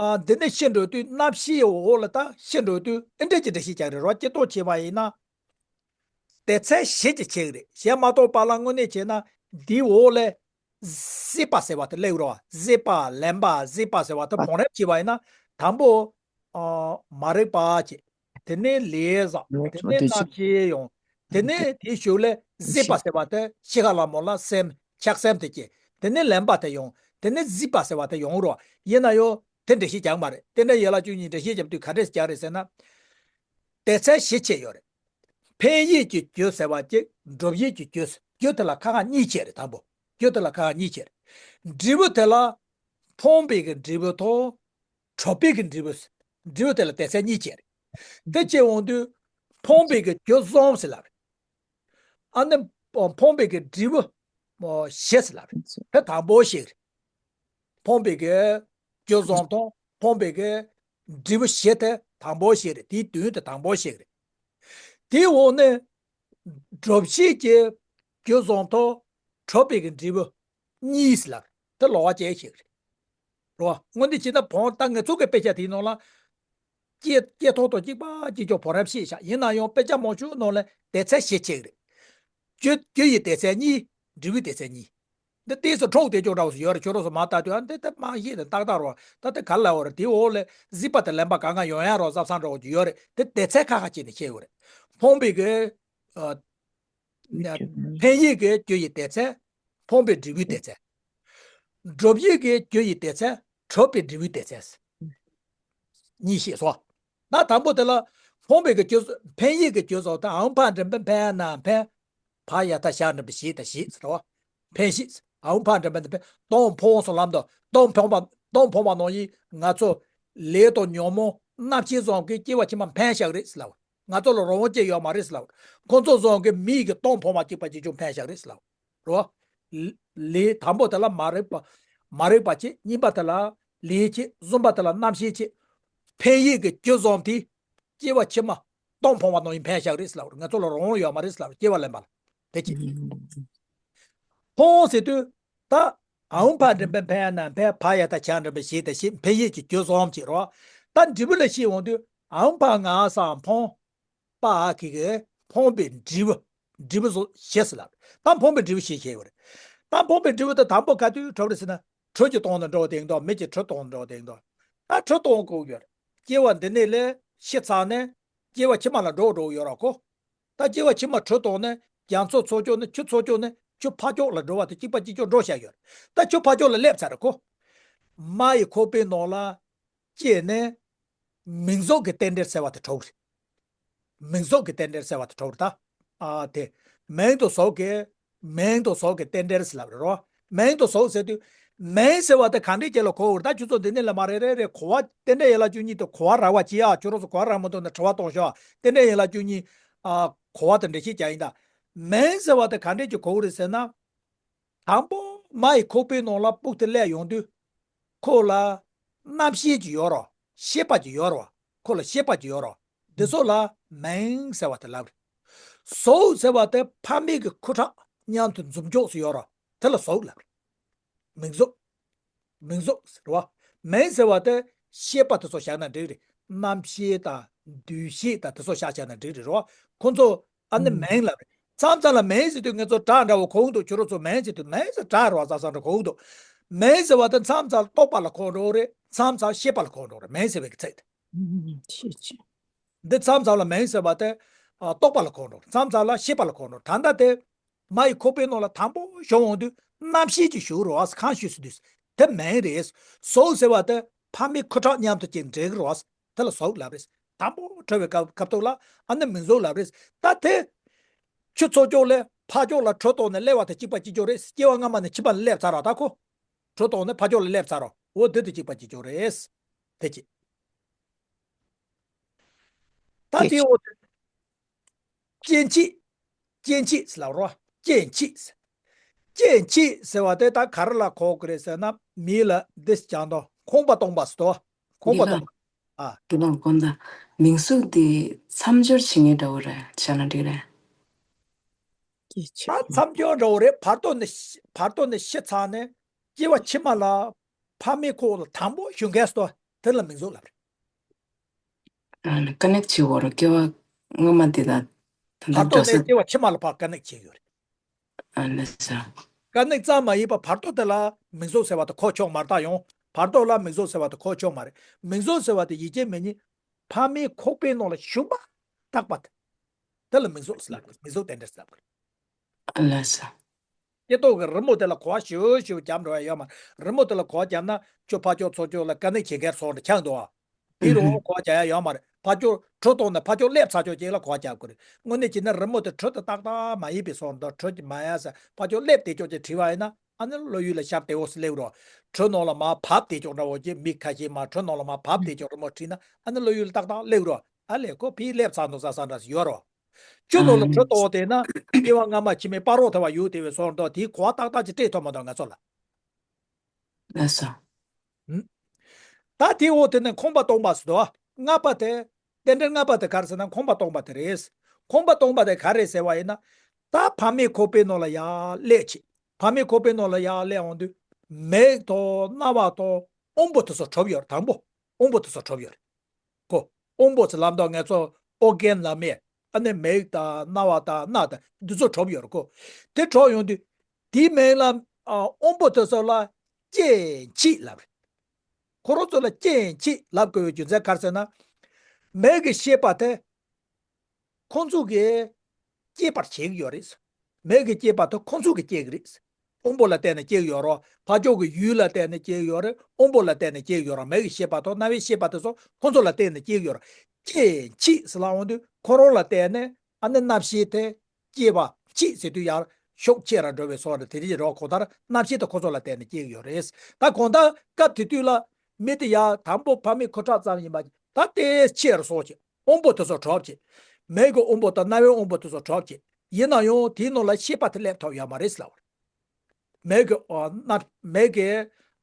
ཨ་འདི་ནས་ཤི་འགྲོ་དུས་གནམ་གཤིས་འོག་ལ་ད་ཤི་འགྲོ་དུས་ཨེ་འདྲ་ཅིག་འགྲེལ་བཤད་ཀྱང་རེད་རོ། སྤྱིར་བཏང་བྱས་པ་ཡིན་ན། སྡེ་ཚན་བཞི་ཅིག་ཕྱེ་གི་རེད། གཞན་མ་གཏོགས་པ་ལ་དངོས་གནས་བྱས་ན་འདིའི་འོག་ལས་གཟིགས་པ་ཟེར་བ་དེ་སླེབས་རོགས། གཟིགས་པ། ལེན་པ། གཟིགས་པ་ཟེར་བ་དེ་བང་རིམ་བྱས་པ་ཡིན་ན། དང་པོ་ཨ་མ་རིག་པ་བྱས། དེ་ནས་ལས་བསགས། དེ་ནས་གནམ་གཤིས་ཡོང་། དེ་ནས་དེའི་གཞུག་ལས་གཟིགས་པ་ཟེར་བ་དེ་ཤི་ཁ་ལ་མོ་ལ་སེམས་ཆགས་སེམས་དེ་སྐྱེ། དེ་ནས་ལེན་པ་དེ་ཡོང་། དེ་ནས་གཟིགས་པ་ཟེར་བ་དེ་ཡོང་རོགས། ཡིན་ན་ཡང་དེ་འགྲེལ་བཤད་ཀྱང་མ་རེད། དེ་འདྲ་ཡན་ལག་བཅུ་གཉིས་འགྲེལ་བཤད་རྒྱབ་དུས་ག་འདྲས་ཀྱང་རེད་ཟེར་ན། སྡེ་ཚན་བཞི་ཕྱེ་ཡོད་རེད། འཕེན་ཡིག་གི་རྒྱུ་ཟེར་བ་གཅིག་སྒྲུབ་ཡིག་གི་རྒྱུ། རྒྱུ་དེ་ལ་ཁག་ཁག་གཉིས་ཕྱེ་རེད། དང་པོ། རྒྱུ་དེ་ལ་ཁག་ཁག་གཉིས་ཕྱེ་རེད། འབྲས་བུ་དེ་ལ་ཕོངས་པའི་གི་འབྲས་བུ་དང་། གྲུབ་པའི་གི་འབྲས་བུ། འབྲས་བུ་དེ་ལ་སྡེ་ཚན་གཉིས་ཕྱེ་རེད། དེ་ཕྱེ་འོང་དུས་ཕོངས་པའི་གི་རྒྱུ་གསུམ་ཟེར་ལབ་རེད། ཨ་ནི་ཕོངས་པའི་གི་འབྲས་བུ་བཞི་ཟེར་ལབ་རེད། དེ་དང་པོ་ཞིག་རེད། ཕོངས་པའི་གི་རྒྱུ་གསུམ་དང་ཕོངས་པའི་གི་འབྲས་བུ་བཞི་དེ་དང་པོ་ཞིག་རེད། དེའི་དོན་དེ་དང་པོ་ཞིག་རེད། དེའི་འོག་ནས་སྒྲུབ་བྱེད་ཀྱི་རྒྱུ་གསུམ་དང་གྲུབ་པའི་གི་འབྲས་བུ་གཉིས་ལ་དེ་ལོགས་ཀ་ཅན་ཞིག་རེད། རོ། དངོས་འདི་ཇི་ལྟར་བོང་ད་ངེད་ཚོ་གི་དཔེ་ཆ་དེའི་ནང་ལ་སྐྱེ་སྐྱེ་ཐོག་ཏུ་གཅིག་པ་གཅིག་ཀྱང་བོང་རིམ་བཤད་བཞག་ཡིན་ན་ཡང་དཔེ་ཆ་མང་ཤོས་ནང་ལ་སྡེ་ཚན་བཞི་ཕྱེ་གི་རེད། རྒྱུ་རྒྱུ་ཡི་སྡེ་ཚན་གཉིས། འབྲས་བུའི་སྡེ་ཚན་གཉིས། འདི་ཏོག་ཙམ་འཕྲོ་བརླག་དེ་ཅུང་འདྲ་བོ་ཞིག་ཡོད་རེད། ཁྱོད་རང་ཚོ་མར་ལྟ་དུས་ཨ་འདི་ལྟ་མ་ཤེས་ནས་ཏག་ཏག་རོ། ད་ལྟ་ག་ལ་བ་རེད། དེའི་འོག་ལ་གཟིགས་པ་དང་ལེན་པ་གང་གང་ཡོང་ཡ་རོ་བསམ་བསམ་འདྲ་བོ་ཞིག་ཡོད་རེད། དེ་སྡེ་ཚན་ཁག་ཁག་ཅིག་ནས་ཕྱེ་ཡོད་རེད། ཕོངས་པའི་གི་ཨ། འཕེན་ཡིག་གི་རྒྱུ་ཡི་སྡེ་ཚན། ཕོངས་པའི་འབྲས་བུའི་སྡེ་ཚན། སྒྲུབ་ཡིག་གི་རྒྱུ་ཡི་སྡེ་ཚན། གྲུབ་པའི་འབྲས་བུའི་སྡེ་ཚན། གཉིས་ཤེས་སོ། ད་དང་པོ་དེ་ལ་ཕོངས་པའི་གི་རྒྱུ། འཕེན་ཡིག་གི་རྒྱུ་ཚོ་ད་ཨའུ་ཕ་འགྲེང་བུ་འཕེན་ན་འཕེན། བ་ཡ་ད་ཞ་འགྲེང་བུ་ཞེས་ད་ཞེས་ཟེར་བ། འཕེན་ཞེས། ཨའུ་ཕ་འགྲེང་བུ་འཕེན། གདོང་ཕོངས་སོ་ལབ་འདུག་གདོང་ཕོངས་པ། གདོང་ཕོངས་པ་ནང་བཞིན་ང་ཚོ་ལས་དང་ཉོན་མོངས་རྣམ་ཤེས་བཟང་གི་སྐྱེ་བ་ཕྱི་མ་འཕེན་བཞག་རེད་ཟེར་ལབ། ང་ཚོ་ལ་རང་དབང་ཅིག་ཡོད་མ་རེད་ཟེར་ལབ། ཁོང་ཚོ་བཟང་གི་མིག་གི་གདོང་ཕོངས་པ་གཅིག་པ་གཅིག་རྐྱང་འཕེན་བཞག་རེད་ཟེར་ལབ། རོ། ལས་དང་པོ་དེ་ལ་མ་རིག་པ། མ་རིག་པ་བྱེད། གཉིས་པ་དེ་ལ་ལས་བྱེད། གསུམ་པ་དེ་ལ་རྣམ་ཤེས་བྱེད། འཕེན་ཡིག་གི་རྒྱུ་བཟང་དེ་སྐྱེ་བ་ཕྱི་མ་གདོང་ཕོངས་པ་ནང་བཞིན་འཕེན་བཞག་རེད་ཟེར་ལབ། ང་ཚོ་ལ་རང་དབང་ཡོད་མ་རེད་ཟེར་ལབ། སྐྱེ་བ་ལེན་པ་ལ། དེ་ཅི། ཕོངས་ཟེར་དུས་ད་ཨའུ་ཕ་འགྲེང་བུ་འཕེན་ན་འཕེན། བ་ཡ་ད་ཞ་འགྲེང་བུ་ཞེས་ད་ཞེས། འཕེན་ཡིག་གི་རྒྱུ་གསུམ་བྱེད་རོ། ད་འབྲས་བུ་ལ་ཤེས་འོང་དུས་ཨའུ་ཕ་ང་ས་ཕོངས། པ་གི་གི་ཕོངས་པའི་འབྲས་བུ། འབྲས་བུ་སོ་བཞི་ཟེར་ལབ། ད་ཕོངས་པའི་འབྲས་བུ་ཞེས་བཤད་ཡོད་རེད། ད་ཕོངས་པའི་འབྲས་བུ་དེ་དང་པོ་ག་དུས་གྲུབ་རེད་ཟེར་ན། དྲོད་ཀྱི་སྟེང་ནས་འགྲོ་བ་དེ་ཡིན་དོ། མེ་ཀྱི་དྲོད་སྟེང་ནས་འགྲོ་བ་དེ་ཡིན་དོ། ད་དྲོད་གཏོང་དགོས་ཡོད་རེད། སྐྱེ་བ་འདི་ནས་ལས་ཤི་ཚར་ནས་སྐྱེ་བ་ཕྱི་མ་ལ་འགྲོ་འགྲོ་ཡོད་ར་ཁོ། ད་སྐྱེ་བ་ཕྱི་མ་དྲོད་གཏོང་ནས་རྒྱ་མཚོ་ཚོ་ཅོག་ནས་ཆུ་ཚོ་ཅོག་ནས་ཆུ་ཕ་ཅོག་ལ་འགྲོ་བ་དེ་གཅིག་པ་གཅིག་ཅོག་འགྲོ་བཞག་ཡོད་རེད། ད་ཆུ་ཕ་ཅོག་ལ་སླེབས་ཚར་རེད་ཁོ། མ་ཡི་ཁོག་པའི་ནང་ལ་སྐྱེས་ནས་མིང་གཟུགས་ཀྱི་རྟེན་འབྲེལ་ཟེར་བ་དེ་གྲུབ་རེད། མིང་གཟུགས་ཀྱི་རྟེན་འབྲེལ་ཟེར་བ་དེ་གྲུབ་རེད་ད། ཨ་དེ། མིང་དང་གཟུགས་ཀྱི། མིང་དང་གཟུགས་ཀྱི་རྟེན་འབྲེལ་ཟེར་ལབ་རེད་རོ། མིང་དང་གཟུགས་ཟེར་དུས། མིང་ཟེར་བ་དེ་གང་འདྲས་ཅིག་ལ་གོ་དགོས་རེད། ད་ཁྱོད་ཚོ་འདི་ནས་ལ་མ་རེད་རེད་རེད། གོ་བ་རྟེན་འབྲེལ་ཡན་ལག་བཅུ་གཉིས་དེ་གོ་བ་རག་པ་ཅི་ཡ། ཁྱོད་རང་ཚོ་གོ་བ་རག་མ་འདུག་ན་དྲི་བ་གཏོང་ཤོག་རྟེན་འབྲེལ་ཡན་ལག་བཅུ་གཉིས། ཨ་གོ་བ་དེ་འགྲེལ་བཤད་རྒྱག་ཡིན་ད། མིང་ཟེར་བ་དེ་གང་འདྲས་ཅིག་གོ་དགོས་རེད་ཟེར་ན། དང་པོ་མ་ཡི་ཁོག་པའི་ནང་ལ་སྤུ་གུ་དེ་སླེབས་ཡོང་དུས། ཁོ་ལ་རྣམ་ཤེས་ཅིག་ཡོད་རོ། ཤེས་པ་ཅིག་ཡོད་རོ། ཁོ་ལ་ཤེས་པ་ཅིག་ཡོད་རོ། འདི་ཚོ་ལ་མིང་ཟེར་བ་དེ་ལབ་རེད། གཟུགས་ཟེར་བ་དེ་ཕ་མེས་ཀྱི་ཁུ་ཁྲག་མཉམ་དུ་འཛོམས་འཇོག་སུ་ཡོད་རོ། དེ་ལ་གཟུགས་ལབ་རེད། མིང་གཟུགས། མིང་གཟུགས་ཟེར་བ། མིང་ཟེར་བ་དེ་ཤེས་པ་དེ་ཚོ་བཞག་ན་འགྲིག་རེད། རྣམ་ཤེས་དང་། འདུ་ཤེས་དང་དེ་ཚོ་བཞག་བཞག་ན་འགྲིག་རེད་རོ། ཁོ་ཚོ་ཨ་ནི་མིང་ལབ་རེད། མཚམས་མཚམས་ལ་མིང་ཟེར་དུས་ངེད་ཚོ་སྒྲ་འདྲ་བོ་གོ་གི་འདུག་ཁྱོད་རང་ཚོ་མིང་ཟེར་དུས་མིང་ཟེར་སྒྲ་རེད་བ་བསམ་བསམ་འདྲ་གོ་གི་འདུག་མིང་ཟེར་བ་དེ་མཚམས་མཚམས་རྟོག་པ་ལ་གོ་འགྲོ་གི་རེད། མཚམས་མཚམས་ཤེས་པ་ལ་གོ་འགྲོ་གི་རེད། མིང་ཟེར་བའི་གི་ཚིག་དེ། ཤེས་བྱེད། འདི་མཚམས་མཚམས་ལ་མིང་ཟེར་བ་དེ་ཨ་རྟོག་པ་ལ་གོ་འགྲོ་གི་རེད། མཚམས་མཚམས་ལ་ཤེས་པ་ལ་གོ་འགྲོ་གི་རེད། ད་ལྟ་དེ་མ་ཡི་ཁོག་པའི་ནང་ལ་དང་པོ་ཤོར་འོང་དུས་རྣམ་ཤེས་ཀྱི་ཤུགས་རེད་བ། གང་ཤུགས་སུ་དུས་དེ་མིང་རེད། གཟུགས་ཟེར་བ་དེ་ཕ་མའི་ཁུ་ཁྲག་མཉམ་དུ་ཅིག་འདྲེས་ཀྱི་རེད་བ། དེ་ལ་གཟུགས་ལབ་རེད། དང་པོ་གྲུབ་པའི་སྐབས་སྐབས་ཐོག་ལ་ཨ་ནི་མིང་གཟུགས་ལབ་རེད། ད་དེ་ ཆུ་ཚོགས་ཕྱོགས་ལས་ཕར་ཕྱོགས་ལ་དྲོད་གཏོང་ནས་སླེབས་པ་དང་གཅིག་པ་གཅིག་རྐྱང་རེད། སྐྱེ་བ་སྔ་མ་ནས་ཕྱི་མ་ལ་སླེབས་ཚར་ར། ད་ཁོ་དྲོད་གཏོང་ནས་ཕར་ཕྱོགས་ལ་སླེབས་ཚར་ར། འོ་འདི་དང་གཅིག་པ་གཅིག་རྐྱང་རེད། དེ་གཅིག་ད་དེ་འོ་དེ་སྐྱེ་མཆེད། སྐྱེ་མཆེད་ཟེར་ལབ་རོ། སྐྱེ་མཆེད། སྐྱེ་མཆེད་ཟེར་བ་དེ་ད་ག་རེ་ལ་གོ་དགོས་རེད་ཟེར་ན། མི་ལ་འདི་ཀྱང་དང་ཁོང་པ་སྟོང་པ་ཟེར་དོ། ཁོང་པ་སྟོང་པ། ཨ། དེ་ལ་དགོངས་དག་མིང་གཟུགས་འདི་མཚམས་སྦྱོར་བྱེད་མཁན་འདྲ་བོ་རེད་བྱས་ན་འགྲིག་རེད། སྐྱེ་མཆེད། ད་མཚམས་སྦྱོར་འདྲ་བོ་རེད། བར་དོ་ནས་བར་དོ་ནས་ཤི་ཚར་ནས་སྐྱེ་བ་ཕྱི་མ་ལ་ཕ་མའི་ཁོག་ལ་དང་པོ་ཞུགས་མཁན་ཟེར་དོ། དེ་ལ་མིང་གཟུགས་ལབ་རེད། ཨ་ནི་ཀ་ནེག་བྱེད་དགོས་རེད། སྐྱེ་བ་སྔ་མ་དེ་དང་ད་ལྟ་བར་དོ་འགྲོ་ས། ནས་སྐྱེ་བ་ཕྱི་མ་ལ་ཕར་ཀ་ནེག་བྱེད་དགོས་རེད། ཨ་ནི་ས། ཀ་ནེག་ཙམ་མ་ཡིན་པ་བར་དོ་དེ་ལ་མིང་གཟུགས་ཟེར་བ་དེ་གོ་ཆོག་མ་རེད། ད་ཡང་བར་དོ་ལ་མིང་གཟུགས་ཟེར་བ་དེ་གོ་ཆོག་མ་རེད། མིང་གཟུགས་ཟེར་བ་དེ་ཡིད་ཀྱི་མི་ཉིད་ཕ་མའི་ཁོག་པའི་ནང་ལ་ཞུགས་པ་རྟག་པ་དེ། དེ་ལ་མིང་གཟུགས་ཟེར་ལབ། མིང་གཟུགས་དེ་འདྲ་ཟེར་ལབ། ལགས་སོ། སྐྱེ་ཐོག་གི་རི་མོ་དེ་ལ་གོ་བ་ཞིབ་ཞིབ་བརྒྱབ་འགྲོ་ཡ་ཡོད་མ་རེད། རི་མོ་དེ་ལ་གོ་བ་བརྒྱབ་ན་ཁྱོད་ཕར་ཕྱོགས་ཚུར་ཕྱོགས་ལ་ཀ་ནེག་བྱེད་མཁན་བཟོ་འདྲ་ཆགས་འདུག་ཨ། དེ་རུ་གོ་བ་རྒྱག་ཡ་ཡོད་མ་རེད། ཕར་ཕྱོགས་དྲོད་གཏོང་ནས་ཕར་ཕྱོགས་སླེབས་ཚར་ཕྱོགས་ཅིག་ལ་གོ་བ་རྒྱག་དགོས་རེད། དངོས་གནས་བྱས་ན་རི་མོ་དེ་དྲོད་དེ་ཏག་ཏག་མ་ཡིན་པའི་བཟོ་འདྲ། དྲོད་ཀྱི་མ་ཡལ་ས་ཕར་ཕྱོགས་སླེབས་བསྡད་ཕྱོགས་ཅིག་བྲིས་པ་ཡིན་ན། ཨ་ནི་བློ་ཡུལ་ལ་ཤར་བདེ་བོ་སེ་སླེབས་རོགས། དྲོད་ནང་ལ་མར་བབས་བསྡད་ཕྱོགས་འདྲ་བོ་ཅིག་མི་ཁ་ཤས་མར་དྲོད་ནང་ལ་མར་བབས་བསྡད་ཕྱོགས་རི་མོ་བྲིས་ན། ཨ་ནི་བློ་ཡུལ་ལ་ཏག་ཏག་སླེབས་རོགས། ཨ་ལས་ཁོ་ཕར་སླེབས་ཚར་འདུག་ས་ས་འདྲ་ཞིག་ཡོད་རོགས། ཆུ་ནང་ལ་དྲོད་གཏོང་བ་དེ་ན་སྐྱེ་བ་སྔ་མ་ཕྱི་མའི་བར་རོ་ཐལ་བ་ཡོད་དེ་བའི་བཟོ་འདྲ། དེའི་གོ་བ་ཏག་ཏག་ཅིག་སྤྲད་ཐུབ་མ་འདུག་ང་ཚོ་ལ། ལགས་སོ། ད་དེ་འོ་དེ་ནས་ཁོང་པ་སྟོང་པ་ཟེར་དོ། ལྔ་པ་དེ། རྟེན་འབྲེལ་ལྔ་པ་དེ་ག་རེ་ཟེར་ན་ཁོང་པ་སྟོང་པ་དེ་རེད། ཁོང་པ་སྟོང་པ་དེ་ག་རེ་ཟེར་བ་ཡིན་ན། ད་ཕ་མའི་ཁོག་པའི་ནང་ལ་ཡར་སླེབས་བྱས། ཕ་མའི་ཁོག་པའི་ནང་ལ་ཡར་སླེབས་འོང་དུས། མིག་དང་རྣ་བ་དང་དབང་པོ་དེ་ཚོ་གྲུབ་ཡོད་རེད། དང་པོ་དབང་པོ་དེ་ཚོ་གྲུབ་ཡོད་རེད། ཁོ། དབང་པོ་ཟེར་ལབ་དུས་ང་ཚོ་ཨོར་གན་ལབ་མེད། ཨ་ནི་མིག་དང་རྣ་བ་དང་སྣ་དང་འདི་ཚོ་གྲུབ་ཡོད་རེད་ཁོ། དེ་གྲུབ་ཡོང་དུས། དེའི་མིང་ལ་ཨ་དབང་པོ་དེ་ཚོ་ལ་སྐྱེ་མཆེད་ལབ་རེད། ཁོ་རང་ཚོ་ལ་སྐྱེ་མཆེད་ལབ་དགོས་པའི་རྒྱུ་མཚན་ག་རེ་ཟེར་ན། མིག་གི་ཤེས་པ་དེ་ཁོང་ཚོ་གིས་སྐྱེད་པར་བྱེད་ཀྱི་ཡོད་རེད། མིག་གི་ཤེས་པ་དེ་ཁོང་ཚོ་གིས་སྐྱེད་ཀྱི་རེད། དབང་པོ་ལ་བརྟེན་ནས་སྐྱེ་གི་ཡོད་རེད། ཕར་ཕྱོགས་ཀྱི་ཡུལ་ལ་བརྟེན་ནས་སྐྱེ་གི་ཡོད་རེད། དབང་པོ་ལ་བརྟེན་ནས་སྐྱེ་གི་ཡོད་རེད། མིག་གི་ཤེས་པ་དང་རྣ་བའི་ཤེས་པ་དེ་ཚོ་ཁོང་ཚོ་ལ་བརྟེན་ནས་སྐྱེ་གི་ཡོད་རེད། སྐྱེ་མཆེད་ཟེར་ལབ་འོང་དུས་ཁོ་རང་ལ་བརྟེན་ནས་ཨ་ནི་རྣམ་ཤེས་དེ་སྐྱེ་བ་མཆེད་ཟེར་དུས་ཡར་ཤུགས་ཆེ་ར་འགྲོ་བའི་བཟོ་འདྲ་དེ་རིགས་རོ། གང་ལྟར་རྣམ་ཤེས་དེ་ཁོ་ཚོ་ལ་བརྟེན་ནས་སྐྱེ་གི་ཡོད་རེད། ད་གང་ལྟར་སྐབས་དེ་དུས་ལ་མི་དེ་ཡར་དང་པོ་ཕ་མའི་ཁུ་ཁྲག་ཙམ་ཡིན་པ། ད་དེ་ཆེ་རུ་སོང་བྱས། དབང་པོ་དེ་ཚོ་གྲུབ་བྱས། མིག་གི་དབང་པོ་དང་རྣ་བའི་དབང་པོ་དེ་ཚོ་གྲུབ་བྱས། ཡིན་ན་ཡང་དེའི་ནང་ལ་ཤེས་པ་དེ་སླེབས་ཐུབ་ཡོད་མ་རེད་ཟེར་ལབ་པ་རེད། མིག་གི་ཨ་རྣ། མིག་གི་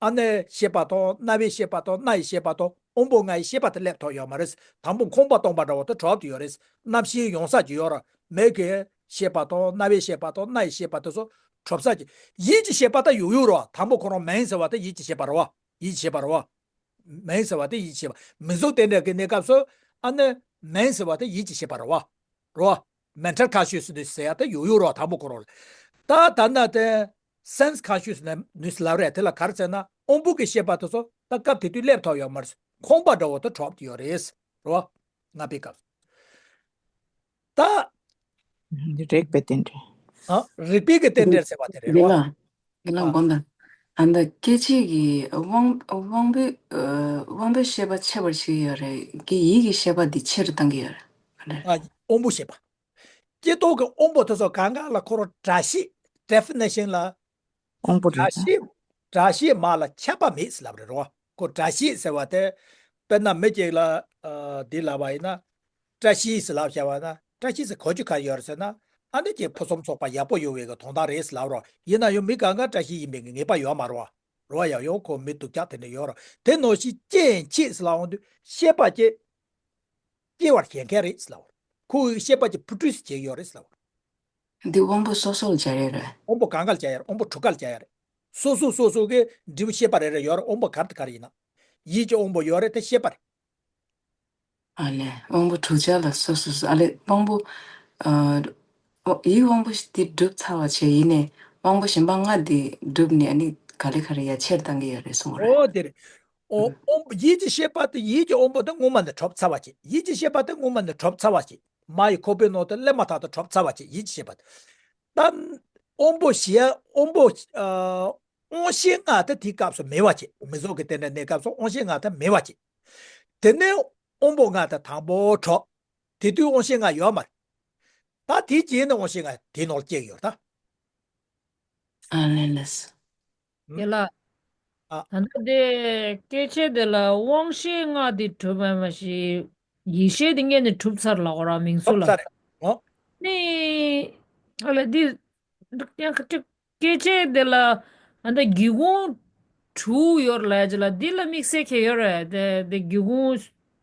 ཨ་ནི་ཤེས་པ་དང་། རྣ་བའི་ཤེས་པ་དང་། སྣ་ཡི་ཤེས་པ་དང་། དབང་པོ་ལྔ་ཡི་ཤེས་པ་དེ་སླེབས་ཐུབ་ཡོད་མ་རེད། དང་པོ་ཁང་པ་སྟོང་པ་འདྲ་བོ་དེ་གྲུབ་ཡོད་རེད། རྣམ་ཤེས་ཡོང་ས་ཅིག་ཡོད་རེད། མིག་གི་ཤེས་པ་དང་། རྣ་བའི་ཤེས་པ་དང་། སྣ་ཡི་ཤེས་པ་དེ་ཚོ་གྲུབ་ས་ཅིག་ཡིད་ཀྱི་ཤེས་པ་དེ་ཡོད་ཡོད་རེད། དང་པོ་ཁོ་རང་མིང་ཟེར་བ་དེ་ཡིད་ཀྱི་ཤེས་པ་རེད་བ། ཡིད་ཀྱི་ཤེས་པ་རེད་བ། མིང་ཟེར་བ་དེ་ཡིད་ཀྱི་ཤེས་པ། མིང་གཟུགས་རྟེན་འབྲེལ་གྱི་གནས་སྐབས་སུ་ཨ་ནི་མིང་ཟེར་བ་དེ་ཡིད་ཀྱི་ཤེས་པ་རེད་བ། རེད་བ། Mental consciousness་ཟེར་ཡ་དེ་ཡོད་ཡོད་རེད་བ། དང་པོ་ཁོ་རང་ལ། ད་ད་ལྟ་དེ་sense consciousness་ལབ་རེད། དེ་ལ་ག་རེ་ཟེར་ན་དབང་པོ་གི་ཤེས་པ་དེ་ཚོ་ད་སྐབས་དེ་དུས་སླེབས་ཐུབ་ཡོད་མ་རེད། ཁང་པ་འདྲ་བོ་དེ་གྲུབ་ཡོད་རེད། རེད་བ། ལྔ་པའི་སྐབས་སུ། ད། རིགས་པའི་རྟེན་འབྲེལ། ཨ། རིགས་པའི་གི་རྟེན་འབྲེལ་ཟེར་བ་དེ་རེད་རོ། ཡིན་ལ། ཡིན་ལ། ཨ། དགོངས་དག་ཨ་ནི་སྐྱེ་མཆེད་ཀྱི་དབང་དབང་པོའི་ཨ་དབང་པོའི་ཤེས་པ་ཆད་པར་བྱེད་ཀྱི་ཡོད་རེད། ཀྱི་ཡིད་ཀྱི་ཤེས་པ་འདི་ཆེ་རུ་བཏང་གི་ཡོད་རེད། ཨ། དབང་པོ་ཤེས་པ། སྐྱེ་ཐོག་གི་དབང་པོ་དེ་ཚོ་གང་ག་ལ་ཁོ་རང་བཀྲ་ཤིས་definition་ལ། དབང་པོ་རེད། བཀྲ་ཤིས། བཀྲ་ཤིས་མ་ལ་ཁྱད་པར་མེད་ཟེར་ལབ་རེད་རོ། ཁོ་བཀྲ་ཤིས་ཟེར་བ་དེ། དཔེར་ན་མི་གཅིག་ལ་ཨ་འདི་ལབ་པ་ཡིན་ན། བཀྲ་ཤིས་ཟེར་ལབ་བྱ་བ་ན། བཀྲ་ཤིས་ཟེར་གོ་རྒྱུ་ག་རེ་ཡོད་རེད་ཟེར་ན། ཨ་ནི་ཀྱི་ཕུན་སུམ་ཚོགས་པ་ཡག་པོ་ཡོང་བའི་གི་དོན་དག་རེད་ཟེར་ལབ་རོ། ཡིན་ན་ཡང་མི་གང་ག་བཀྲ་ཤིས་ཡིན་པའི་གི་ངེས་པ་ཡོད་མ་རེད་བ། རེད་བ། ཡང་ཡང་ཁོ་མི་སྡུག་ཅག་དེ་འདྲ་ཡོད་རེད། དེ་ནང་བཞིན་སྐྱེ་མཆེད་ཟེར་ལབ་འོང་དུས་ཤེས་པ་སྐྱེ། སྐྱེ་བར་བྱེད་མཁན་རེད་ཟེར་ལབ། ཁོའི་ཤེས་པ་ཀྱིས་produce་བྱེད་ཀྱི་ཡོད་རེད་ཟེར་ལབ། འདི་དབང་པོ་སོ་སོ་ལ་སྦྱར་ཡ་རེད། དབང་པོ་གང་ག་ལ་སྦྱར་ཡ་རེད། དབང་པོ་དྲུག་ག་ལ་སྦྱར་ཡ་རེད། སོ་སོ་སོ་སོ་གི་འབྲས་བུ་ཤེས་པ་རེ་རེ་ཡོད་རེད། དབང་པོ་ག་རེ་དང་ག་རེ་ཡིན་ན། ཡིད་ཀྱི་དབང་པོ་ཡོད་རེད། དེ་ཤེས་པ་རེད། ཨ་ལས། དབང་པོ་དྲུག་ཆ་ལ་སོ་སོ་སོ། ཨ་ལས། དབང་པོ་ཨ་ཡིད་དབང་པོ་འདི་གྲུབ་ཚར་བ་བྱས། ཡིན་ནའི་དབང་པོ་གཞན་པ་ལྔ་འདི་གྲུབ་ནས་ཨ་ནི་ག་ལེ་ག་ལེ་ཡར་ཆེར་བཏང་གི་ཡོད་རེད་གསུངས་པ་རེད། འོ་དེ་རེད། ཨོ། ཨུམ། དབང་པོ་ཡིད་ཀྱི་ཤེས་པ་དེ། ཡིད་ཀྱི་དབང་པོ་དེ་སྔོན་མ་ནས་གྲུབ་ཚར་བ་ཅིག་ཡིད་ཀྱི་ཤེས་པ་དེ་སྔོན་མ་ནས་གྲུབ་ཚར་བ་ཅིག་མ་ཡི་ཁོག་པའི་ནང་དུ་སླེབས་མ་ཐག་ཏུ་གྲུབ་ཚར་བ་ཅིག་ཡིད་ཀྱི་ཤེས་པ་དེ། ད་དབང་པོ་བཞི། དབང་པོ། ཨ། དབང་ཤེས་ལྔ་དེ་དེའི་སྐབས་སུ་མེད་པ་ཅིག་མིང་གཟུགས་ཀྱི་རྟེན་འབྲེལ་གནས་སྐབས་སུ་དབང་ཤེས་ལྔ་དེ་མེད་པ་ཅིག་དེ་ནས་དབང་པོ་ལྔ་དེ་དང་པོ་གྲུབ། དེ་དུས་དབང་ཤེས་ལྔ་ཡོད་མ་རེད། ད་དེའི་རྗེས་ནས་འོང་ཞིག་ང་དེའི་ནང་ལ་སྐྱེས་ཡོད་ད། ཨ་ལེ་ལེ། ཨ། དེ་ལ། ཨ། ད་ལྟ་དེ་སྐད་ཆ་དེ་ལ་དབང་ཤེས་ལྔ་དེ་གྲུབ་པ་མ་གཞི། ཡིད་ཤེས་དེ་སྔོན་ནས་གྲུབ་ཚར་ལབ་ཀྱི་ཡོད་རེད་མིང་གཟུགས་ལ། གྲུབ་ཚར་རེད། ཨོ། ནི། ཨ་ལེ་འདི། སྐད་ཆ་དེ་ལ། ཨ་ད་སྒེའུ་ཁུང་དྲུག་ཡོད་ལབ་ཀྱི་ལ་འདི་ལ་དམིགས་བསལ་གང་ཡོད་རེད། དེ་དེ་སྒེའུ་ཁུང་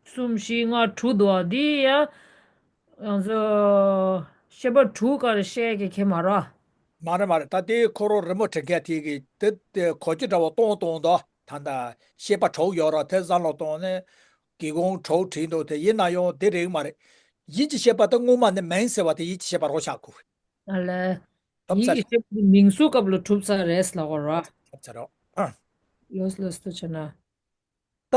གསུམ་བཞི་ལྔ་དྲུག་འདུག་ཨ་འདི་ཡ། ང་ཚོ་ཤེས་པ་དྲུག་ག་རེ་བཤད་ཀྱི་ཁེལ་མ་རེད། མ་རེད་མ་རེད། ད་དེ་ཁོ་རང་རི་མོ་བྲིས་མཁན་དེ་གིས་དེ་དེ་གོ་རྒྱུ་འདྲ་བོ་གཏོང་གཏོང་དོ། ད་ལྟ་ཤེས་པ་དྲུག་ཡོད་རེད། དེ་བསམ་བློ་གཏོང་ནས་སྒེའུ་ཁུང་དྲུག་བྲིས་འདུག་དེ་ཡིན་ན་ཡང་དེ་རིགས་མ་རེད། ཡིད་ཀྱི་ཤེས་པ་དེ་སྔོན་མ་ནས་མིན་ཟེར་བ་དེ་ཡིད་ཀྱི་ཤེས་པ་རང་ཆགས་དགོས། ཨ་ལས། ཐོབ་ཚར། ཡིད་ཀྱི་ཤེས་པ་དེ་མིང་གཟུགས་སྐབས་ལ་གྲུབ་ཚར་རེད་ལབ་ཀྱི་ཡོད་རེད། ཐོབ་ཚར་རོ། ལགས་ལགས་སོ་བྱས་ན། ད།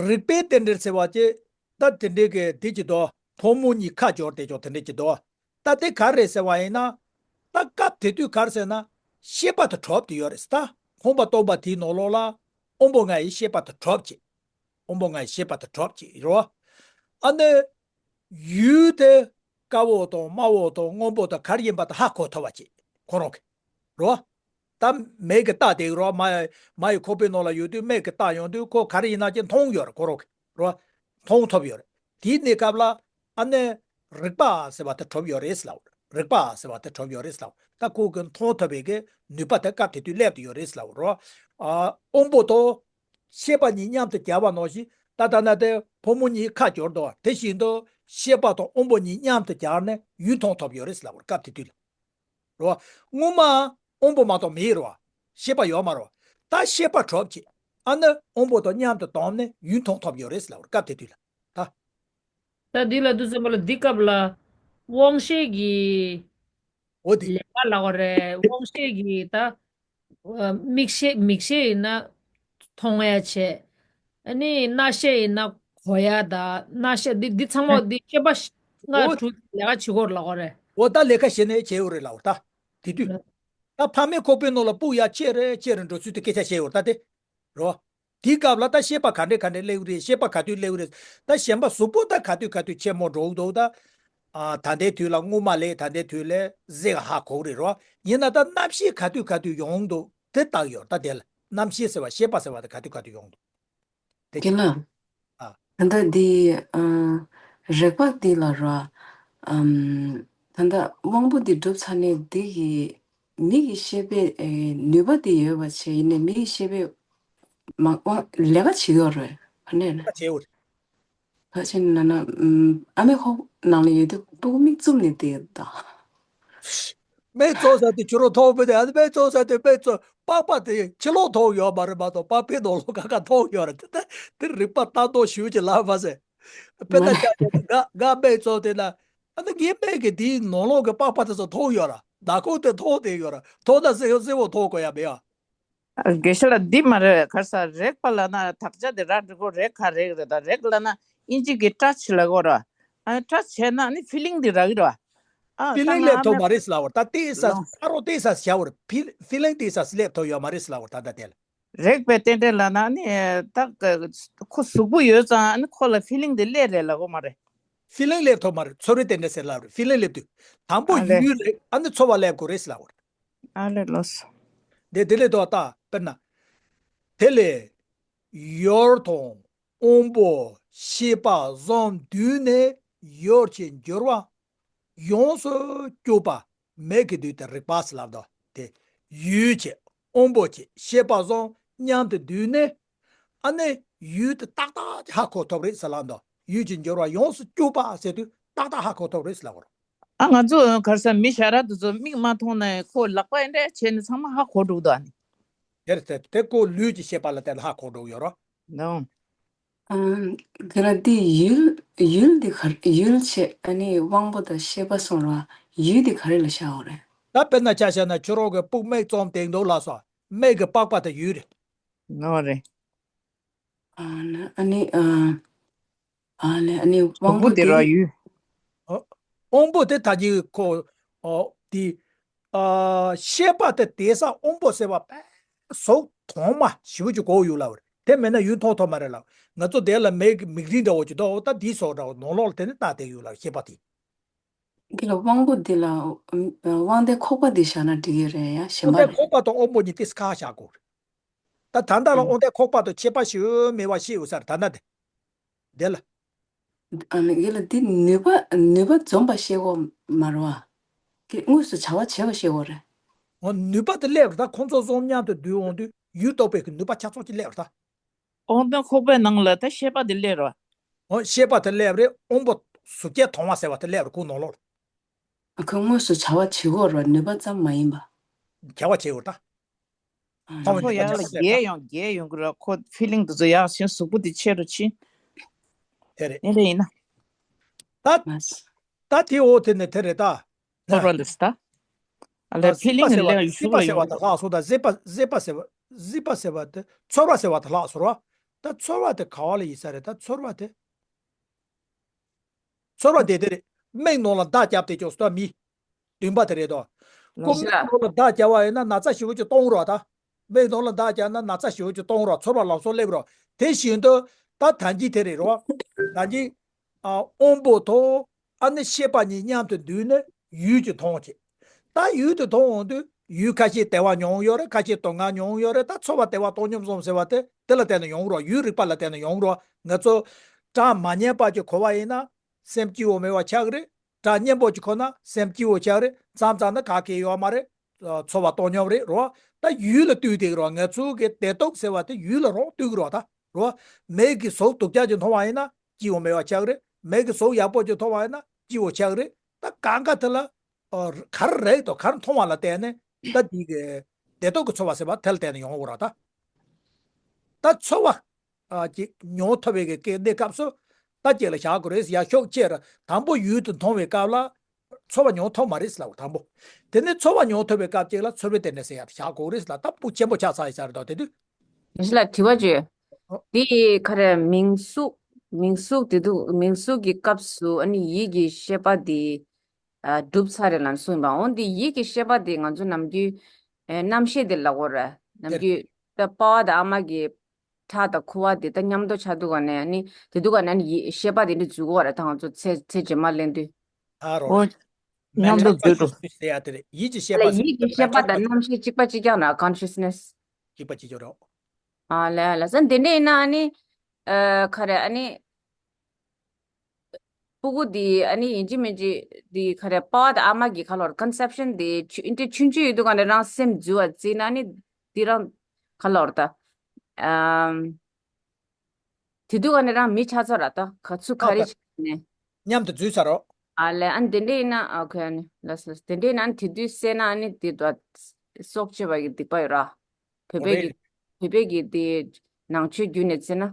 རིག་པའི་རྟེན་འབྲེལ་ཟེར་བ་ཅིག་ད་དེ་འདྲའི་གི་དེ་ཅིག་འདུག་ཕོ་མོ་གཉིས་ཁ་སྦྱོར་དེ་ཅོག་དེ་འདྲའི་ཅིག་འདུག་ད་དེ་ག་རེད་ཟེར་བ་ཡིན་ན། ད་སྐབས་དེ་དུས་ག་རེ་ཟེར་ན། ཤེས་པ་དེ་གྲུབ་དེ་ཡོད་རེད། ད་ཁོང་པ་སྟོང་པ་དེའི་ནང་ལོགས་ལ་དབང་པོ་ལྔ་ཡི་ཤེས་པ་དེ་གྲུབ་ཅིག་དབང་པོ་ལྔ་ཡི་ཤེས་པ་དེ་གྲུབ་ཅིག་རོ། ཨ་ནི། ཡུལ་དེ་དཀར་པོ་དང་དམར་པོ་དང་སྔོན་པོ་དང་ག་རེ་ཡིན་པ་དེ་ཧ་གོ་ཐུབ་པ་ཅིག་ཁོ་རང་གི་རོ། ད་མིག་གིས་བལྟས་དེ་རོ། མ་མ་ཡི་ཁོག་པའི་ནང་ལ་ཡོད་དུས་མིག་གིས་བལྟས་ཡོང་དུས་ཁོ་ག་རེ་ཡིན་ན་ཅིག་མཐོང་ཡོད་རེད་ཁོ་རང་གི་རོ། མཐོང་ཐུབ་ཡོད་རེད། དེའི་གནས་སྐབས་ལ་ཨ་ནི་རིག་པ་ཟེར་བ་དེ་གྲུབ་ཡོད་རེད་ལབ། རིག་པ་ཟེར་བ་དེ་གྲུབ་ཡོད་རེད་ལབ། ད་ཁོ་གི་མཐོང་ཐུབ་པའི་གི་ནུས་པ་དེ་སྐབས་དེ་དུས་སླེབས་ཏེ་ཡོད་རེད་ལབ་རོ། ཨ་དབང་པོ་དང་ཤེས་པ་གཉིས་མཉམ་དུ་སྦྱར་བ་ནང་བཞིན་ད་ལྟ་ན་དེ་ཕོ་མོ་གཉིས་ཁ་སྦྱོར་དུས་དེ་བཞིན་དུ་ཤེས་པ་དང་དབང་པོ་གཉིས་མཉམ་དུ་སྦྱར་ནས་ཡུལ་མཐོང་ཐུབ་ཡོད་རེད་ལབ་རེད་སྐབས་དེ་དུས་ལ། རེད་བ། སྔོན་མ་དབང་པོ་མ་གཏོགས་མེད་རེད་བ། ཤེས་པ་ཡོད་མ་རེད་བ། ད་ཤེས་པ་གྲུབ་ཅིག་ཨ་ནི་དབང་པོ་དང་མཉམ་དུ་བསྡོམས་ནས་ཡུལ་མཐོང་ཐུབ་ཡོད་རེད་ལབ་རེད་སྐབས་དེ་དུས་ལ། ད། ད་འདི་ལ་དུས་ཙམ་པ་ལ་འདི་སྐབས་ལ་དབང་ཤེས་ཀྱི་འོ་དེ། ལས་ཀ་ལབ་པ་རེད། དབང་ཤེས་ཀྱི་ད། མིག་ཤེས་མིག་ཤེས་ཡིན་ན་མཐོང་ཡ་བྱས། ཨ་ནི་རྣ་ཤེས་ཡིན་ན་གོ་ཡ་ད་རྣ་ཤེས་འདི་འདི་ཚང་མ་འདི་ཤེས་པ་ལྔ་འོ། དྲུག་ལས་ཀ་བྱེད་ཀྱི་ཡོད་རེད་ལབ་པ་རེད། འོ་ད་ལས་ཀ་བྱེད་ནས་བྱས་ཡོད་རེད་ལབ་པ་ད། དེ་དུས། ད་ཕ་མའི་ཁོག་པའི་ནང་ལ་སྤུ་ཡ་ཆེ་རེ་ཆེ་རེ་འགྲོ་ཚུལ་དེ་སྐད་ཆ་བཤད་ཡོད་རེད་ད་དེ། རོ། དེའི་སྐབས་ལ་ད་ཤེས་པ་ག་འདྲས་ག་འདྲས་སླེབས་རེད། ཤེས་པ་ག་དུས་སླེབས་རེད། ད་གཞན་པ་གཟུགས་པོ་ད་ག་དུས་ག་དུས་ཆེན་མོ་འགྲོ་འདུག་ད། ཨ་ད་ལྟའི་དུས་ལ་རྔུལ་མ་ལས་ད་ལྟའི་དུས་ལས་གཟེར་ཧ་གོ་གི་རེད་རོ། ཡིན་ན་ད་རྣམ་ཤེས་ག་དུས་ག་དུས་ཡོང་འདུག་དེ་བལྟ་གི་ཡོད་ད་དེ་ལ་རྣམ་ཤེས་ཟེར་བ་ཤེས་པ་ཟེར་བ་དེ་ག་དུས་ག་དུས་ཡོང་འདུག་དེ་རྒན་ལགས། ཨ། ད་ལྟ་འདི་ཨ་རེག་པ་འདི་ལ་ར་ཨམ་ད་ལྟ་དབང་པོ་འདི་གྲུབ་ཚར་ནས་འདི་གི་མིག་གི་ཤེས་པའི་ཨེ་ནུས་པ་འདི་ཡོད་པ་བྱས་ཡིན་ནའི་མིག་གི་ཤེས་པའི་མ་དབང་ལས་ཀ་བྱེད་ཀྱི་ཡོད་རེད་ཨ་ནས་ན། ལས་ཀ་བྱེད་ཡོད་རེད། ད་ཕྱིན་ན་ན་ཨམ་ཨ་མའི་ཁོག་ནང་ལ་ཡོད་དུས་སྤུ་གུ་མིག་བཙུམ་ནས་བསྡད་ད། སྨན་བཙོང་ས་དེ་ཁྱོད་རང་མཐོང་མི་འདུག་ཨ་ནི་སྨན་བཙོང་ས་དེ་སྨན་བཙོང་པགས་པ་དེ་ཕྱི་ལོགས་མཐོང་ཡོད་མ་རེད་མ་གཏོགས་པགས་པའི་ནང་ལོགས་ཁ་ཁ་མཐོང་ཡོད་རེད་དེ། དེ་རིག་པ་ལྟ་མདོག་ཞུ་ཅིག་ལབ་མ་ཟེར། དཔེར་ན་ང་ང་སྨན་བཙོང་དེ་ན་ཨ་ནི་ངའི་སྨན་གྱི་དེའི་ནང་ལོགས་ཀྱི་པགས་པ་དེ་ཚོ་མཐོང་ཡོད་ར་ཟླ་གོང་དེ་མཐོང་བསྡད་ཡོད་ར་མཐོང་ན་གསལ་གསལ་བོ་མཐོང་དགོས་ཡ་མེད་ཨ། དགེ་བཤེས་ལགས་འདི་མ་རེད་ག་རེ་ཟེར་རེག་པ་ལབ་ན་དག་ཆ་དེ་ར་འགྲིག་གོ་རེག་ག་རེག་རེད་ད་རེག་ལབ་ན་ཨིན་ཇི་གི་ཊཆ་ལབ་གོ་ར། ཨ་ཊཆ་བྱས་ན་ནི་ཕི་ལིང་དེ་རག་གི་ར། ཨ་ཕི་ལིང་སླེབས་ཐུབ་མ་རེད་ལབ་བར་ད་ལྟའི་ས་ལོ། ས་རོ་ལྟའི་ས་བྱ་བར་ཕི་ཕི་ལིང་ལྟའི་ས་སླེབས་ཐུབ་ཡོད་མ་རེད་ལབ་བར་ད་ལྟ་དེ་ལ། རེག་པའི་རྟེན་འབྲེལ་ལབ་ན་ནི་ད་ཁོ་གཟུགས་པོ་ཡོད་ཙང་ཨ་ནི་ཁོ་ལ་ཕི་ལིང་དེ་སླེབས་རེད་ལབ་གོ་མ་རེད། ཕི་ལིང་སླེབས་ཐུབ་མ་རེད་ཚོར་བའི་རྟེན་འབྲེལ་ཟེར་ལབ་རེད་ཕི་ལིང་སླེབས་དུས་དང་པོ་ཨ་ལེ། ཡུལ་རེད་ཨ་ནི་ཚོར་བ་སླེབས་དགོས་རེད་ལབ་བར། ཨ་ལེ་ལོས། དེ་དེ་ལས་ལྡོག་ལྟ་དཔེར་ན། དེ་ལས་ཡུལ་དང་དབང་པོ་ཤེས་པ་གསུམ་བསྡུས་ནས་ཡུལ་གྱི་འགྱུར་བ་ཡོངས་སུ་གྱུར་པ་མིག་གི་འདུས་ཏེ་རེག་པ་ཟེར་ལབ་དོ། དེ་ཡུལ་གྱི་དབང་པོ་གྱི་ཤེས་པ་གསུམ་མཉམ་དུ་བསྡུས་ནས་ཨ་ནི་ཡུལ་དེ་ཏག་ཏག་ཧ་གོ་ཐུབ་རེད་ཟེར་ལབ་དོ། ཡུལ་གྱི་འགྱུར་བ་ཡོངས་སུ་གྱུར་པ་ཟེར་དུས་ཏག་ཏག་ཧ་གོ་ཐུབ་རེད་ཟེར་ལབ་དགོས་རེད། ཨ་ང་ཚོ་ག་རེ་ཟེར་མི་ཞར་ར་དེ་ཚོ་མིག་མ་མཐོང་ན་ཁོ་ལག་པ་ཨེ་འདྲ་བྱས་ནས་ཚང་མ་ཧ་གོ་འགྲོ་གི་འདུག་ཨ་ནི། དེར་དེ་དེ་ཁོ་ལུས་ཀྱི་ཤེས་པ་ལ་བརྟེན་ནས་ཧ་གོ་འགྲོ་གི་ཡོད་རོ། ནོ། ཨ་དེ་ལ་དེ་ཡུལ་ཡུལ་དེ་ག་ཡུལ་བྱས་ཨ་ནི་དབང་པོ་དང་ཤེས་པ་གསུམ་ར་ཡུལ་དེ་ག་རེ་ལ་བཞག་ཡོད་རེད། ད་དཔེར་ན་ཆ་བཞག་ན་ཁྱོད་རང་གི་སྤུ་མིག་བཙུམས་བསྡད་འདུག་ལབ་སོང་མིག་གི་པགས་པ་དེ་ཡུལ་རེད། ནོ་རེད། ཨ་ན་ཨ་ནི་ཨ། ཨ་ལས་ཨ་ནི་དབང་པོ་དེ་ར་ཡུལ། ཨ། དབང་པོ་དེ་ད་གི་ཁོ། ཨོ། དེ། ཨ། ཤེས་པ་དེ་དེ་ས་དབང་པོ་ཟེར་བ་པས་གཟུགས་མཐོང་མ་ཞིབ་ཅིག་གོ་ཡོད་ལ་བར་དེ་མེད་ན་ཡུལ་མཐོང་ཐུབ་མ་རེད་ལ་ང་ཚོ་དེ་ལ་མིག་མིག་རིལ་འདྲ་བོ་ཅིག་འདུག་ད་དེའི་སོགས་འདྲ་བོ་ནང་ལོགས་ལ་དེ་ནི་ལྟ་བསྡད་ཡོད་ལ་ཤེས་པ་དེ། འདི་ལ་དབང་པོ་འདི་ལ་ཨམ་དབང་ལྡན་ཁོག་པ་འདི་བཞག་ན་འགྲིག་གི་རེད་ཡ། གཞན་པ་དབང་ལྡན་རེད། ཁོག་པ་དང་དབང་པོ་གཉིས་ཏིས་ཁ་བཞག་དགོས་རེད། ད་ད་ལྟ་ལ་ཨང་དབང་ལྡན་ཁོག་པ་དང་ཁྱད་པར་ཞིག་མེད་པ་ཤེས་ཡོད་ས་རེད་ད་ལྟ་དེ། དེ་ལ། ཨ་ནི་དེ་ལ་འདི་ནུས་པ་ནུས་པ་འཛོམས་པ་ཤེས་དགོས་མ་རེད་བ། དེ་དངོས་སུ་བྱ་བ་བྱེད་པ་ཤེས་དགོས་རེད། འོ་ནུས་པ་དེ་སླེབས་རེད་ད། ཁོང་ཚོ་གསུམ་མཉམ་དུ་འདུས་འོང་དུས་ཡུལ་རྟོགས་པའི་གི་ནུས་པ་ཆ་ཚང་ཅིག་སླེབས་རེད་ད། ཨང་དང་ཁོག་པའི་ནང་ལ་ད་ཤེས་པ་དེ་སླེབས་རོ། འོ་ཤེས་པ་དེ་སླེབས་རེད། དབང་པོ་གཟུགས་ཅན་མཐོང་བ་ཟེར་བ་དེ་སླེབས་རེད་ཁོ་ནང་ལོགས་ལ། ཁོ་དངོས་སུ་བྱ་བ་བྱེད་དགོས་རེད་ནུས་པ་ཙམ་མ་ཡིན་པ། བྱ་བ་བྱེད་དགོས་རེད་ད། ཨ་མཐོང་བའི་ཁོ་ནུས་པ་ཡང་ལ་ཆ་ཚང་རྒྱས་ཡོང་རྒྱས་ཡོང་གི་རེད། ཁོ་ཕི་ལིང་དེ་ཚོ་ཡག་ཕྱིན་གཟུགས་པོ་དེ་ཆེ་རུ་ཕྱིན། དེ་རེད། ཡིན་རེད་ཡིན་ན། ད་ད་དེ་འོ་དེ་ནས་དེ་རེད་ད། ཁོ་རང་འདི་སི་ད། ཨ་ལས་ཕི་ལིང་གི་ལས་ཡོད་ཤུགས་ལ་ཡོང་གི་རེད། གཟིགས་པ་ཟེར་བ་གཟིགས་པ་ཟེར་བ་གཟིགས་པ་ཟེར་བ་དེ་ཚོར་བ་ཟེར་བ་དེ་ལྷག་སོང་ར། ད་ཚོར་བ་དེ་ག་བ་ལ་ཡིན་ས་རེད་ད་ཚོར་བ་དེ། ཚོར་བ་དེ་དེ་རེད། མིག་ནང་ལ་མདའ་བརྒྱབ་སྟེ་ཀྱང་སྟོན་མི། བདུན་པ་དེ་རེད་དོ། ལགས་སོ། མིག་ནང་ལ་མདའ་བརྒྱབ་པ་ཡིན་ན་ན་ཚ་ཞེ་པོ་ཅིག་གཏོང་རོགས་ད། མིག་ནང་ལ་མདའ་བརྒྱབ་ན་ན་ཚ་ཞེ་པོ་ཅིག་གཏོང་རོགས་ཚོར་བ་ལམ་སང་སླེབས་རོགས་དེ་བཞིན་དུ། ད་ད་གིན་དེ་རེད་རོ། ད་གིན། ཨ་དབང་པོ་དང་། ཨ་ནི་ཤེས་པ་གཉིས་མཉམ་དུ་འདུས་ནས་ཡུལ་གྱི་མཐོང་བྱེད། ད་ཡུལ་དུ་མཐོང་འོང་དུས་ཡུལ་ཁ་ཤས་བདེ་བ་མྱོང་ཡོད་རེད་ཁ་ཤས་སྡུག་བསྔལ་མྱོང་ཡོད་རེད་ད་ཚོར་བ་བདེ་བ་སྟོང་སྙོམས་སོང་ཟེར་བ་དེ་དེ་ལ་བརྟེན་ནས་ཡོང་རོགས་ཡུལ་རིག་པ་ལ་བརྟེན་ནས་ཡོང་རོགས་ང་ཚོ། གྲངས་མ་ཉམས་པ་ཅིག་གོ་བ་ཡིན་ན། སེམས་སྐྱིད་པོ་མེད་པ་ཆགས་ཀྱི་རེད། གྲངས་སྙན་པོ་ཅིག་གོ་ན་སེམས་སྐྱིད་པོ་ཆགས་རེད་མཚམས་མཚམས་ན་ག་གེ་ཡོད་མ་རེད། ཚོར་བ་སྟོང་སྙོམས་རེད་རོ། ད་ཡུལ་ལ་ལྟོས་དེ་རོ་ང་ཚོ་གི་བདེ་སྡུག་ཟེར་བ་དེ་ཡུལ་ལ་རང་ལྟོས་ཀྱི་རོ་ད་རོ། མིག་གིས་གཟུགས་སྡུག་ཅག་ཅིག་མཐོང་བ་ཡིན་ན་སྐྱིད་པོ་མེད་པ་ཆགས་རེད། མིག་གིས་གཟུགས་ཡག་པོ་ཅིག་མཐོང་བ་ཡིན་ན་སྐྱིད་པོ་ཆགས་རེད། ད་གང་ག་དེ་ལ་ག་རེ་རེད་དོ་ག་རེ་མཐོང་བ་ལ་བལྟས་ནས་ད་འདི་གི་བདེ་སྡུག་གི་ཚོར་བ་ཟེར་བ་དེ་ལ་བལྟས་ནས་ཡོང་གི་རོ་ད། ད་ཚོར་བ། ཨ་ཅིག་མྱོང་ཐུབ་པའི་གི་གནས་སྐབས་སུ་ད་ཅིག་ལ་བཞག་དགོས་རེད་ཡ་ཤོག་ཅེས་ར་དང་པོ་ཡུལ་དུ་མཐོང་བའི་སྐབས་ལ་ཚོར་བ་མྱོང་ཐུབ་མ་རེད་ལབ་དང་པོ། དེ་ནས་ཚོར་བ་མྱོང་ཐུབ་པའི་སྐབས་ཅིག་ལ་ཚོར་བའི་སྟེང་ནས་ཟེར་ཡ་བཞག་དགོས་རེད་ལ་ད་སྤུ་ཆེན་པོ་ཆགས་ཚར་ཡི་ས་རེད་དོ་དེ་དུས། ཞི་ལ་དྲི་བ་བཅོས། ཨོ། འདི་ག་རེ་མིང་གཟུགས་མིང་གཟུགས་དེ་དུ་མིང་གཟུགས་ཀྱི་སྐབས་སུ་ཨ་ནི་ཡིད་ཀྱི་ཤེས་པ་དེ་ཨ་གྲུབ་ཚར་རེད་ལབ་གསུངས་པ་འོ་འདི་ཡིད་ཀྱི་ཤེས་པ་དེ་ང་ཚོ་ནམ་རྒྱུན་ཨེ་རྣམ་ཤེས་དེ་ལབ་དགོས་རེད་ནམ་རྒྱུན་ད་པ་ཕ་དང་ཨ་མ་གི་ཁྲག་དང་ཁུ་བ་དེ་ད་མཉམ་དུ་ཆགས་དུས་ག་ནས་ནི་དེ་དུས་ག་ནས་ནི་ཡི་ཤེས་པ་དེ་འདྲ་འཛུལ་གོ་བ་རེད་ད་ང་ཚོ་ཚེ་ཚེ་རྗེས་མ་ལེན་དུས། ཨ་རོ། ཨོ། མཉམ་དུ་འཛུལ་འགྲོ། ཟེར་ཡ་དེ་རེད་ཡིད་ཀྱི་ཤེས་པ་ལ་ཟེར་ཡིད་ཀྱི་ཤེས་པ་དང་རྣམ་ཤེས་གཅིག་པ་གཅིག་རྐྱང་ར་consciousness། གཅིག་པ་གཅིག་རྐྱང་རོ། ཨ་ལ་ལ་ས་འདི་འདྲ་ཡིན་ན་ཨ་ནི། ཨ་ག་རེ་ཨ་ནི། སྤུ་གུ་འདི་ཨ་ནི་ཡིན་གཅིག་མིན་གཅིག་འདི་ག་རེ་པ་ཕ་དང་ཨ་མ་གི་ཁ་ལོར་conception་འདི་ཆུ་འདི་ཆུང་ཆུང་ཡོད་དུས་ག་ནས་རང་སེམས་འཛུལ་བ་བརྩིས་ན་ཨ་ནི་འདི་རང་ཁ་ལོར་ད། ཨམ། དེ་དུས་ག་ནས་རང་མི་ཆགས་ཚར་ར་ད་ག་ཚུ་ག་རེ་བྱས་ནས། མཉམ་དུ་འཛུལ་ཚར་རོ། ཨ་ལས་ཨ་ནི་དེ་འདྲ་ཡིན་ན་ཨ་ཁོ་ཨ་ནི་ལ་ས་དེ་འདྲ་ཡིན་ན་ཨ་ནི་དེ་དུས་སེ་ན་ཨ་ནི་དེ་དུ་སྲོག་གཅོད་པ་གི་སྡིག་པ་ཡོད་ར། བོད་པའི་གི་བོད་པའི་གི་དེ་ནང་ཆོས་བརྒྱུད་ནས་བརྩིས་ན།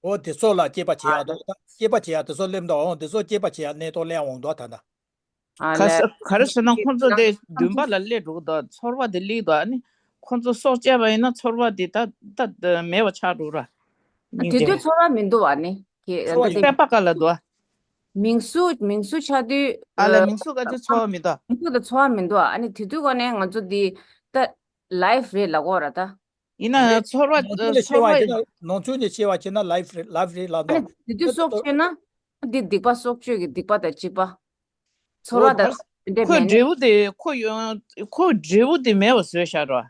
ཨོ་དེ་ཚོ་ལ་སྐྱེས་པ་བྱེད་ཡག་འདུག་ད་སྐྱེས་པ་བྱེད་ཡག་དེ་ཚོ་སླེབས་འདུག་ཨོ་དེ་ཚོ་སྐྱེས་པ་བྱེད་ཡག་གནས་སྟངས་སླེབས་འོང་འདུག་ད་ད། ཨ་ག་ལས། ས་ག་རེ་ཟེར་ན་ཁོང་ཚོ་དེ་འདུན་པ་ལ་སླེབས་འགྲོ་གི་འདུག་ཚོར་བ་དེ་སླེབས་འདུག་ཨ་ནི་ཁོང་ཚོ་སྲོག་བཅད་པ་ཡིན་ན་ཚོར་བ་དེ་ད་ད་མེད་པ་ཆགས་འགྲོ་ར། སྙིང་དེ་རྗེ། དུས་ཚོར་བ་མི་འདུག་བ་ནི་ཁྱེད་ཚོར་བ་འདི་ཡོད། སེམས་པ་ག་ལ་འདུག་མིང་གཟུགས་མིང་གཟུགས་ཆགས་དུས་ཨ་ལས་མིང་གཟུགས་ག་ཚོད་ཚོར་བ་མི་འདུག་མིང་གཟུགས་དང་ཚོར་བ་མི་འདུག་ཨ་ནི་དེ་དུས་ག་ནས་ང་ཚོ་འདི་ད་life་རེད་ལབ་དགོས་ར་ད། ཡིན་ན་རེད། ཚོར་བ་ནང་ཆོས་ནས་ཤེས་ཚོར་བ་བ་ཡིན་ན་ནང་ཆོས་ནས་ཤེས་བ་བྱས་ན་life་རེད་life་རེད་ལབ་ཨ་ནི་འདུག་དེ་དུས་སྲོག་གཅོད་ན་འདི་སྡིག་པ་སྲོག་གཅོད་ཀྱི་སྡིག་པ་དང་གཅིག་པ། ཚོར་བ་དང་འདྲེས་ཁོའི་མེད་ནི། འབྲས་བུ་དེ་ཁོ་ཡོང་ཁོའི་འབྲས་བུ་དེ་མེད་པ་བཟོས་བཞག་རོ།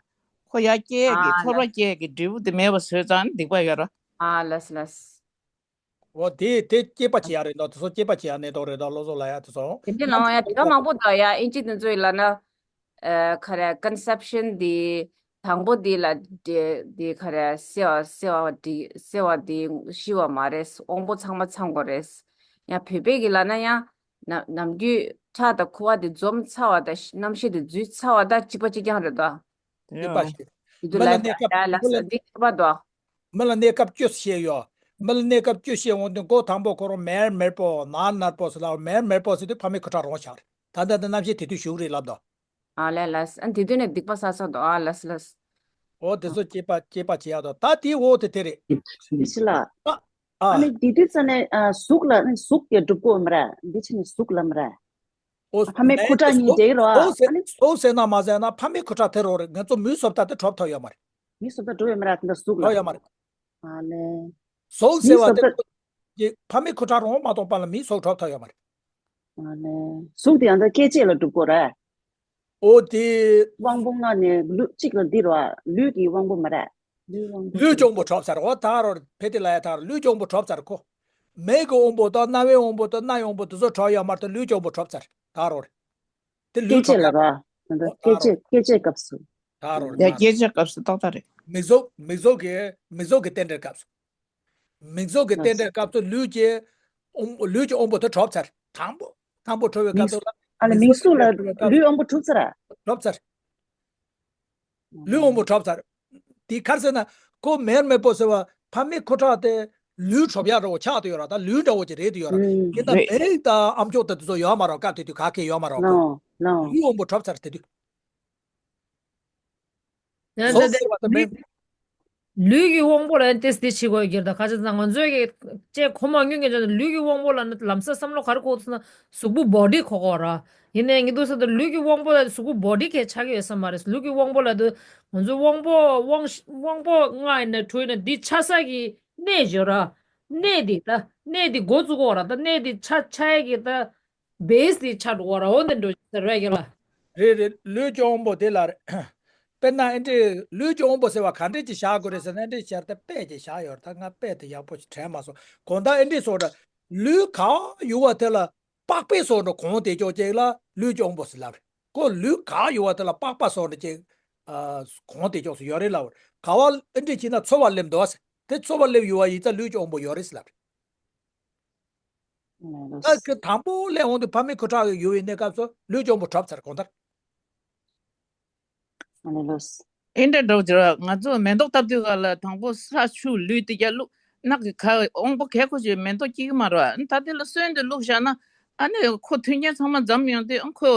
ཁོ་ཡ་སྐྱེ་ཡ་གི་ཨ་ཚོར་ལ། བ་སྐྱེ་ཡ་གི་འབྲས་བུ་དེ་མེད་པ་བཟོས་ཙང་སྡིག་པ་ཡོད་རོ། ཨ་ལས་ལས། འོ་དེ་དེ་སྐྱེས་པ་བྱེད་ཡ་རེད་འདུག་དེ་ཚོ་སྐྱེས་པ་བྱེད་ཡ་གནས་སྟངས་རེད་འདུག་བློ་བཟང་ལ་ཡ་དེ་ཚོ། དེ་འདྲ་ལའང་ཡ་དེ་མང་པོ་འདུག་ཡ་ཨིན་ཇི་དེ་ཚོ་ཡི་ལ་ན། ཨ་ག་རེ་conception་དེ་དང་པོ་དེ་ལ་དེ་དེ་ག་རེ་སེལ་བ་སེལ་བ་དེ་སེལ་བ་དེ་ཤི་བ་མ་རེད་དབང་པོ་ཚང་མ་ཚང་དགོས་རེད། ཡང་བོད་པའི་གི་ལ་ན་ཡང་ནམ་རྒྱུན་ཁྲག་དང་ཁུ་བ་དེ་འཛོམས་ཚར་བ་དང་རྣམ་ཤེས་དེ་འཛུལ་ཚར་བ་དང་གཅིག་པ་གཅིག་རྐྱང་རེད་དོ། དེ་པ་ཞིག་དེ་དུས་མི་ལ་ལ་གནས་སྐབས་ལ་མི་ལ་ལ་འདི་ཁྱད་པར་དོ། མི་ལ་གནས་སྐབས་བཅུ་བཤད་ཡོད། མི་ལ་གནས་སྐབས་བཅུ་བཤད་འོང་དུས་མགོ་དང་པོ་ཁོ་རང་མེར་མེར་པོ་ནར་ནར་པོ་ཟེར་ལ་མེར་མེར་པོ་ཟེར་དུས་ཕ་མའི་ཁུ་ཁྲག་རང་ཆགས་རེད། ད་ལྟ་འདི་རྣམ་ཤེས་དེ་དུས་ཞུགས་རེད་ལབ་དོ། ཨ་ལས་ལས་ཨ་དེ་དུས་ནས་སྡིག་པ་བསགས་ཚར་དོ་ཨ་ལས་ལས། འོ་དེ་ཚོ་སྐྱེས་པ་སྐྱེས་པ་བྱེད་ཡག་དོ་ད་དེའི་འོག་དེ་དེ་རེད། ཞི་ལ། ཨ་ཨ། ཨ་ནི་དེ་དུས་ཙ་ནས་ཨ་གཟུགས་ལ་ཨ་ནི་གཟུགས་ཀྱི་གྲུབ་ཀྱི་ཡོད་མ་རེད་འདི་ཕྱི་ནས་གཟུགས་ལ་མ་རེད། འོ་ཕ་མའི་ཁུ་ཁྲག་གཉིས་འདྲེས་རོ་ཨ་གཟུགས་ཨ་ནི། གཟུགས་ཟེར་ན་མ་ཟེར་ན་ཕ་མའི་ཁུ་ཁྲག་དེ་རོ་རེད་ང་ཚོ་མིའི་བཟོ་ལྟ་དེ་གྲུབ་ཐུབ་ཡོད་མ་རེད། མིའི་བཟོ་ལྟ་གྲུབ་ཡོད་མ་རེད་དེ་འདྲ་གཟུགས་ལ། གྲུབ་ཡོད་མ་རེད། ཨ་ལས། གཟུགས་ཟེར་བ་དེ་མིའི་བཟོ་ལྟ། ཁོ་ཕ་མའི་ཁུ་ཁྲག་རང་མ་གཏོགས་པ་ལ་མིའི་གཟུགས་གྲུབ་ཐུབ་ཡོད་མ་རེད། ཨ་ནི་གཟུགས་དེ་ཡང་ད་སྐྱེ་མཆེད་ལ་གྲུབ་དགོས་རེད། ཨོ་དེ། དབང་པོ་ལྔ་ནས་ལུས་གཅིག་ལ་འདི་རེད་བ། ལུས་ཀྱི་དབང་པོ་མ་རེད། ལུས་དབང་པོ་ལུས་ཀྱི་དབང་པོ་གྲུབ་ཚར། འོ་ད་རོ་ཕེ་དེ་ལ་ཡ་ད་རོ་ལུས་ཀྱི་དབང་པོ་གྲུབ་ཚར་ཁོ། མིག་གི་དབང་པོ་དང་རྣ་བའི་དབང་པོ་དང་སྣ་ཡི་དབང་པོ་དེ་ཚོ་གྲུབ་ཡོད་མ་རེད། ད་ལུས་ཀྱི་དབང་པོ་གྲུབ་ཚར་ད་རོ་རེད། དེ་ལུས་སྐྱེ་མཆེད་གྲུབ་ལ་ཚར། ར། ད་སྐྱེ་རོ་མཆེད་སྐྱེ་མཆེད་སྐབས་སུ། ད་རོ་རེད། ཡ་སྐྱེ་མཆེད་སྐབས་སུ་ཏག་ཏག་རེད། མིག་གཟུགས་མིག་གཟུགས་ཀྱི་མིག་གཟུགས་ཀྱི་རྟེན་འབྲེལ་སྐབས་སུ། མིག་གཟུགས་ཀྱི་རྟེན་འབྲེལ་སྐབས་སུ་ལུས་ཀྱི་དབང་ལུས་ཀྱི་དབང་པོ་དེ་གྲུབ་ཚར། དང་པོ་དང་པོ་གྲུབ་པའི་སྐབས་སུ་ལ། ཨ་ལ་མིག་གཟུགས་ལ་ལུས་དབང་པོ་གྲུབ་ཚར། གྲུབ་ཚར། ལུས་དབང་པོ་གྲུབ་ཚར། དེ་ག་རེ་ཟེར་ན། ཁོ་མེར་མེར་པོ་ཟེར་བ་ཕ་མའི་ཁུ་ཁྲག་དེ་ལུས་གྲུབ་ཡག་འདྲ་བོ་ཆགས་ཏེ་ཡོད་ར། ད་ལུས་འདྲ་བོ་ཅིག་རེད་དུ་ཡོད་ར། ཨུམ། ཡིན་ད་རེད། མིག་དང་ཨམ་ཅོག་དེ་ཚོ་ཡོད་མ་ར། སྐབས་དེ་དུས་ག་གེ་ཡོད་མ་ར། ཁོ་ལོ་ལོ། ལུས་དབང་པོ་གྲུབ་ཚར་དེ་དུས། ཡང་ད་གཟུགས་ཟེར་བ་དེ་ལུས་མེད། ལུས་ཀྱི་དབང་པོ་ལ་ཡང་ཏེས་ཏེ་བྱེད་དགོས་ཀྱི་རེད། ད་ཁ་ཅིག་ང་ཚོས་ཀྱི་ཅེས་ཁོ་མ་ཉུང་ཉུང་ལུས་ཀྱི་དབང་པོ་ལ་ནི་ལམ་སང་བསམ་བློ་ག་རེ་འཁོར་ཐུབ་ན། གཟུགས་པོ་བོ་ཌི་ཁོ་ཁོ་ར། ཡིན་ནའི་ངས་འདུག་ས་ད་ལུས་ཀྱི་དབང་པོ་ལ་གཟུགས་པོ་བོ་ཌི་གས་ཆགས་ཀྱི་ཡོད་ས་མ་རེད། ལུས་ཀྱི་དབང་པོ་ལ་དུ་ང་ཚོའི་དབང་པོ་དབང་དབང་པོ་ལྔ་ཡིན་ན་དྲུག་ཡིན་ན་འདི་ཆགས་ས་ཀྱི་གནས་བརྗོད་ར། གནས་འདི་ད་གནས་འདི་འགོ་བཙུགས་གོ་ར། ད་གནས་འདི་ཆ་ཆ་ཡ་གི་ད་བེས་དེ་ཆགས་འགྲོ་བ་ར། འོ་འདི་འགྲོ་ཟེར་བས་ཀྱི་ལ། རེད་རེད། ལུས་ཀྱི་དབང་པོ་དེ་ལ་རེད། དཔེར་ན་ཨེ་འདྲས་ལུས་ཀྱི་དབང་པོ་ཟེར་བ་ག་འདྲས་ཀྱི་བཞག་དགོས་རེད་ཟེར་ན། ཨེ་འདྲས་བྱས་ཏེ་དཔེ་ཅིག་བཞག་ཡོད་རེད། ད་ང་དཔེ་དེ་ཡག་པོ་ཞིག་དྲན་མ་སོང་། གང་ལྟར་ཨེ་འདྲས་སོང་ར། ལུས་ག་ཡོད་པ་དེ་ལ་པགས་པའི་སོགས་འདྲ་གང་དེ་ཅོག་ཅིག་ལ་ལུས་ཀྱི་དབང་པོ་ཟེར་ལབ་རེད། ཁོ་ལུས་ག་ཡོད་པ་དེ་ལ་པགས་པ་སོགས་འདྲ་ཅིག་ཨ་གང་དེ་ཅོག་སུ་ཡོད་རེད་ལབ་རེད། ག་བ་ཨེ་འདྲས་བྱས་ན་ཚོར་བ་སླེབས་འདུག་ཟེར། དེ་ཚོར་བ་སླེབས་ཡོད་པ་ཡིན་ཙང་ལུས་ཀྱི་དབང་པོ་ཡོད་རེད་ཟེར་ལབ་རེད། ད་ཀི་དང་པོ་སླེབས་འོང་དུས་ཕ་མའི་ཁུ་ཁྲག་ཡོད་པའི་གནས་སྐབས་སུ་ལུས་ཀྱི་དབང་པོ་གྲུབ་ཚར་གང་ལྟར། ཨེ་འདྲ་འགྲོ་གི་ར། ང་ཚོ་མེ་ཏོག་བཏབ་དུས་ག་ལ་དང་པོ་ས་ཆུ་ལུད་དེ་རྒྱ་བླུགས། ནག་གི་ཁ་དབང་པོ་གས་ཁོ་ཞིག་མེ་ཏོག་སྐྱེ་གི་མ་རེད་བ། ད་དེ་ལ་སོན་དེ་བླུགས་བཞག་ན་ཨ་ནི་ཁོ་མཐུན་རྐྱེན་ཚང་མ་འཛོམས་ཡོང་དུས་ཨ་ཁོ་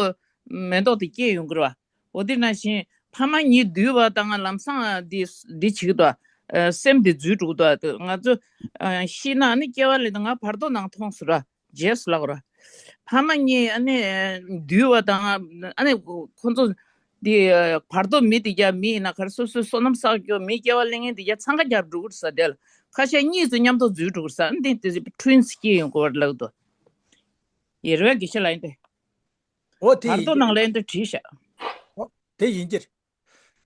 མེ་ཏོག་དེ་སྐྱེ་ཡོང་གི་རེད་བ། འོ་དེ་ནང་བཞིན་ཕ་མ་གཉིས་འདུལ་བ་དང་ལམ་སང་འདི་འདི་བྱེད་ཀྱི་འདུག་ཨ་སེམས་འདི་འཛུལ་འགྲོ་གི་འདུག་ཨ་ང་ཚོ་ཨ་ཤི་ན་ཨ་ནི་སྐྱེ་བ་ལེན་དུས་ང་བར་དོ་ནང་མཐོང་ཟེར་ར། རྗེས་སུ་ལབ་ར། ཕ་མ་གཉིས་ཨ་ནི་འདུལ་བ་དང་ཨ་ནི་ཁོ་ཚོ་འདི་བར་དོ་མི་དེ་རྒྱ་མི་ཡིན་ན་ག་རེ་སོ་སོའི་བསོད་ནམས་བསགས་རྒྱུ་མི་སྐྱེ་བ་ལེན་མཁན་དེ་རྒྱ་འཚང་ཁ་རྒྱབ་འགྲོ་གི་རེད་ས་དེ་ལ་ཁ་ཤས་གཉིས་ཚོ་མཉམ་དུ་འཛུལ་འགྲོ་གི་རེད་ས། ཨ་ནི་དེ་ཊུ་ཝིན་སི་སྐྱེ་ཡོང་གི་བར་ལབ་འདུག་ཡེ་རེ་བ་དགེ་བཤེས་ལ་ཡིན་ཏེ། འོ་དེ་བར་ཡིན་དོ་གྱི་ནང་ལ་ཡིན་ཏེ་བྲིས་ཤག་འོ་དེ་ཡིན་གྱི་རེད།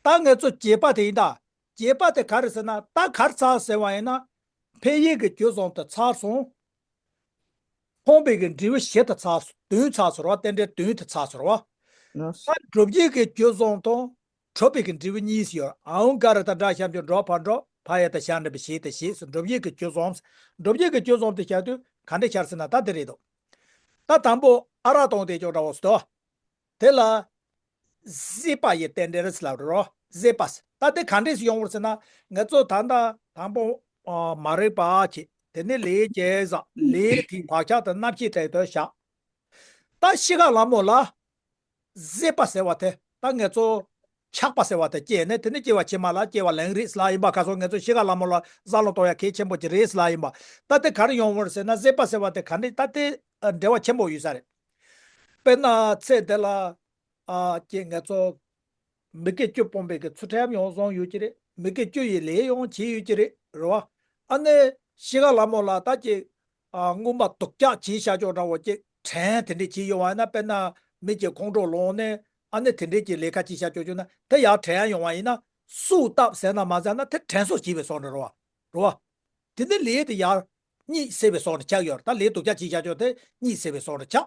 ད་ང་ཚོ་བྱེད་པ་དེ་ཡིན་ད། བྱེད་པ་དེ་ག་རེ་ཟེར་ན། ད་ག་རེ་ཚར་ཟེར་བ་ཡིན་ན། འཕེལ་ཡུལ་གྱི་རྒྱུ་གསུམ་དེ་ཚར་སོང་། ཕོངས་པའི་གི་འབྲས་བུ་བཞི་དེ་ཚར་སོང་། བདུན་ཚར་སོང་ར། རྟེན་འབྲེལ་བདུན་དེ་ཚར་སོང་ར། ད་སྒྲུབ་བྱེད་ཀྱི་རྒྱུ་གསུམ་དང་གྲུབ་པའི་གི་འབྲས་བུ་གཉིས་ཡོད། ཨའུ་ག་ར་ད་དྲག་ཤར་འབྱོར་འགྲོ་བར་འགྲོ། ཕ་ཡ་ད་ཤར་འདྲ་བའི་ཞེས་ད་ཞེས་སུ་སྒྲུབ་བྱེད་ཀྱི་རྒྱུ་གསུམ། སྒྲུབ་བྱེད་ཀྱི་རྒྱུ་གསུམ་དེ་བཤད་དུས་ག་འདྲ་ཤར་ཟེར་ན་ད་དེ་རེད་དོ། ད་དང་པོ་ཨ་རག་གཏོང་དེ་ཅོག་འདྲ་བོ་སྟོ། དེ་ལ་བཟོད་པ་ཡི་རྟེན་འབྲེལ་ཟེར་ལབ་རོ། བཟོད་པ་ཟེར། ད་དེ་ག་འདྲས་སུ་ཡོང་བར་ཟེར་ན། ང་ཚོ་ད་ལྟ་དང་པོ་ཨ་མ་རིག་པ་བྱེད། དེ་ནས་ལས་བྱེད་ཟ། ལས་དེའི་བག་ཆགས་དང་རྣམ་ཤེས་དེ་དོན་བཞག་ད་ཤི་ཁ་ལ་མོ་ལ་བཟོད་པ་ཟེར་བ་དེ་ད་ང་ཚོ་ཆགས་པ་ཟེར་བ་དེ་སྐྱེས་ནས་དེ་ནས་སྐྱེ་བ་ཕྱི་མ་ལ་སྐྱེ་བ་ལེན་རེད་ཟེར་ལ་ཡིན་པ། ཁ་སང་ང་ཚོ་ཤི་ཁ་ལ་མོ་ལ་བསམ་བློ་གཏོང་ཡ་གལ་ཆེན་པོ་ཅིག་རེད་ཟེར་ལ་ཡིན་པ། ད་དེ་ག་རེ་ཡོང་བར་ཟེར་ན། བཟོད་པ་ཟེར་བ་དེ་ག་འདྲས་ད་དེ་འབྲེལ་བ་ཆེན་པོ་ཡོད་ས་རེད། དཔེར་ན་ཚེ་འདི་ལ་ཨ་ཀྱེ་ང་ཚོ་མི་དགེ་བཅུ་སྤོང་བའི་གི་ཚུལ་ཁྲིམས་ཡང་བཟུང་ཡོད་ཀྱི་རེད། མི་དགེ་བཅུ་ཡི་ལས་ཡང་བྱས་ཡོད་ཀྱི་རེད། རེད་བ། ཨ་ནི་ཤི་ཁ་ལ་མོ་ལ་ད་ཀྱེ་ཨ་སྔོན་མ་སྡུག་ཅག་བྱས་བཞག་ཅོག་འདྲ་བོ་ཀྱེ་དྲན་དེ་འདྲས་བྱས་ཡོང་བ་ཡིན་ན། དཔེར་ན་མི་ཀྱེ་ཁོང་ཁྲོ་ལངས་ནས་ཨ་ནི་དེ་འདྲས་ཀྱི་ལས་ཀ་བྱས་བཞག་ཅོག་བྱུང་ན་དེ་ཡར་དྲན་ཡོང་བ་ཡིན་ན། སུས་བཏབ་ཟེར་ན་མ་ཟེར་ན་དེ་དྲན་གསོ་བྱས་པའི་བཟོ་འདྲ་རེད་བ། རེད་བ། དེ་ནི་ལས་དེ་ཡར་གཉིད་སད་པའི་བཟོ་འདྲ་ཆགས་ཡོད་རེད། ད་ལས་སྡུག་ཅག་བྱས་བཞག་ཅོག་དེ་གཉིད་སད་པའི་བཟོ་འདྲ་ཆགས།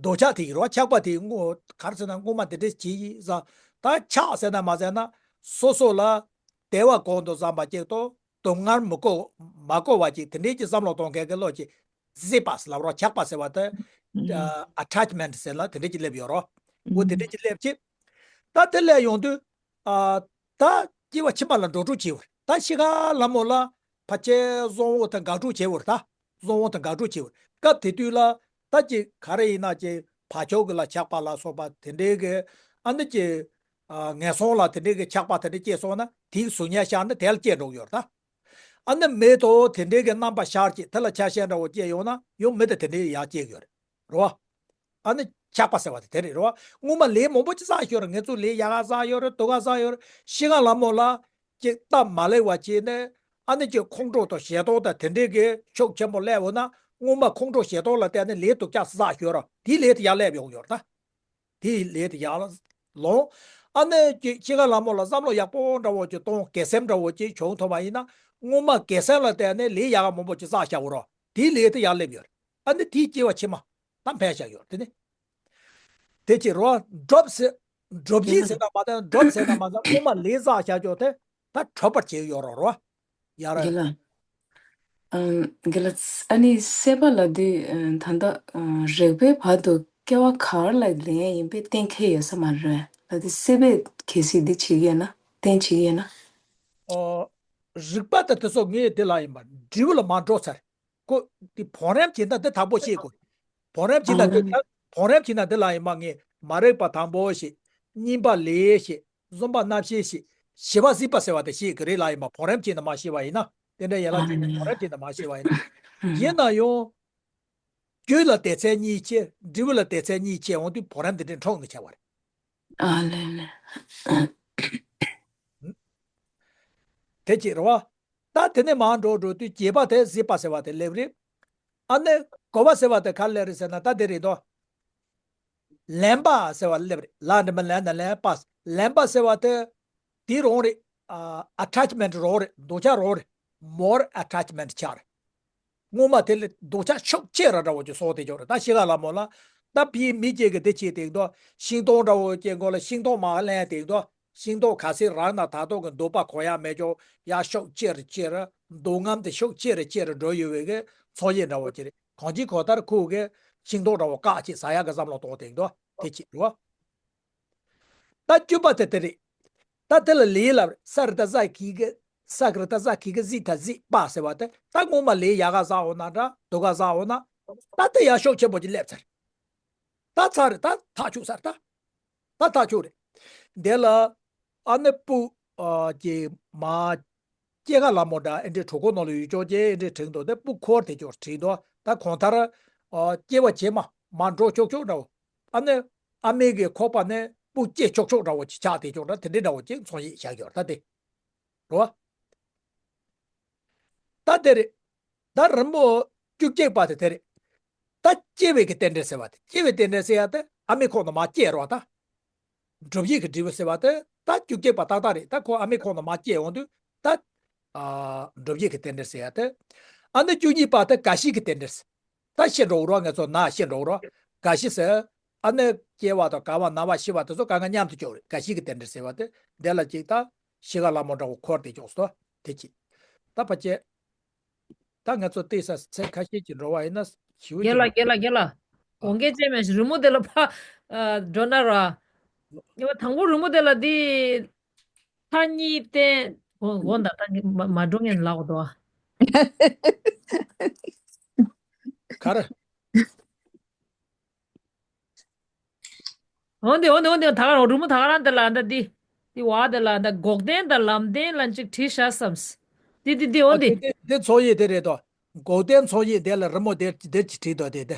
འདོད་ཆགས་དེ་ཡིན་རོ། ཆགས་པ་དེ་སྔོ་ག་རེ་ཟེར་ན་སྔོན་མ་དེ་འདྲས་བྱས་ཡིན་ཟ། ད་ཆགས་ཟེར་ན་མ་ཟེར་ན་སོ་སོ་ལ་བདེ་བ་གང་དུ་བསམ་པ་ཅིག་དང་སྡུག་བསྔལ་མི་དགོས་མ་དགོས་པ་ཅིག་དེ་འདྲས་ཀྱི་བསམ་བློ་གཏོང་མཁན་གྱི་བློ་ཅིག་བཟོད་པ་ཟེར་ལབ་རོ། ཆགས་པ་ཟེར་བ་དེ་ཨ་ཨ་ཊེཆ་མེན་ཊི་ཟེར་ལ་དེ་འདྲས་ཀྱི་སླེབས་ཡོད་རོ། འོ་དེ་འདྲས་ཀྱི་སླེབས་ཅིག་ད་དེ་ལས་ཡོང་དུས། ཨ་ད་སྐྱེ་བ་ཕྱི་མ་ལ་འགྲོ་དྲུག་བྱེད་པར། ད་ཤི་ཁ་ལ་མོ་ལ་ཕལ་ཆེར་བཟང་པོ་དང་དགག་སྒྲུབ་བྱེད་པར། ད་བཟང་པོ་དང་དགག་སྒྲུབ་བྱེད་པར། སྐབས་དེ་དུས་ལ་ད་ཅིག་ག་རེ་ཡིན་ན་ཅིག་བག་ཆགས་ཀྱི་ལ་ཆགས་པ་ལ་སོགས་པ་དེ་འདྲའི་གི་ཨ་ནི་ཅིག་ཨ་ངན་སོང་ལ་དེ་འདྲའི་གི་ཆགས་པ་དེ་འདྲ་སྐྱེས་སོང་ན་དེའི་གཟུགས་བརྙན་ཤར་ནས་དེ་ལ་སྐྱེ་འགྲོ་གི་ཡོད་རེད་ད། ཨ་ནི་མེད་དོ་དེ་འདྲའི་གི་རྣམ་པ་ཤར་ཅིག་དེ་ལ་ཆ་ཤས་འདྲ་བོ་སྐྱེས་ཡོང་ན་ཡང་མི་དེ་དེ་འདྲའི་ཡག་སྐྱེ་གི་ཡོད་རེད། རེད་བ། ཨ་ནི་ཆགས་པ་ཟེར་བ་དེ་དེ་རེད་རོ། སྔོན་མ་ལས་མང་པོ་ཅིག་བསགས་ཡོད་རེད། ངེད་ཚོ་ལས་ཡག་ག་བསགས་ཡོད་རེད། སྡུག་ག་བསགས་ཡོད་རེད། ཤི་ཁ་ལ་མོ་ལ་ཅིག་སྟབས་མ་ལེགས་པ་བྱས་ནས་ཨ་ནི་ཅིག་ཁོང་ཁྲོ་དང་ཞེ་སྡང་དང་དེ་འདྲའི་གི་ཤུགས་ཆེན་པོ་སླེབས་འོང་ན་ སྔོན་མ་ཁོང་ཁྲོ་ཞེ་སྡང་ལ་བརྟེན་ནས་ལས་སྡུག་ཅག་བསགས་ཡོད་ར། དེའི་ལས་དེ་ཡར་སླེབས་ཡོང་ཡོད་ར་ད། དེའི་ལས་དེ་ཡར་ལོངས། ཨ་ནི་ཀྱི་སྐྱེ་རྒ་ན་འཆི་ལ་བསམ་བློ་ཡག་པོ་འདྲ་བོ་ཅིག་གཏོང་། དགེ་སེམས་འདྲ་བོ་ཅིག་བྱུང་ཐུབ་པ་ཡིན་ན། སྔོན་མ་དགེ་སེམས་ལ་བརྟེན་ནས་ལས་ཡག་ག་མང་པོ་ཅིག་བསགས་བཞག་ཡོད་ར། དེའི་ལས་དེ་ཡར་སླེབས་ཡོད་ར། ཨ་ནི་དེའི་སྐྱེ་བ་ཕྱི་མ་ད་འཕེལ་བཞག་ཡོད་ར། དེ་ནི། དེ་ཅི་རེད་བ། འགྲུབ་ཟེར། འགྲུབ་ཡིན་ཟེར་ན་མ་དེ། འགྲུབ་ཟེར་ན་མ་ཟེར། སྔོན་མ་ལས་བསགས་བཞག་ཡོད་དེ་ད་གྲུབ་པར་བྱེད་ཡོད་རེད་བ། ཡ་ར། དགེ་ལགས། ཨམ། དགེ་ལགས། ཨ་ནི་སྲེད་པ་ལབ་དུས་ཨ་ད་ལྟ་ཨ་རེག་པའི་བར་དུ་སྐྱེ་བ་ག་རེ་ལ་ལེན་ཡ་ཡིན་པས་གཏན་འཁེལ་ཡོད་ས་མ་རེད་ལབ་དུས། སྲེད་པས་གལ་སྲིད་འདི་བྱེད་ཀྱི་ཡོད་ན། གཏན་བྱེད་ཀྱི་ཡོད་ན། ཨོ། རིག་པ་དང་དེ་ཚོ་ངས་དེ་ལ་ཡིན་པ་འབྲས་བུ་ལ་མ་འགྲོ་ཚར། ཁོ་དེ་བང་རིམ་བྱེད་ན་དེ་དང་པོ་ཤེས་དགོས། བང་རིམ་བྱེད་ན་དེ། ཨ། བང་རིམ་བྱེད་ན་དེ་ལ་ཡིན་པ་ངས་མ་རིག་པ་དང་པོ་ཤེས། གཉིས་པ་ལས་ཤེས། གསུམ་པ་རྣམ་ཤེས་ཤེས། བཞི་པ་གཟིགས་པ་ཟེར་བ་དེ་ཤེས་ཀྱི་རེད་ལ་ཡིན་པ། བང་རིམ་བྱེད་ན་མ་ཤེས་པ་ཡིན་ན། དེ་འདྲ་ཡན་ལག་ཨ་བཅུ་གཉིས་ནི། བང་རིམ་བྱེད་ན་མ་ཤེས་པ་ཡིན་ན། ཨ། ཡིན་ན་ཡང་། རྒྱུ་ལ་དེ་ཚེ་གཉིས་ཆེ། འབྲས་བུ་ལ་དེ་ཚེ་གཉིས་ཆེ་འོང་དུས་བང་རིམ་དེ་འདྲ་འཁྲུགས་ནས་ཆགས་པ་རེད། ཨ་ལེ་ལེ། དེ་གཅིག་རེད་བ། ད་དེ་ནས་མར་འགྲོ་འགྲོ་དུས་རྒྱས་པ་དེ་གཟིགས་པ་ཟེར་བ་དེ་སླེབས་རེད། ཨ་ནི་གོ་བ་ཟེར་བ་དེ་ག་རེ་སླེབས་རེད་ཟེར་ན་ད་དེ་རེད་དོ། ལེན་པ་ཟེར་བ་སླེབས་རེད། ལ་འདྲ་མ་ལན་དང་ལེན་པ། ལེན་པ་ཟེར་བ་དེ་དེ་རང་རེད། ཨ། ཨ་ཊེཆ་མེན་ཊི་རང་རེད། འདོད་ཆགས་རང་རེད། མོར་ཨ་ཊེཆ་མེན་ཊི་ཆགས་རེད། སྔོན་མ་དེ་ལས་འདོད་ཆགས་ཤུགས་ཆེ་ར་འདྲ་བོ་ཅིག་བཟོ་བསྡད་ཀྱོག་རེད། ད་ཤི་ཁ་ལ་མོ་ལ། ད་ཕའི་མི་གཅིག་གིས་དེ་བྱས་བསྡད་འདུག་ཤིང་ཏོག་འདྲ་བོ་སྐྱེ་འགོ་ལ་ཤིང་ཏོག་མར་ལེན་བསྡད་འདུག་ཤིང་ཏོག་ག་ཚོད་རག་ན་ད་དུང་གི་འདོད་པ་གོ་ཡ་མེད་ཀྱོག་ཡ་ཤུགས་ཆེ་རུ་ཆེ་རུ། སྡུག་བསྔལ་དེ་ཤུགས་ཆེ་རུ་ཆེ་རུ་འགྲོ་ཡོད་པའི་གི་ཚོར་ཤེས་འདྲ་བོ་ཅིག་རེད། གང་ཅིའི་གང་ལྟར་ཁོ་གིས་ཤིང་ཏོག་འདྲ་བོ་བཀག་བྱས་ཟ་ཡག་གི་བསམ་བློ་གཏོང་བསྡད་འདུག་དེ་བྱས་འདུག་ད་བཅུ་པ་དེ་དེ་རེད། ད་དེ་ལ་ལས་ལབ་རེད། ས་རི་ཏ་ས་གི་གི། ས་གི་རི་ཏ་ས་གི་གི་གཟིགས་ད་གཟིགས་པ་ཟེར་བ་དེ། ད་སྔོན་མ་ལས་ཡག་ག་བསགས་འོང་ན་འདྲ། སྡུག་ག་བསགས་འོང་ན། ད་དེ་ཡག་ཤུགས་ཆེན་པོ་ཅིག་སླེབས་ཚར། ད་ཚར་རེད། ད་ཐག་ཆོད་ཚར་ད། ད་ཐག་ཆོད་རེད། དེ་ལ་ཨ་ནི་སྤུ། ཨ། ཀྱི་མ། སྐྱེ་རྒ་ན་འཆི་འདྲ་ཨེ་འདྲའི་གྲོད་ཁོག་ནང་ལ་ཡོད་ཀྱོག་ཅེས་ཨེ་འདྲའི་དྲན་འདུག་དེ་སྤུ་འཁོར་དེ་ཀྱོག་དྲན་འདུག་ད་གང་ལྟར། ཨ། སྐྱེ་བ་རྗེས་མ་མར་འགྲོ་ཀྱོག་ཀྱོག་འདྲ་བོ། ཨ་ནི་ཨ་མའི་གི་ཁོག་པ་ནས་སྤུ་སྐྱེ་ཀྱོག་ཀྱོག་འདྲ་བོ་ཅིག་ཆགས་བསྡད་ཀྱོག་འདྲ། དེ་འདྲའི་འདྲ་བོ་ཅིག་མཚོན་བྱེད་བཞག་ཀྱོག་ད་དེ། རེད་བ། ད་དེ་རེད། ད་རི་མོ་བཅུ་གཅིག་པ་དེ་དེ་རེད། ད་སྐྱེ་བའི་གི་རྟེན་འབྲེལ་ཟེར་བ་དེ། སྐྱེ་བའི་རྟེན་འབྲེལ་ཟེར་ཡ་དེ་ཨ་མའི་ཁོག་ནས་མར་སྐྱེས་རེད་བ་ད། སྒྲུབ་བྱེད་ཀྱི་འབྲས་བུ་ཟེར་བ་དེ་ད་བཅུ་གཅིག་པ་ཏག་ཏག་རེད། ད་ཁོ་ཨ་མའི་ཁོག་ནས་མར་སྐྱེས་འོང་དུས་ད། ཨ། སྒྲུབ་བྱེད་ཀྱི་རྟེན་འབྲེལ་ཟེར་ཡ་དེ། ཨ་ནི་བཅུ་གཉིས་པ་དེ་རྒ་ཤི་གི་རྟེན་འབྲེལ་ཟེར། ད་ཤི་འགྲོ་རོགས། ང་ཚོ་ན་ཤི་འགྲོ་རོགས། རྒ་ཤི་ཟེར། ཨ་ནི་སྐྱེ་བ་དང་རྒ་བ་ན་བ་ཤི་བ་དེ་ཚོ་གང་ག་མཉམ་དུ་ཀྱོག་རེད། རྒ་ཤི་གི་རྟེན་འབྲེལ་ཟེར་བ་དེ། དེ་ལ་ཅིག་ད་ཤི་ཁ་ལ་མོ་འདྲ་བོ་འཁོར་ཏེ་ཀྱོག་སོ། དེ་ཅིག་ད་ཕལ་ཆེར། ད་ང་ཚོ་བལྟས་ས་ཚེ་ཁ་ཤས་ཀྱི་འགྲོ་བ་ཡིན་ན་ཞིའུ་རྒན་ལགས་ཅིག་རྒན་ལགས་རྒན་ལགས། ཨ། འོང་སྐད་ཅེས་མེད་ཞིག་རི་མོ་དེ་ལ་ཕ། ཨ། འགྲོ་ན་ར། ཉི་མ་དང་པོ་རི་མོ་དེ་ལ་འདི། ཕ་གཉིས་བསྟན། འོ་འོ་ད་ད་མ་མ་འགྲོ་ངན་ལག་འོ་དོ། ག་རེ། འོན་ཏེ་འོན་ཏེ་འོན་ཏེ་ད་ག་རང་རི་མོ་ད་ག་རང་དེ་ལ་ད་འདི། འདི་བ་དེ་ལ་ད་འགོག་བདེན་དང་ལམ་བདེན་ལ་ཅིག་བྲིས་བཞག་བསམས། འདི་འདི་འདི་འོ་ཨ་འདི། འདི་འདི་འདི་ཚོགས་གཡས་དེ་རེད་དོ། འགོག་བདེན་ཚོགས་གཡས་དེ་ལ་རི་མོ་དེ་དེ་ཅིག་བྲིས་དོ་དེ་དེ།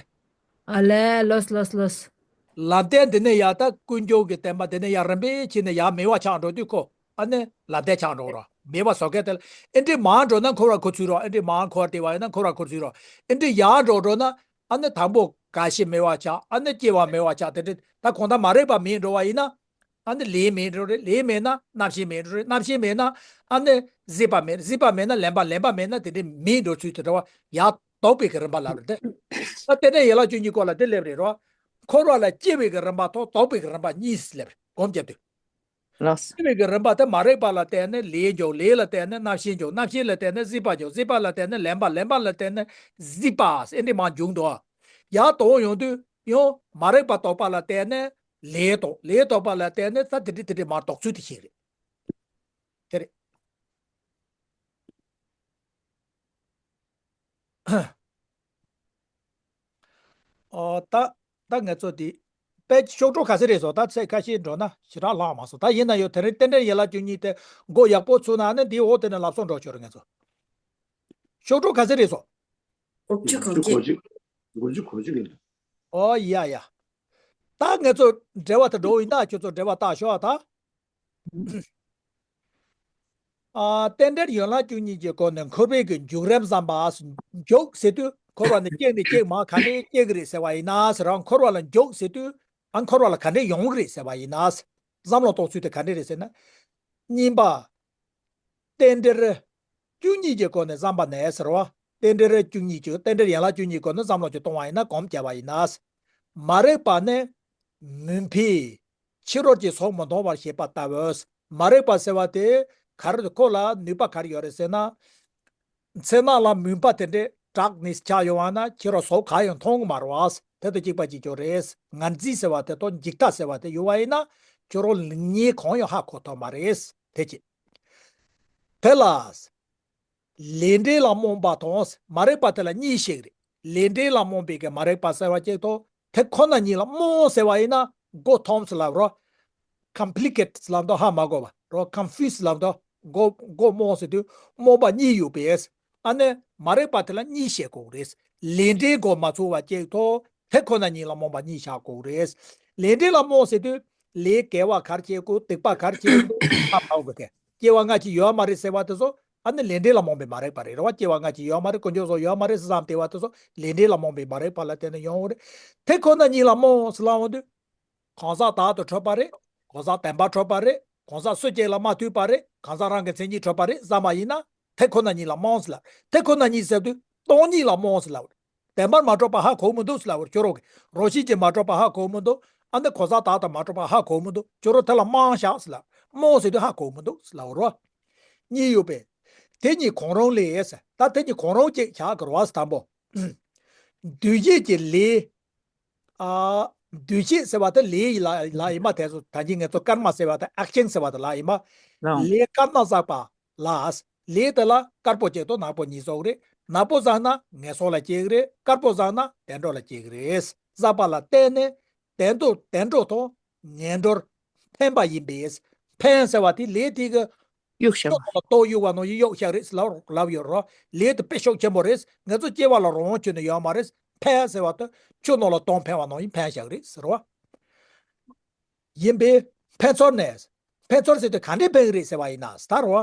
ཨ་ལས་ལོས་ལོས་ལོས། ལམ་བདེན་དེ་ནས་ཡར་ད་ཀུན་འབྱུང་གི་བསྟན་པ་དེ་ནས་ཡར་རིམ་པས་ཕྱིན་ནས་ཡར་མེད་པ་ཆགས་འགྲོ་དུས་ཁོ། ཨ་ནི་ལམ་བདེན་ཆགས་འགྲོ་རོ། མེད་པ་བཟོ་མཁན་དེ་ལ། ཨེ་འདྲའི་མར་འགྲོ་ན་འཁོར་བར་འཁོར་ཚུལ་རོ། ཨེ་འདྲའི་མར་འཁོར་བསྡད་པ་ཡིན་ན་འཁོར་བར་འཁོར་ཚུལ་རོ། ཨེ་འདྲའི་ཡར་འགྲོ་འགྲོ་ན། ཨ་ནི་དང་པོ་རྒ་ཤི་མེད་པ་ཆགས། ཨ་ནི་སྐྱེ་བ་མེད་པ་ཆགས། དེ་འདྲ་ད་གང་ལྟར་མ་རིག་པ་མེད་འགྲོ་བ་ཡིན་ན། ཨ་ནི་ལས་མེད་འགྲོ་རེད། ལས་མེད་ན་རྣམ་ཤེས་མེད་འགྲོ་རེད། རྣམ་ཤེས་མེད་ན་ཨ་ནི་གཟིགས་པ་མེད། གཟིགས་པ་མེད་ན་ལེན་པ། ལེན་པ་མེད་ན་དེ་འདྲ་མེད་འགྲོ་ཚུལ་དེ་འདྲ་བ་ཡར་ལྡོག་པའི་གི་རིམ་པ་ལབ་རེད་དེ། ད་དེ་འདྲ་ཡན་ལག་བཅུ་གཉིས་སྐོར་ལ་དེ་སླེབས་རེད་རོ། འཁོར་བ་ལ་སྐྱེ་བའི་གི་རིམ་པ་དང་ལྡོག་པའི་གི་རིམ་པ་གཉིས་སླེབས་རེད། སྒོམ་བརྒྱབ་དུས། ལགས་སོ། སྐྱེ་བའི་གི་རིམ་པ་དེ་མ་རིག་པ་ལ་བརྟེན་ནས་ལས་འབྱུང་། ལས་ལ་བརྟེན་ནས་རྣམ་ཤེས་འབྱུང་། རྣམ་ཤེས་ལ་བརྟེན་ནས་གཟིགས་པ་འབྱུང་། གཟིགས་པ་ལ་བརྟེན་ནས་ལེན་པ། ལེན་པ་ལ་བརྟེན་ནས་གཟིགས་པ་ཟེར་འདི་མར་འབྱུང་འདུག་ཡར་ལྡོག་ཡོང་དུས་ཡང་མ་རིག་པ་ལྡོག་པ་ལ་བརྟེན་ནས་ལས་ལྡོག་ལས་ལྡོག་པ་ལ་བརྟེན་ནས་ད་དེ་འདྲ་དེ་འདྲ་མར་ལྡོག་ཚུལ་དེ་ཞིག་རེད། དེ་རེད། ཨོ། ད་ད་ང་ཚོ་འདི་དཔེ་ཤོག་གྲངས་ག་ཚོད་རེད་སོང་། ད་ཚེ་ཁ་ཤས་འགྲོ་ན་ཞེ་དྲག་ལྷག་མ་སོང་། ད་ཡིན་ན་ཡང་དེ་རིང་རྟེན་འབྲེལ་ཡན་ལག་བཅུ་གཉིས་དེ་མགོ་ཡག་པོ་ཚུགས་ན་ནི་འདིའི་འོག་དེ་ནས་ལབ་སོང་འགྲོ་ཆོག་རེད། ང་ཚོ་ཤོག་གྲངས་ག་ཚོད་རེད་སོང་། དགུ་བཅུ་གོ་གཅིག་དགུ་བཅུ་གོ་གཅིག་ཡིན། ཨོ་ཡ་ཡ། ད་ང་ཚོ་འགྲེལ་པ་དེ་འགྲོ་ཡིན་ད། ཁྱོད་ཚོ་འགྲེལ་པ་བལྟ་ཤོག་ཨ་ད། ཨ། རྟེན་འབྲེལ་ཡན་ལག་བཅུ་གཉིས་ཀྱི་སྒོ་ནས་འཁོར་བའི་གི་འཇུག་རིམ་བསམ་པ། འཇུག་ཟེར་དུས་ འཁོར་བ་ནས་སྐྱེས་ནས་སྐྱེས་མ་ག་འདྲས་སྐྱེ་གི་རེད་ཟེར་བ་ཡིན་ན་ཟེར། རང་འཁོར་བ་ལ་འཇུག་ཟེར་དུས་ཨ་འཁོར་བ་ལ་ག་འདྲས་ཡོང་གི་རེད་ཟེར་བ་ཡིན་ན། བསམ་བློ་གཏོང་ཚུལ་དེ་ག་འདྲས་རེད་ཟེར་ན། གཉིས་པ། རྟེན་འབྲེལ་བཅུ་གཉིས་ཀྱི་སྒོ་ནས་བསམ་པ་ནས་ཟེར་བ། རྟེན་འབྲེལ་བཅུ་གཉིས་ཀྱི་རྟེན་འབྲེལ་ཡན་ལག་བཅུ་གཉིས་སྒོ་ནས་བསམ་བློ་ཅིག་གཏོང་བ་ཡིན་ན་སྒོམ་བྱས་པ་ཡིན་ན། མ་རིག་པ་ནི་མུན་པས་ཕྱི་རོལ་གྱི་ཟོག་མི་མཐོང་བར་བྱེད་པ་ལྟ་བུ། མ་རིག་པ་ཟེར་བ་དེ་ག་རེ་ཁོ་ལ་ནུས་པ་ག་རེ་ཡོད་རེད་ཟེར་ན། མཚན་ནག་ལ་མུན་པ་དེ་འདྲའི་དྲག་ནས་ཆགས་ཡོང་བ་ན་ཁྱེད་རང་ཟོག་ག་ཡང་མཐོང་གི་མ་རེད་བ། དེ་དང་གཅིག་པ་གཅིག་རྐྱང་རེད། ངར་འཛིན་ཟེར་བ་དེ་དང་འཇིག་ལྟ་ཟེར་བ་དེ་ཡོད་པ་ཡིན་ན་ཁྱོད་རང་ལེགས་ཉེས་གང་ཡང་ཧ་གོ་ཐུབ་མ་རེད། དེ་གཅིག་དེ་ལ། ལས་འབྲས་ལ་རྨོངས་པ་དང་མ་རིག་པ་དེ་ལ་གཉིས་ཤིག་རེད། ལས་འབྲས་ལ་རྨོངས་པའི་གི་མ་རིག་པ་ཟེར་བ་གཅིག་དང་དེ་ཁོ་ན་ཉིད་ལ་རྨོངས་ཟེར་བ་ཡིན་ན་མགོ་འཐོམས་ལབ་རོ། complicated ལབ་དོ་ཧ་མ་གོ་བ་རོ། confuse ལབ་དོ་མགོ་མགོ་རྨོངས་ཟེར་དུས་རྨོངས་པ་གཉིས་ཡོད་པས། ཨ་ནི་མ་རིག་པ་དེ་ལ་གཉིས་བཤད་དགོས་རེད། ལས་འབྲས་མགོ་མ་ཚོས་པ་གཅིག་དང་དེ་ཁོ་ན་ཉིད་ལ་རྨོངས་པ་གཉིས་བཞག་དགོས་རེད། ལས་འབྲས་ལ་རྨོངས་ཟེར་དུས་ལས་དགེ་བ་ག་རེ་བྱེད་དགོས་སྡིག་པ་ག་རེ་བྱེད་དགོས་ཧ་མ་གོ་གི། སྐྱེ་བ་སྔ་ཕྱི་ཡོད་མ་རེད་ཟེར་བ་དེ་ཚོ་ཨ་ནི་ལས་འབྲས་ལ་རྨོངས་པའི་མ་རིག་པ་རེད་རེད་བ། སྐྱེ་བ་སྔ་ཕྱི་ཡོད་མ་རེད། དཀོན་མཆོག་གསུམ་ཡོད་མ་རེད་བསམ་བསྡད་པ་དེ་ཚོ་ལས་འབྲས་ལ་རྨོངས་པའི་མ་རིག་པ་ལ་བརྟེན་ནས་ཡོང་བ་རེད། དེ་ཁོ་ན་ཉིད་ལ་རྨོངས་ཟེར་ལབ་འོང་དུས། གང་ཟག་བདག་ཏུ་གྲུབ་པ་རེད། གང་ཟག་བདེན་པར་གྲུབ་པ་རེད། གང་ཟག་སུ་གཅིག་ལ་མ་ལྟོས་པ་རེད། གང་ཟག་རང་གི་མཚན་ཉིད་གྲུབ་པ་རེད་བསམ་པ་ཡིན་ན་དེ་ཁོ་ན་ཉིད་ལ་རྨོངས་ཟེར་ལབ། དེ་ཁོ་ན་ཉིད་ཟེར་དུས་སྟོང་ཉིད་ལ་རྨོངས་ཟེར་ལབ། བདེན་པར་མ་གྲུབ་པ་ཧ་གོ་མི་འདུག་ཟེར་ལབ་པར་ཁྱོད་རང་གིས་རང་བཞིན་གྱིས་མ་གྲུབ་པ་ཧ་གོ་མི་འདུག་ཨ་འདི་གང་ཟག་བདག་ཏུ་མ་གྲུབ་པ་ཧ་གོ་མི་འདུག་ཁྱོད་རང་དེ་ལ་རྨོངས་བཞག་ཟེར་ལབ། རྨོངས་ཟེར་དུས་ཧ་གོ་མི་འདུག་ཟེར་ལབ་རོ། གཉིས་ཡོད་པས། དེ་གཉིས་གང་རུང་ལས་ཟེར། ད་དེ་གཉིས་གང་རུང་གཅིག་བྱ་དགོས་རེད་བ་ཟེར། དང་པོ། འདུ་བྱེད་ཀྱི་ལས། ཨ། འདུ་བྱེད་ཟེར་བ་དེ་ལས་ཡི་ལ་ལ་ཡིན་པ་དེ་ཚོ་ད་གིན་ངས་ཚོ་ཀརྨ་ཟེར་བ་དེ་ཨེག་ཤན་ཟེར་བ་དེ་ལ་ཡིན་པ། རང་ལས་ཀརྨ་བསགས་པ་ལ། ལས་དེ་ལ་དཀར་པོ་གཅིག་དང་ནག་པོ་གཉིས་བཟོ་གི་རེད། ནག་པོ་བསགས་ན་ངན་སོང་ལ་སྐྱེ་གི་རེད། དཀར་པོ་བསགས་ན་བདེ་འགྲོ་ལ་སྐྱེ་གི་རེད། བསགས་པ་ལ་བརྟེན་ནས་བདེ་འགྲོ་བདེ་འགྲོ་དང་ངན་འགྲོར་འཕེན་པ་ཡིན་པས། འཕེན་ཟེར་བ་དེ་ལས་དེ་གི་གཡུག་བཞག་ཆུ་ནང་ལ་རྡོ་གཡུག་པ་ནང་བཞིན་གཡུག་བཞག་རེད་ཟེར་ལབ་ལབ་ཡོད་རོ། ལས་དེ་དཔེ་ཤུགས་ཆེན་པོ་རེད། ང་ཚོ་སྐྱེ་བ་ལ་རང་དབང་ཁྱོན་ནས་ཡོད་མ་རེད། འཕེན་ཟེར་བ་དེ་ཆུ་ནང་ལ་རྡོ་འཕེན་པ་ནང་བཞིན་འཕེན་བཞག་རེད་ཟེར་བ། ཡིན་པས། འཕེན་ཚུལ་ནི། འཕེན་ཚུལ་ཟེར་དུས་ག་འདྲས་འཕེན་གི་རེད་ཟེར་བ་ཡིན་ན་ཟེར་རོ།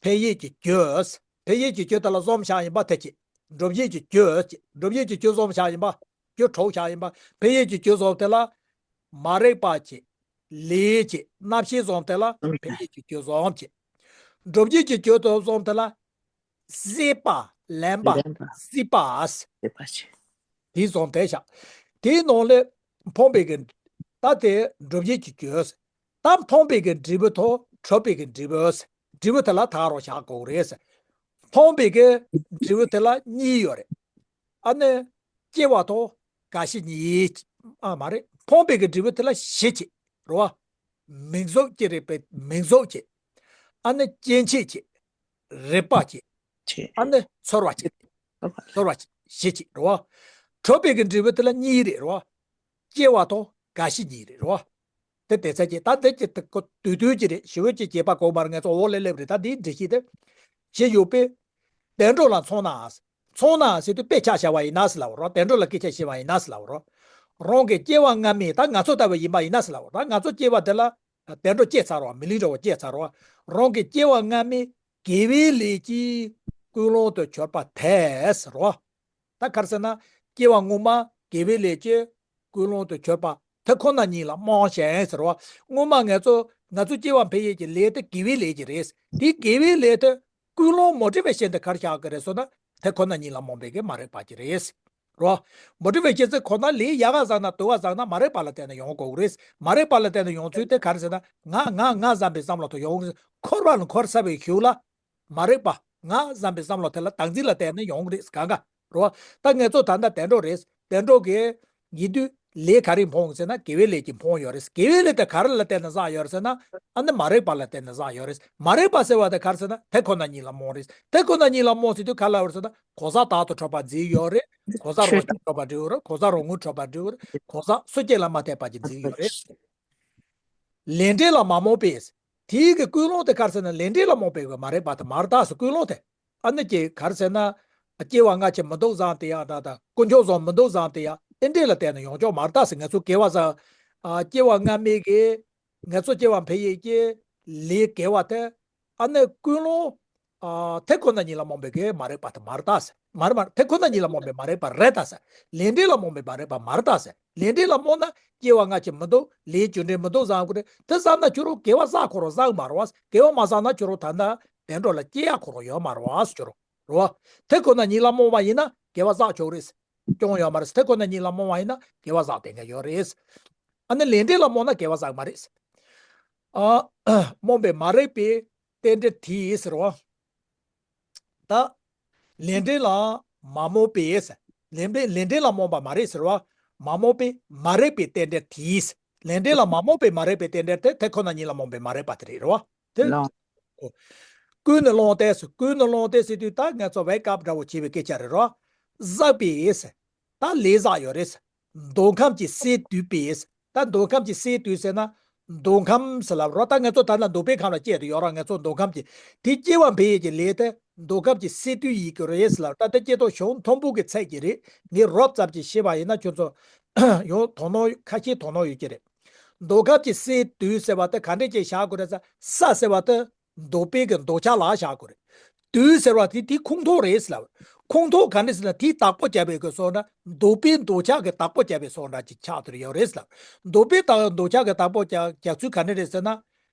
འཕེན་ཡས་ཀྱི་རྒྱུ། འཕེན་ཡས་ཀྱི་རྒྱུ་དེ་ལ་བཟོ་བཞག་ཡིན་པ་དེ་གཅིག་སྒྲུབ་བྱེད་ཀྱི་རྒྱུ་གཅིག་སྒྲུབ་བྱེད་ཀྱི་རྒྱུ་བཟོ་བཞག་ཡིན་པ། རྒྱུ་གྲུབ་བཞག་ཡིན་པ། འཕེན་ཡས་ཀྱི་རྒྱུ་བཟོ་དེ་ལ། མ་རིག་པ་གཅིག་ལས་གཅིག་རྣམ་ཤེས་བཟོ་དེ་ལ་འཕེན་ཡས་ཀྱི་རྒྱུ་བཟོ་གཅིག་སྒྲུབ་བྱེད་ཀྱི་རྒྱུ་དེ་བཟོ་དེ་ལ། སྲེད་པ། ལེན་པ། ལེན་པ། སྲིད་པ། སྲེད་པ་ཆེ། དེ་བཟོ་དེ་བཞག་དེའི་ནང་ལས་ཕོངས་པའི་གི། ད་དེ་སྒྲུབ་བྱེད་ཀྱི་རྒྱུ། ད་ཕོངས་པའི་གི་འབྲས་བུ་དང་གྲུབ་པའི་གི་འབྲས་བུ། འབྲས་བུ་དེ་ལ་ད་རུང་བཞག་དགོས་རེད། ཕོངས་པའི་གི་འབྲས་བུ་དེ་ལ་གཉིས་ཡོད་རེད། ཨ་ནི། སྐྱེ་བ་དང་རྒ་ཤི་གཉིས། ཨ་མ་རེད། ཕོངས་པའི་གི་འབྲས་བུ་དེ་ལ་བཞི་བྱེད། རེད་བ། མིང་གཟུགས་ཀྱི་རིགས་པའི་མིང་གཟུགས་བྱེད། ཨ་ནི་སྐྱེ་མཆེད་བྱེད། རེག་པ་བྱེད། ཆེ། ཨ་ནི་ཚོར་བ་བྱེད། ཚོར་བ་བྱེད། བཞི་བྱེད་རེད་བ། གྲུབ་པའི་གི་འབྲས་བུ་དེ་ལ་གཉིས་རེད་རེད་བ། སྐྱེ་བ་དང་རྒ་ཤི་གཉིས་རེད་རེད་བ། དེ་དེ་ཚད་ཀྱི་ད་དེ་ཀྱི་དེ་ཀོ་དུས་དུས་ཀྱི་རེད། ཞི་བའི་ཀྱི་བྱེད་པ་གོ་མར་ངས་ཚོ་འོག་ལས་སླེབས་རེད། ད་འདིའི་འགྲེལ་བཤད་དེ། ཞེས་ཡོད་པས། བདེ་འགྲོ་ལ་མཚོན་ན། མཚོན་ན་ཟེར་དུས་དཔེ་ཆ་བཞག་པ་ཡིན་ན་ཟེར་ལབ་རོ། བདེ་འགྲོ་ལ་སྐད་ཆ་བཤད་པ་ཡིན་ན་ཟེར་ལབ་རོ། རང་གི་སྐྱེ་བ་སྔ་མའི་ད་ང་ཚོ་ལྟ་བུ་ཡིན་པ་ཡིན་ན་ཟེར་ལབ་རོ། ད་ང་ཚོ་སྐྱེ་བ་དེ་ལ་བདེ་འགྲོ་སྐྱེས་ཚར་རོ། མི་ལུས་འདྲ་བོ་སྐྱེས་ཚར་རོ། རང་གི་སྐྱེ་བ་སྔ་མའི་དགེ་བའི་ལས་ཀྱིས་ཀུན་སློང་དུ་གྱུར་པ་དེས་ཟེར་རོ། ད་ག་རེ་ཟེར་ན། སྐྱེ་བ་སྔོན་མ་དགེ་བའི་ལས་ཀྱིས་ཀུན་སློང་དུ་གྱུར་པ་དེ་ཁོ་ན་ཉིད་ལ་རྨོངས་ཤིང་ཟེར་བ། སྔོན་མ་ང་ཚོ་ང་ཚོ་སྐྱེ་བ་འཕེལ་ཡས་ཀྱི་ལས་དེ་དགེ་བའི་ལས་ཀྱི་རེད། དེ་དགེ་བའི་ལས་དེ་ཀུན་སློང་མ་འདྲེས་པའི་ཞེན་དུ་ག་རེ་བཞག་གི་རེད་ཟེར་ན། དེ་ཁོ་ན་ཉིད་ལ་རྨོངས་པའི་གི་མ་རིག་པ་ཅིག་རེད། རོ། མ་འདྲེས་པའི་ཞེན་ཚུལ་ཁོ་ན་ལས་ཡག་ག་བཟང་ན་སྡུག་ག་བཟང་ན་མ་རིག་པ་ལ་བརྟེན་ནས་ཡོང་དགོས་རེད། མ་རིག་པ་ལ་བརྟེན་ནས་ཡོང་ཚུལ་དེ་ག་རེ་ཟེར་ན། ང་ང་ང་བསམ་པའི་བསམ་བློ་དེ་ཡོང་གི་རེད། འཁོར་བ་ལ་འཁོར་ཚར་བའི་གཞུག་ལ། མ་རིག་པ། ང་བསམ་པའི་བསམ་བློ་དེ་ལ་བདག་འཛིན་ལ་བརྟེན་ནས་ཡོང་གི་རེད་གང་ག་རོ། ད་ངེད་ཚོ་ད་ལྟ་བདེ་འགྲོ་རེད། བདེ་འགྲོ་གི་ཡིན་དུས་ལས་ག་རེ་ཕོངས་ཟེར་ན་དགེ་བའི་ལས་ཀྱིས་ཕོངས་ཡོད་རེད། དགེ་བའི་ལས་དེ་ག་རེ་ལ་བརྟེན་ནས་བསགས་ཡོད་རེད་ཟེར་ན། ཨ་ནི་མ་རིག་པ་ལ་བརྟེན་ནས་བསགས་ཡོད་རེད། མ་རིག་པ་ཟེར་བ་དེ་ག་རེ་ཟེར་ན་དེ་ཁོ་ན་ཉིད་ལ་རྨོངས་རེད། དེ་ཁོ་ན་ཉིད་ལ་རྨོངས་ཟེར་དུས་ག་རེ་ལབ་ཡོད་རེད་ཟེར་ན་གང་ཟག་བདག་ཏུ་གྲུབ་པ་འཛིན་ཡོད་རེད། གང་ཟག་རང་བཞིན་གྲུབ་པ་འཛིན་ཡོད་རེད། གང་ཟག་རང་ངོས་གྲུབ་པ་འཛིན་ཡོད་རེད། གང་ཟག་སུ་གཅིག་ལ་མ་ལྟོས་པ་ཅིག་འཛིན་ཡོད་རེད། ལས་འབྲས་ལ་མ་རྨོངས་པས། དེའི་གི་ཀུན་སློང་དེ་ག་རེ་ཟེར་ན་ལས་འབྲས་ལ་རྨོངས་པའི་གི་མ་རིག་པ་དེ་མ་རེད་ད་ཟེར། ཀུན་སློང་དེ། ཨ་ནི་ཀྱི་ག་རེ་ཟེར་ན། སྐྱེ་བ་སྔ་ཕྱི་མི་འདུག་བཟང་དེ་ཡང་ད་ད་དཀོན་མཆོག་བཟང་མི་འདུག་བཟང་དེ་ཡང་དེ་འདྲས་ལ་བརྟེན་ནས་ཡོང་ཆོག་མ་རེད་ད་ཟེར། ང་ཚོ་དགེ་བ་བཟང་། ཨ་སྐྱེ་བ་སྔ་མའི་གི་ང་ཚོ་སྐྱེ་བ་འཕེལ་ཡས་ཀྱི་ལས་དགེ་བ་དེ། ཨ་ནི་ཀུན་སློང་། ཨ་དེ་ཁོ་ན་ཉིད་ལ་རྨོངས་པའི་གི་མ་རིག་པ་དེ་མ་རེད་ད་ཟེར། མ་རེད་མ་རེད། དེ་ཁོ་ན་ཉིད་ལ་རྨོངས་པའི་མ་རིག་པ་རེད་ད་ཟེར། ལས་འབྲས་ལ་རྨོངས་པའི་མ་རིག་པ་མ་རེད་ད་ཟེར། ལས་འབྲས་ལ་རྨོངས་ན་སྐྱེ་བ་སྔ་ཕྱི་མི་འདུག་ལས་རྒྱུ་འབྲས་མི་འདུག་བཟང་དགོས་རེད། དེ་བསམ་ན་ཁྱོད་རང་དགེ་བ་བསགས་ཁོ་རང་བསགས་མ་རེད་བ། དགེ་བ་མ་བསགས་ན་ཁྱོད་རང་ད་ལྟ་བདེ་འགྲོ་ལ་སྐྱེ་ཡག་ཁོ་རང་ཡོད་མ་རེད་བ་ཟེར་ཁྱོད་རང་རེད་བ། དེ་ཁོ་ན་ཉིད་ལ་རྨོངས་པ་ཡིན་ན་དགེ་བ་བསགས་ཆོག་རེད། སྐྱོན་ཡོད་མ་རེད། དེ་ཁོ་ན་ཉིད་ལ་རྨོངས་པ་ཡིན་ན་དགེ་བ་བསགས་བསྡད་མཁན་ཡོད་རེད། ཨ་ནི་ལས་འབྲས་ལ་རྨོངས་ན་དགེ་བ་བསགས་མ་རེད། ཨ། རྨོངས་པའི་མ་རིག་པའི་རྟེན་འབྲེལ་དེ་ཟེར་བ། ད། ལས་འབྲས་ལ་མ་རྨོངས་པའི་ཟེར། ལས་འབྲས་ལས་འབྲས་ལ་རྨོངས་པ་མ་རེད་ཟེར་བ། མ་རྨོངས་པའི་མ་རིག་པའི་རྟེན་འབྲེལ་དེ་ཟེར། ལས་འབྲས་ལ་མ་རྨོངས་པའི་མ་རིག་པའི་རྟེན་འབྲེལ་དེ་དེ་ཁོ་ན་ཉིད་ལ་རྨོངས་པའི་མ་རིག་པ་དེ་རེད་རེད་བ། དེ། ལགས། ཀུན་ནས་བསླངས་ཏེ་ཟེར། ཀུན་ནས་བསླངས་ཏེ་ཟེར་དུས་ད་ངས་ཚོ་wake up འདྲ་བོ་བྱེད་པའི་སྐད་ཆ་རེད་རོ། བསགས་པའི་ཟེར། ད་ལས་བསགས་ཡོད་རེད་ཟེར། མདོ་ཁམས་ཀྱི་སས་བསྡུས་པའི་ཟེར། ད་མདོ་ཁམས་ཀྱི་སས་བསྡུས་ཟེར་ན། མདོ་ཁམས་ཟེར་ལབ་རོ། ད་ངས་ཚོ་ད་ལྟ་མདོ་དཔེ་ཁང་ལ་བསྐྱལ་དུ་ཡོད་ར། ངས་ཚོ་མདོ་ཁམས་ཀྱི་དེ་སྐྱེ་བ་འཕེལ་ཡས་ཀྱི་ལས་དེ་མདོ་ཁམས་ཀྱི་སས་བསྡུས་ཡིན་གྱི་རེད་ཟེར་ལབ། ད་ལྟ་སྐྱེ་ཐོག་གཞུང་མཐོན་པོ་གི་ཚད་ཀྱི་རེད། ངས་རོབ་ཙམ་གྱིས་ཤེས་པ་ཡིན་ན་ཁྱོད་ཚོ་ཡང་དོ་སྣང་ཁ་ཤས་དོ་སྣང་ཡོད་ཀྱི་རེད། མདོ་ཁམས་ཀྱི་སས་བསྡུས་ཟེར་བ་དེ་ག་འདྲས་ཀྱི་བཞག་དགོས་རེད་ཟེར། ས་ཟེར་བ་དེ་མདོ་དཔེ་གི་འདོད་ཆགས་ལ་བཞག་དགོས་རེད། བསྡུས་ཟེར་བ་དེ་དེ་ཁུངས་ཐོགས་རེད་ཟེར་ལབ། ཁུངས་ཐོགས་ག་འདྲས་ཟེར་ན་དེའི་བདག་པོ་བརྒྱབ་པའི་གི་སོགས་འདྲ། མདོ་དཔེ་འདོད་ཆགས་ཀྱི་བདག་པོ་བརྒྱབ་པའི་སོགས་འདྲ་ཅིག་ཆགས་དེར་ཡོད་རེད་ཟེར་ལབ། མདོ་དཔེ་དང་འདོད་ཆགས་ཀྱི་བདག་པོ་རྒྱག་རྒྱག་ཚུལ་ག་འདྲས་རེད་ཟེར་ན།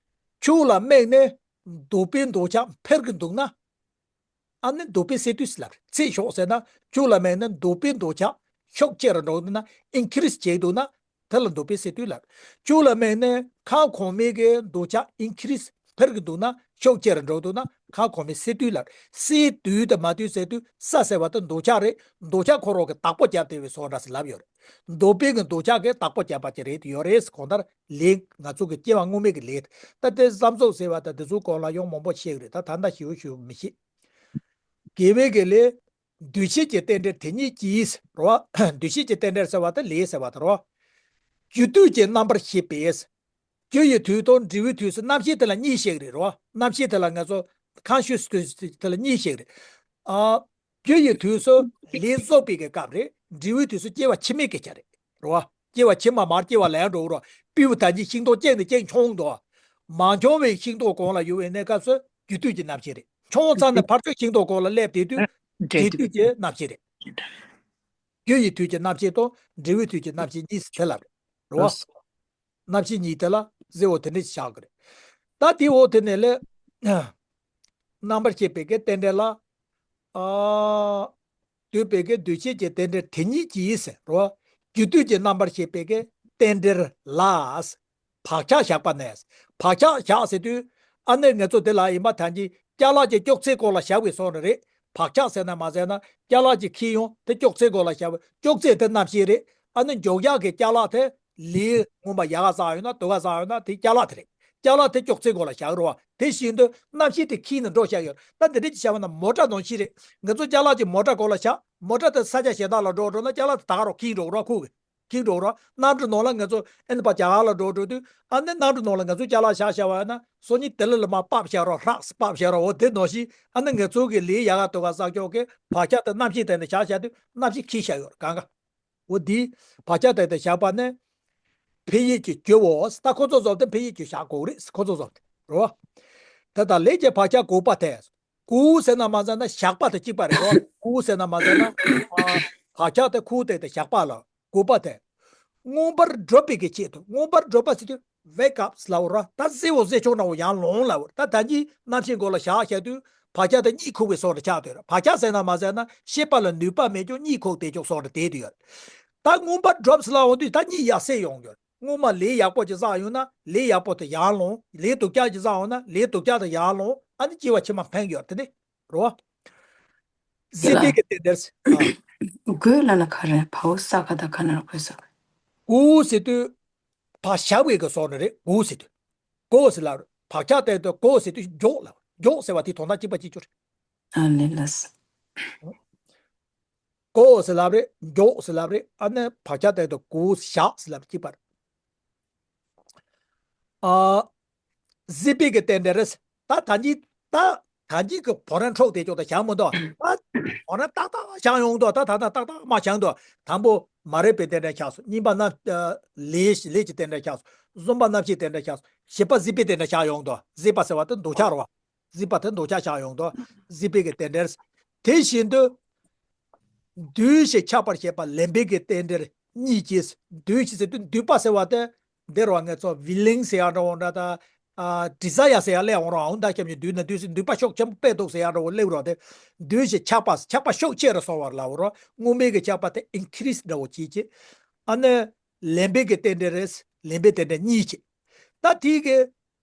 ཆུ་ལ་དམིགས་ནས་མདོ་དཔེ་འདོད་ཆགས་འཕེལ་གི་འདུག་ན། ཨ་ནི་མདོ་དཔེ་སས་བསྡུས་ཟེར་ལབ་རེད། ཚད་ཤོག་ཟེར་ན་ཆུ་ལ་དམིགས་ནས་མདོ་དཔེ་འདོད་ཆགས་ཤུགས་ཆེ་རུ་འགྲོ་འདུག་ན། ཨིན་ཁི་རིས་བྱེད་འདུག་ན། དེ་ལ་མདོ་དཔེ་སས་བསྡུས་ལབ། ཆུ་ལ་དམིགས་ནས་ཁམས་གོང་མའི་གི་འདོད་ཆགས་ཨིན་ཁི་རིས་འཕེལ་གི་འདུག་ན། ཤུགས་ཆེ་རུ་འགྲོ་འདུག་ན། ཁམས་གོང་མའི་སས་བསྡུས་ལབ། སས་བསྡུས་དང་མ་བསྡུས་ཟེར་དུས་ས་ཟེར་བ་དེ་འདོད་ཆགས་རེད། འདོད་ཆགས་ཁོ་རང་གི་བདག་པོ་བརྒྱབ་བསྡད་པའི་སོགས་འདྲ་ཟེར་ལབ་ཡོད་རེད། མདོ་དཔེ་གི་འདོད་ཆགས་ཀྱི་བདག་པོ་བརྒྱབ་པ་ཅིག་རེད་ཡོད་རེད། གང་ལྟར་ལས་ང་ཚོ་གི་སྐྱེ་བ་སྔོན་མའི་གི་ལས། ད་དེ་བསམ་ཚུལ་ཟེར་བ་དང་དེ་ཚོའི་སྐོར་ལ་ཡང་མང་པོ་བཤད་གི་རེད། ད་ད་ལྟ་ཞུ་ཞུ་མི་ཤེས། དགེ་བའི་གི་ལས། འདུ་བྱེད་ཀྱི་རྟེན་འབྲེལ་དེ་ཉིད་ཀྱིས་རོ། འདུ་བྱེད་ཀྱི་རྟེན་འབྲེལ་ཟེར་བ་དེ་ལས་ཟེར་བ་དེ་རོ། རྒྱུ་དུས་ཀྱི་རྣམ་པར་ཤེས་པས། རྒྱུ་ཡི་དུས་དང་འབྲས་བུའི་དུས་སུ་རྣམ་ཤེས་དེ་ལ་གཉིས་བཤད་ཀྱི་རེད་རོ། རྣམ་ཤེས་དེ་ལ་ང་ཚོ་conscious དེ་ལ་གཉིས་བཤད་ཀྱི་རེད། ཨ། རྒྱུ་ཡི་དུས་སུ་ལས་བསགས་པའི་གི་སྐབས་རེད། འབྲས་བུའི་དུས་སུ་སྐྱེ་བ་ཕྱི་མའི་སྐད་ཆ་རེད། རེད་བ། སྐྱེ་བ་ཕྱི་མ་མར་སྐྱེ་བ་ལེན་འགྲོ་རོ། སྤྲེའུ་ད་གིན་ཤིང་ཏོག་སྐྱེས་ནས་སྐྱེས་མཆོང་འདུག་མ་མཆོང་བའི་ཤིང་ཏོག་གོང་ལ་ཡོད་པའི་གནས་སྐབས་སུ་རྒྱུ་དུས་ཀྱི་རྣམ་ཤེས་རེད། མཆོང་ཚར་ནས་ཕར་ཚུར་ཤིང་ཏོག་གོང་ལ་སླེབས་དེ་དུས་འབྲས་དུས་ཀྱི་རྣམ་ཤེས་རེད། རྒྱུ་ཡི་དུས་ཀྱི་རྣམ་ཤེས་དང་འབྲས་བུའི་དུས་ཀྱི་རྣམ་ཤེས་གཉིས་སུ་ཕྱེ་ལ་རེད། རེད་བ། རྣམ་ཤེས་གཉིས་དེ་ལ་གཟེ་བོ་དེ་འདྲ་ཞིག་བཞག་གི་རེད། ད་དེ་འོ་དེ་ནས་ལས། རྣམ་པར་ཤེས་པའི་གི་རྟེན་འབྲེལ་ལ། ཨ། འདུས་པའི་གི་འདུ་བྱེད་ཀྱི་རྟེན་འབྲེལ་དེ་ཉིད་ཀྱིས་ཟེར་རོ། རྒྱུ་དུས་ཀྱི་རྣམ་པར་ཤེས་པའི་གི་རྟེན་འབྲེལ་ལ། བག་ཆགས་བཞག་པ་ནས། བག་ཆགས་བཞག་ཟེར་དུས། ཨ་ནི་ང་ཚོ་དེ་ལ་ཡིན་པ་ཐམས་ཅད་ཅ་ལག་གི་ཅོག་ཙེའི་སྐོར་ལ་བཞག་པའི་སོགས་ནི་རེད། བག་ཆགས་ཟེར་ན་མ་ཟེར་ན་ཅ་ལག་ཅིག་ཁྱེར་ཡོང་དེ་ཅོག་ཙེའི་སྐོར་ལ་བཞག་པའི་ཅོག་ཙེ་དེ་རྣམ་ཤེས་རེད། ཨ་ནི་འཇོག་ཡག་གི་ཅ་ལག་དེ་ལས་མངོན་པ་ཡག་ག་བསགས་ཡོད་ན་སྡུག་ག་བསགས་ཡོད་ན་དེ་ཅ་ལག་དེ་རེད། ཅ་ལག་དེ་ཅོག་ཙེའི་སྒོ་ལ་བཞག་རོགས། དེ་བཞིན་དུ་རྣམ་ཤེས་དེ་ཁྱེར་ནས་འགྲོ་བཞག་ཡོད། ད་འདི་འདྲ་ཅིག་བྱ་བ་ན་མོ་ཊ་ནང་བཞིན་རེད། ང་ཚོ་ཅ་ལག་ཅིག་མོ་ཊ་སྒོ་ལ་བཞག་མོ་ཊ་དེ་ས་ཆ་གཞན་དག་ལ་འགྲོ་འགྲོ་ན་ཅ་ལག་དེ་ད་ག་རོ་ཁྱེར་འགྲོ་རོགས། ཁུག་གི་ཁྱེར་འགྲོ་རོགས། གནམ་གྲུ་ནང་ལ་ང་ཚོ་ཨེ་ནི་པ་རྒྱ་གར་ལ་འགྲོ་འགྲོ་དུས་ཨ་ནི་གནམ་གྲུ་ནང་ལ་ང་ཚོ་ཅ་ལག་བཞག་བཞག་པ་ཡིན་ན་སང་ཉིན་དེ་ལ་ལ་མ་པབ་བཞག་རོགས། ཧྲག་སི་པབ་བཞག་རོགས། འོ་དེ་ནང་བཞིན་ཨ་ནི་ང་ཚོ་གི་ལས་ཡག་ག་སྡུག་ག་བསགས་ཀྱོག་གི་བག་ཆགས་དེ་རྣམ་ཤེས་དེ་ནས་བཞག་བཞག་དུས་རྣམ་ཤེས་ཁྱེར་བཞག་ཡོད་གང་ག་འོ་འདི་བག་ཆགས་དེ་དེ་བཞག་པ་ནི་འཕེལ་ཡུལ་གྱི་རྒྱུ་བོ། ད་ཁོ་ཚོ་ཚོ་དེ་འཕེལ་ཡུལ་གྱི་བཞག་དགོས་རེད། ཁོ་ཚོ་ཚོ་དེ་རོ། དེ་དང་ལས་ཀྱི་བག་ཆགས་འགོག་པ་དེ། འགོག་ཟེར་ན་མ་ཟེར་ན་བཞག་པ་དང་གཅིག་པ་རེད་རོ། འགོག་ཟེར་ན་མ་ཟེར་ན་ཨ། བག་ཆགས་དེ་ཁོ་དེ་དེ་བཞག་པ་ལ་འགོག་པ་དེ། མངོན་པར་སྒྲུབ་པའི་གི་ཆེད་དུ། མངོན་པར་སྒྲུབ་པ་ཟེར་དུས་wake up ལབ་རོ། ད་གཟེ་བོ་གཟེ་ཆུང་འདྲ་བོ་ཡར་ལོངས་ལབ་རོ། ད་ད་གིན་རྣམ་ཤེས་སྒོ་ལ་བཞག་བཞག་དུས། བག་ཆགས་དེ་གཉིད་ཁུག་པའི་སོགས་ལ་ཆགས་སྡོད་རེད། བག་ཆགས་ཟེར་ན་མ་ཟེར་ན་ཤེས་པ་ལ་ནུས་པ་མེད་ཀྱང་གཉིད་ཁུག་བསྡད་ཀྱོག་སོགས་ལ་བསྡད་དུ་ཡོད། ད་མངོན་པར་སྒྲུབ་ཟེར་ལ་འོང་དུས་ད་གཉིད་ཡར་སད་ཡོང་གི་ཡོད། སྔོན་མ་ལས་ཡག་པོ་ཅིག་བསགས་ཡོང་ན་ལས་ཡག་པོ་དེ་ཡར་ལོངས། ལས་སྡུག་ཅག་ཅིག་བསགས་ཡོང་ན་ལས་སྡུག་ཅག་དེ་ཡར་ལོངས། ཨ་ནི་སྐྱེ་བ་ཕྱི་མ་འཕེན་གི་ཡོད་དེ་ནི་རོ། གཟེ་པའི་གི་རྟེན་འབྲེལ། འགོག་ལབ་ན་ག་རེ། བའོ་ས་ག་ད་ག་ན་རོ་འགོག་ས། འགོག་ཟེར་དུས་བག་བཞག་པའི་གི་སོགས་ནི་རེད། འགོག་ཟེར་དུས། འགོག་ཟེར་ལབ་རེད། བག་ཆགས་དེ་དུ་འགོག་ཟེར་དུས་འཇོག་ལབ། འཇོག་ཟེར་བ་དེ་དོན་དག་གཅིག་པ་གཅིག་གྱུར་རེད། ཨ་ལེ་ལ་ས། འགོག་ཟེར་ལབ་རེད། འཇོག་ཟེར་ལབ་རེད། ཨ་ནི་བག་ཆགས་དེ་དུ་འགོག་བཞག་ཟེར་ལབ་གཅིག་པ་རེད། ཨ། གཟེ་པའི་གི་རྟེན་འབྲེལ་རེད། ད་ད་གིན་ད་ད་གིན་གི་བོ་རན་འཕྲོག་དེ་ཅོག་ད་བཞག་མི་འདུག་ད་བོ་རན་ཏག་ཏག་བཞག་ཡོང་འདུག་ད་ད་ད་ཏག་ཏག་མ་བཞག་འདུག་དང་པོ་མ་རིག་པའི་རྟེན་འབྲེལ་ཆགས་སོང་། གཉིས་པ་རྣམ། ལས་ལས་ཀྱི་རྟེན་འབྲེལ་ཆགས་སོང་། གསུམ་པ་རྣམ་ཤེས་རྟེན་འབྲེལ་ཆགས་སོང་། བཞི་པ་གཟེ་པའི་རྟེན་འབྲེལ་ཆགས་ཡོང་འདུག་གཟེ་པ་ཟེར་བ་དེ་འདོད་ཆགས་རེད་བ། གཟེ་པ་དེ་འདོད་ཆགས་ཆགས་ཡོང་འདུག་གཟེ་པའི་གི་རྟེན་འབྲེལ། དེ་བཞིན་དུ། འདུས་ཞེས་ཁྱབ་པར་བཤད་པ་ལེན་པའི་གི་རྟེན་འབྲེལ་གཉིས་ཀྱིས། འདུས་ཞེས་ཟེར་དུས་འདུས་པ་ཟེར་བ་དེ་འདིར་བ་ངས་ཚོ་ཝི་ལིང་ཟེར་ཡ་འདྲ་བོ་འདྲ་ད། ཨ་ཌི་ཛ་ཡར་ཟེར་ཡ་ལས་འོང་རོགས་ཨང་། ད་ཁྱབ་ཀྱི་འདུས་ན་འདུས་ཟེར་འདུས་པ་ཤུགས་ཆེན་པོ་དཔེ་འདུག་ཟེར་ཡ་འདྲ་བོ་སླེབས་རོགས་དེ། འདུས་ཞེས་ཁྱབ་པ་ཁྱབ་པ་ཤུགས་ཆེ་རུ་སོང་བར་ལབ་རོགས། སྔོན་མའི་གི་ཁྱབ་པ་དེ་ཨིན་ཁི་རི་སི་འདྲ་བོ་བྱེད་ཀྱི། ཨ་ནི་ལེན་པའི་གི་རྟེན་འབྲེལ་རེད། ལེན་པའི་རྟེན་འབྲེལ་གཉིས་བྱེད། ད་དེའི་གི་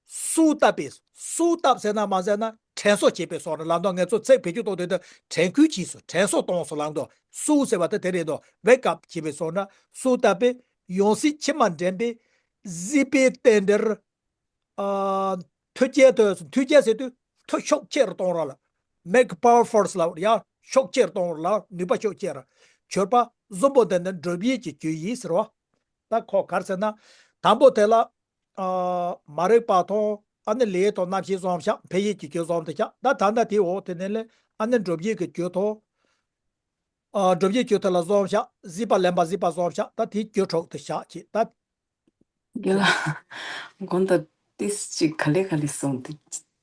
སུ་བཏབ་པས། སུ་བཏབ་ཟེར་ན་མ་ཟེར་ན་དྲན་གསོ་བྱེད་པའི་སོགས་ནི་ལབ་མདོག་ངས་ཚོ་ཚིག་བེད་སྤྱོད་གཏོང་དུས་དྲན་སྐུལ་གྱིས་སུ་དྲན་གསོ་གཏོང་སུ་ལབ་མདོག་སུ་ཟེར་བ་དེ་དེ་རེད་དོ། wake up བྱེད་པའི་སོགས་ན་སུ་བཏབ་པས་ཡང་སྲིད་ཕྱི་མ་འདྲེན་པའི་གཟིགས་པའི་རྟེན་འབྲེལ། ཨ། མཐུ་རྐྱེན་དུ་མཐུ་རྐྱེན་ཟེར་དུས་མཐུ་ཤུགས་ཆེ་རུ་གཏོང་ར་ལ། make power force ལ་ཡང་ཤུགས་ཆེ་རུ་གཏོང་ར་ལ་ནུས་པ་ཤུགས་ཆེ་ར། གྱུར་པ་གཟུགས་པོ་འདི་ནི་སྒྲུབ་ཡུལ་གྱི་རྒྱུ་ཡིན་ཟེར་བ། ད་ཁོ་ག་རེ་ཟེར་ན། དང་པོ་དེ་ལ། ཨ། མ་རིག་པ་དང་ཨ་ནི་ལས་དང་རྣམ་ཤེས་བཟུང་བཞག་འཕེལ་ཡུལ་གྱི་རྒྱུ་བཟུང་དུ་བཞག་ད་ད་ལྟ་དེའི་འོག་དེ་ནས་ལས་ཨ་ནི་སྒྲུབ་ཡུལ་གྱི་རྒྱུ་དང་། ཨ། སྒྲུབ་ཡུལ་རྒྱུ་དེ་ལ་བཟུང་བཞག་གཟིགས་པ་ལེན་པ་གཟིགས་པ་བཟུང་བཞག་ད་དེའི་རྒྱུ་གྲོགས་དུ་བཞག་ཅེས་ད། རྒན་ལགས། དགོངས་དག་ཏིས་ཅིག་ག་ལེ་ག་ལེ་གསུངས་ཏེ།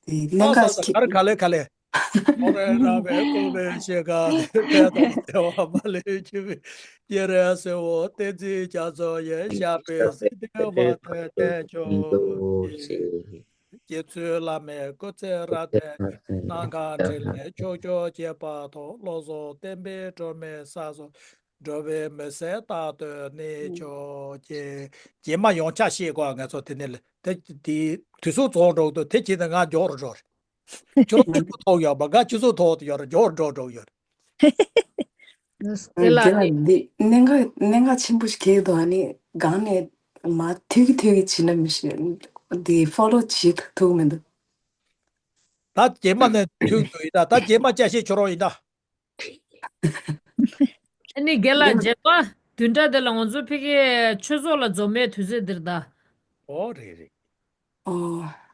དེ་གནད་ས་འགག་ས་ཅིག་ག་རེ་ག་ལེ་ག་ལེ། ཨོ་རེ་ར་བའི་ཀུ་བའི་ཤེ་ག་དེ་ཕན་དང་བདེ་བ་མ་ལུས་འཁྱུད་པའི་སྐྱེ་རེ་སེ་འོ་བསྟན་འཛིན་རྒྱ་མཚོ་ཡི་ཞབས་པད་སྲིད་མཐའི་བར་དུ་བརྟན་ཅིག་སྐྱེ་ཚུལ་བླ་མའི་སྐུ་ཚེ་རབ་བརྟན། གནང་གང་འཕྲིན་ལས་ཕྱོགས་བཅུར་རྒྱས་པ་དང་། བློ་བཟང་བསྟན་པའི་སྒྲོན་མེ་ས་སོགས། འགྲོ་བའི་མུན་སེལ་རྟག་ཏུ་གནས་ཤོག་ཅེས། རྗེས་མ་ཡང་བསྐྱར་བཤད་དགོས་ང་ཚོ་དེ་ནས་ལ་དེ་དེ་དུས་ཚོད་རྫོགས་འགྲོ་འདུག་དེ་བྱས་ནས་ང་མགྱོགས་རུ་འགྲོ་རེད། ཁྱོད་རང་སྐྱིད་པོ་ཐོག་ཡོད་པ་ང་སྤྱི་ཚོགས་ཐོག་ཏུ་ཡོད་རེད། མགྱོགས་རུ་འགྲོ་འགྲོ་ཡོད་རེད། དེ་ལ་རྒན་ལགས་འདི་གནད་འགག་གནད་འགག་ཆེན་པོ་ཞིག་གལ་འདུག་ཨ་ནི་སྒང་ནས་མ་ཐོས་ཀྱི་ཐོས་ཀྱི་བྱས་ན་མི་ཤེས། འདི་ཕོ་ལོ་བྱེད་ཐུབ་མི་འདུག་ད་རྗེས་མ་ནས་ཐུག་འདུག་ཡིན་ད། ད་རྗེས་མ་བསྐྱར་བཤད་ཁྱོད་རང་ཡིན་ད། ཨ་ནི་རྒན་ལགས་རྗེས་མ་བདུན་ཕྲག་དེ་ལ་ང་ཚོ་ཕ་གིའི་ཆོས་ཚོགས་ལ་འཛོམས་པའི་དུས་ཚོད་འདིར་གདའ། ཨོ་རེད་རེད། ཨོ།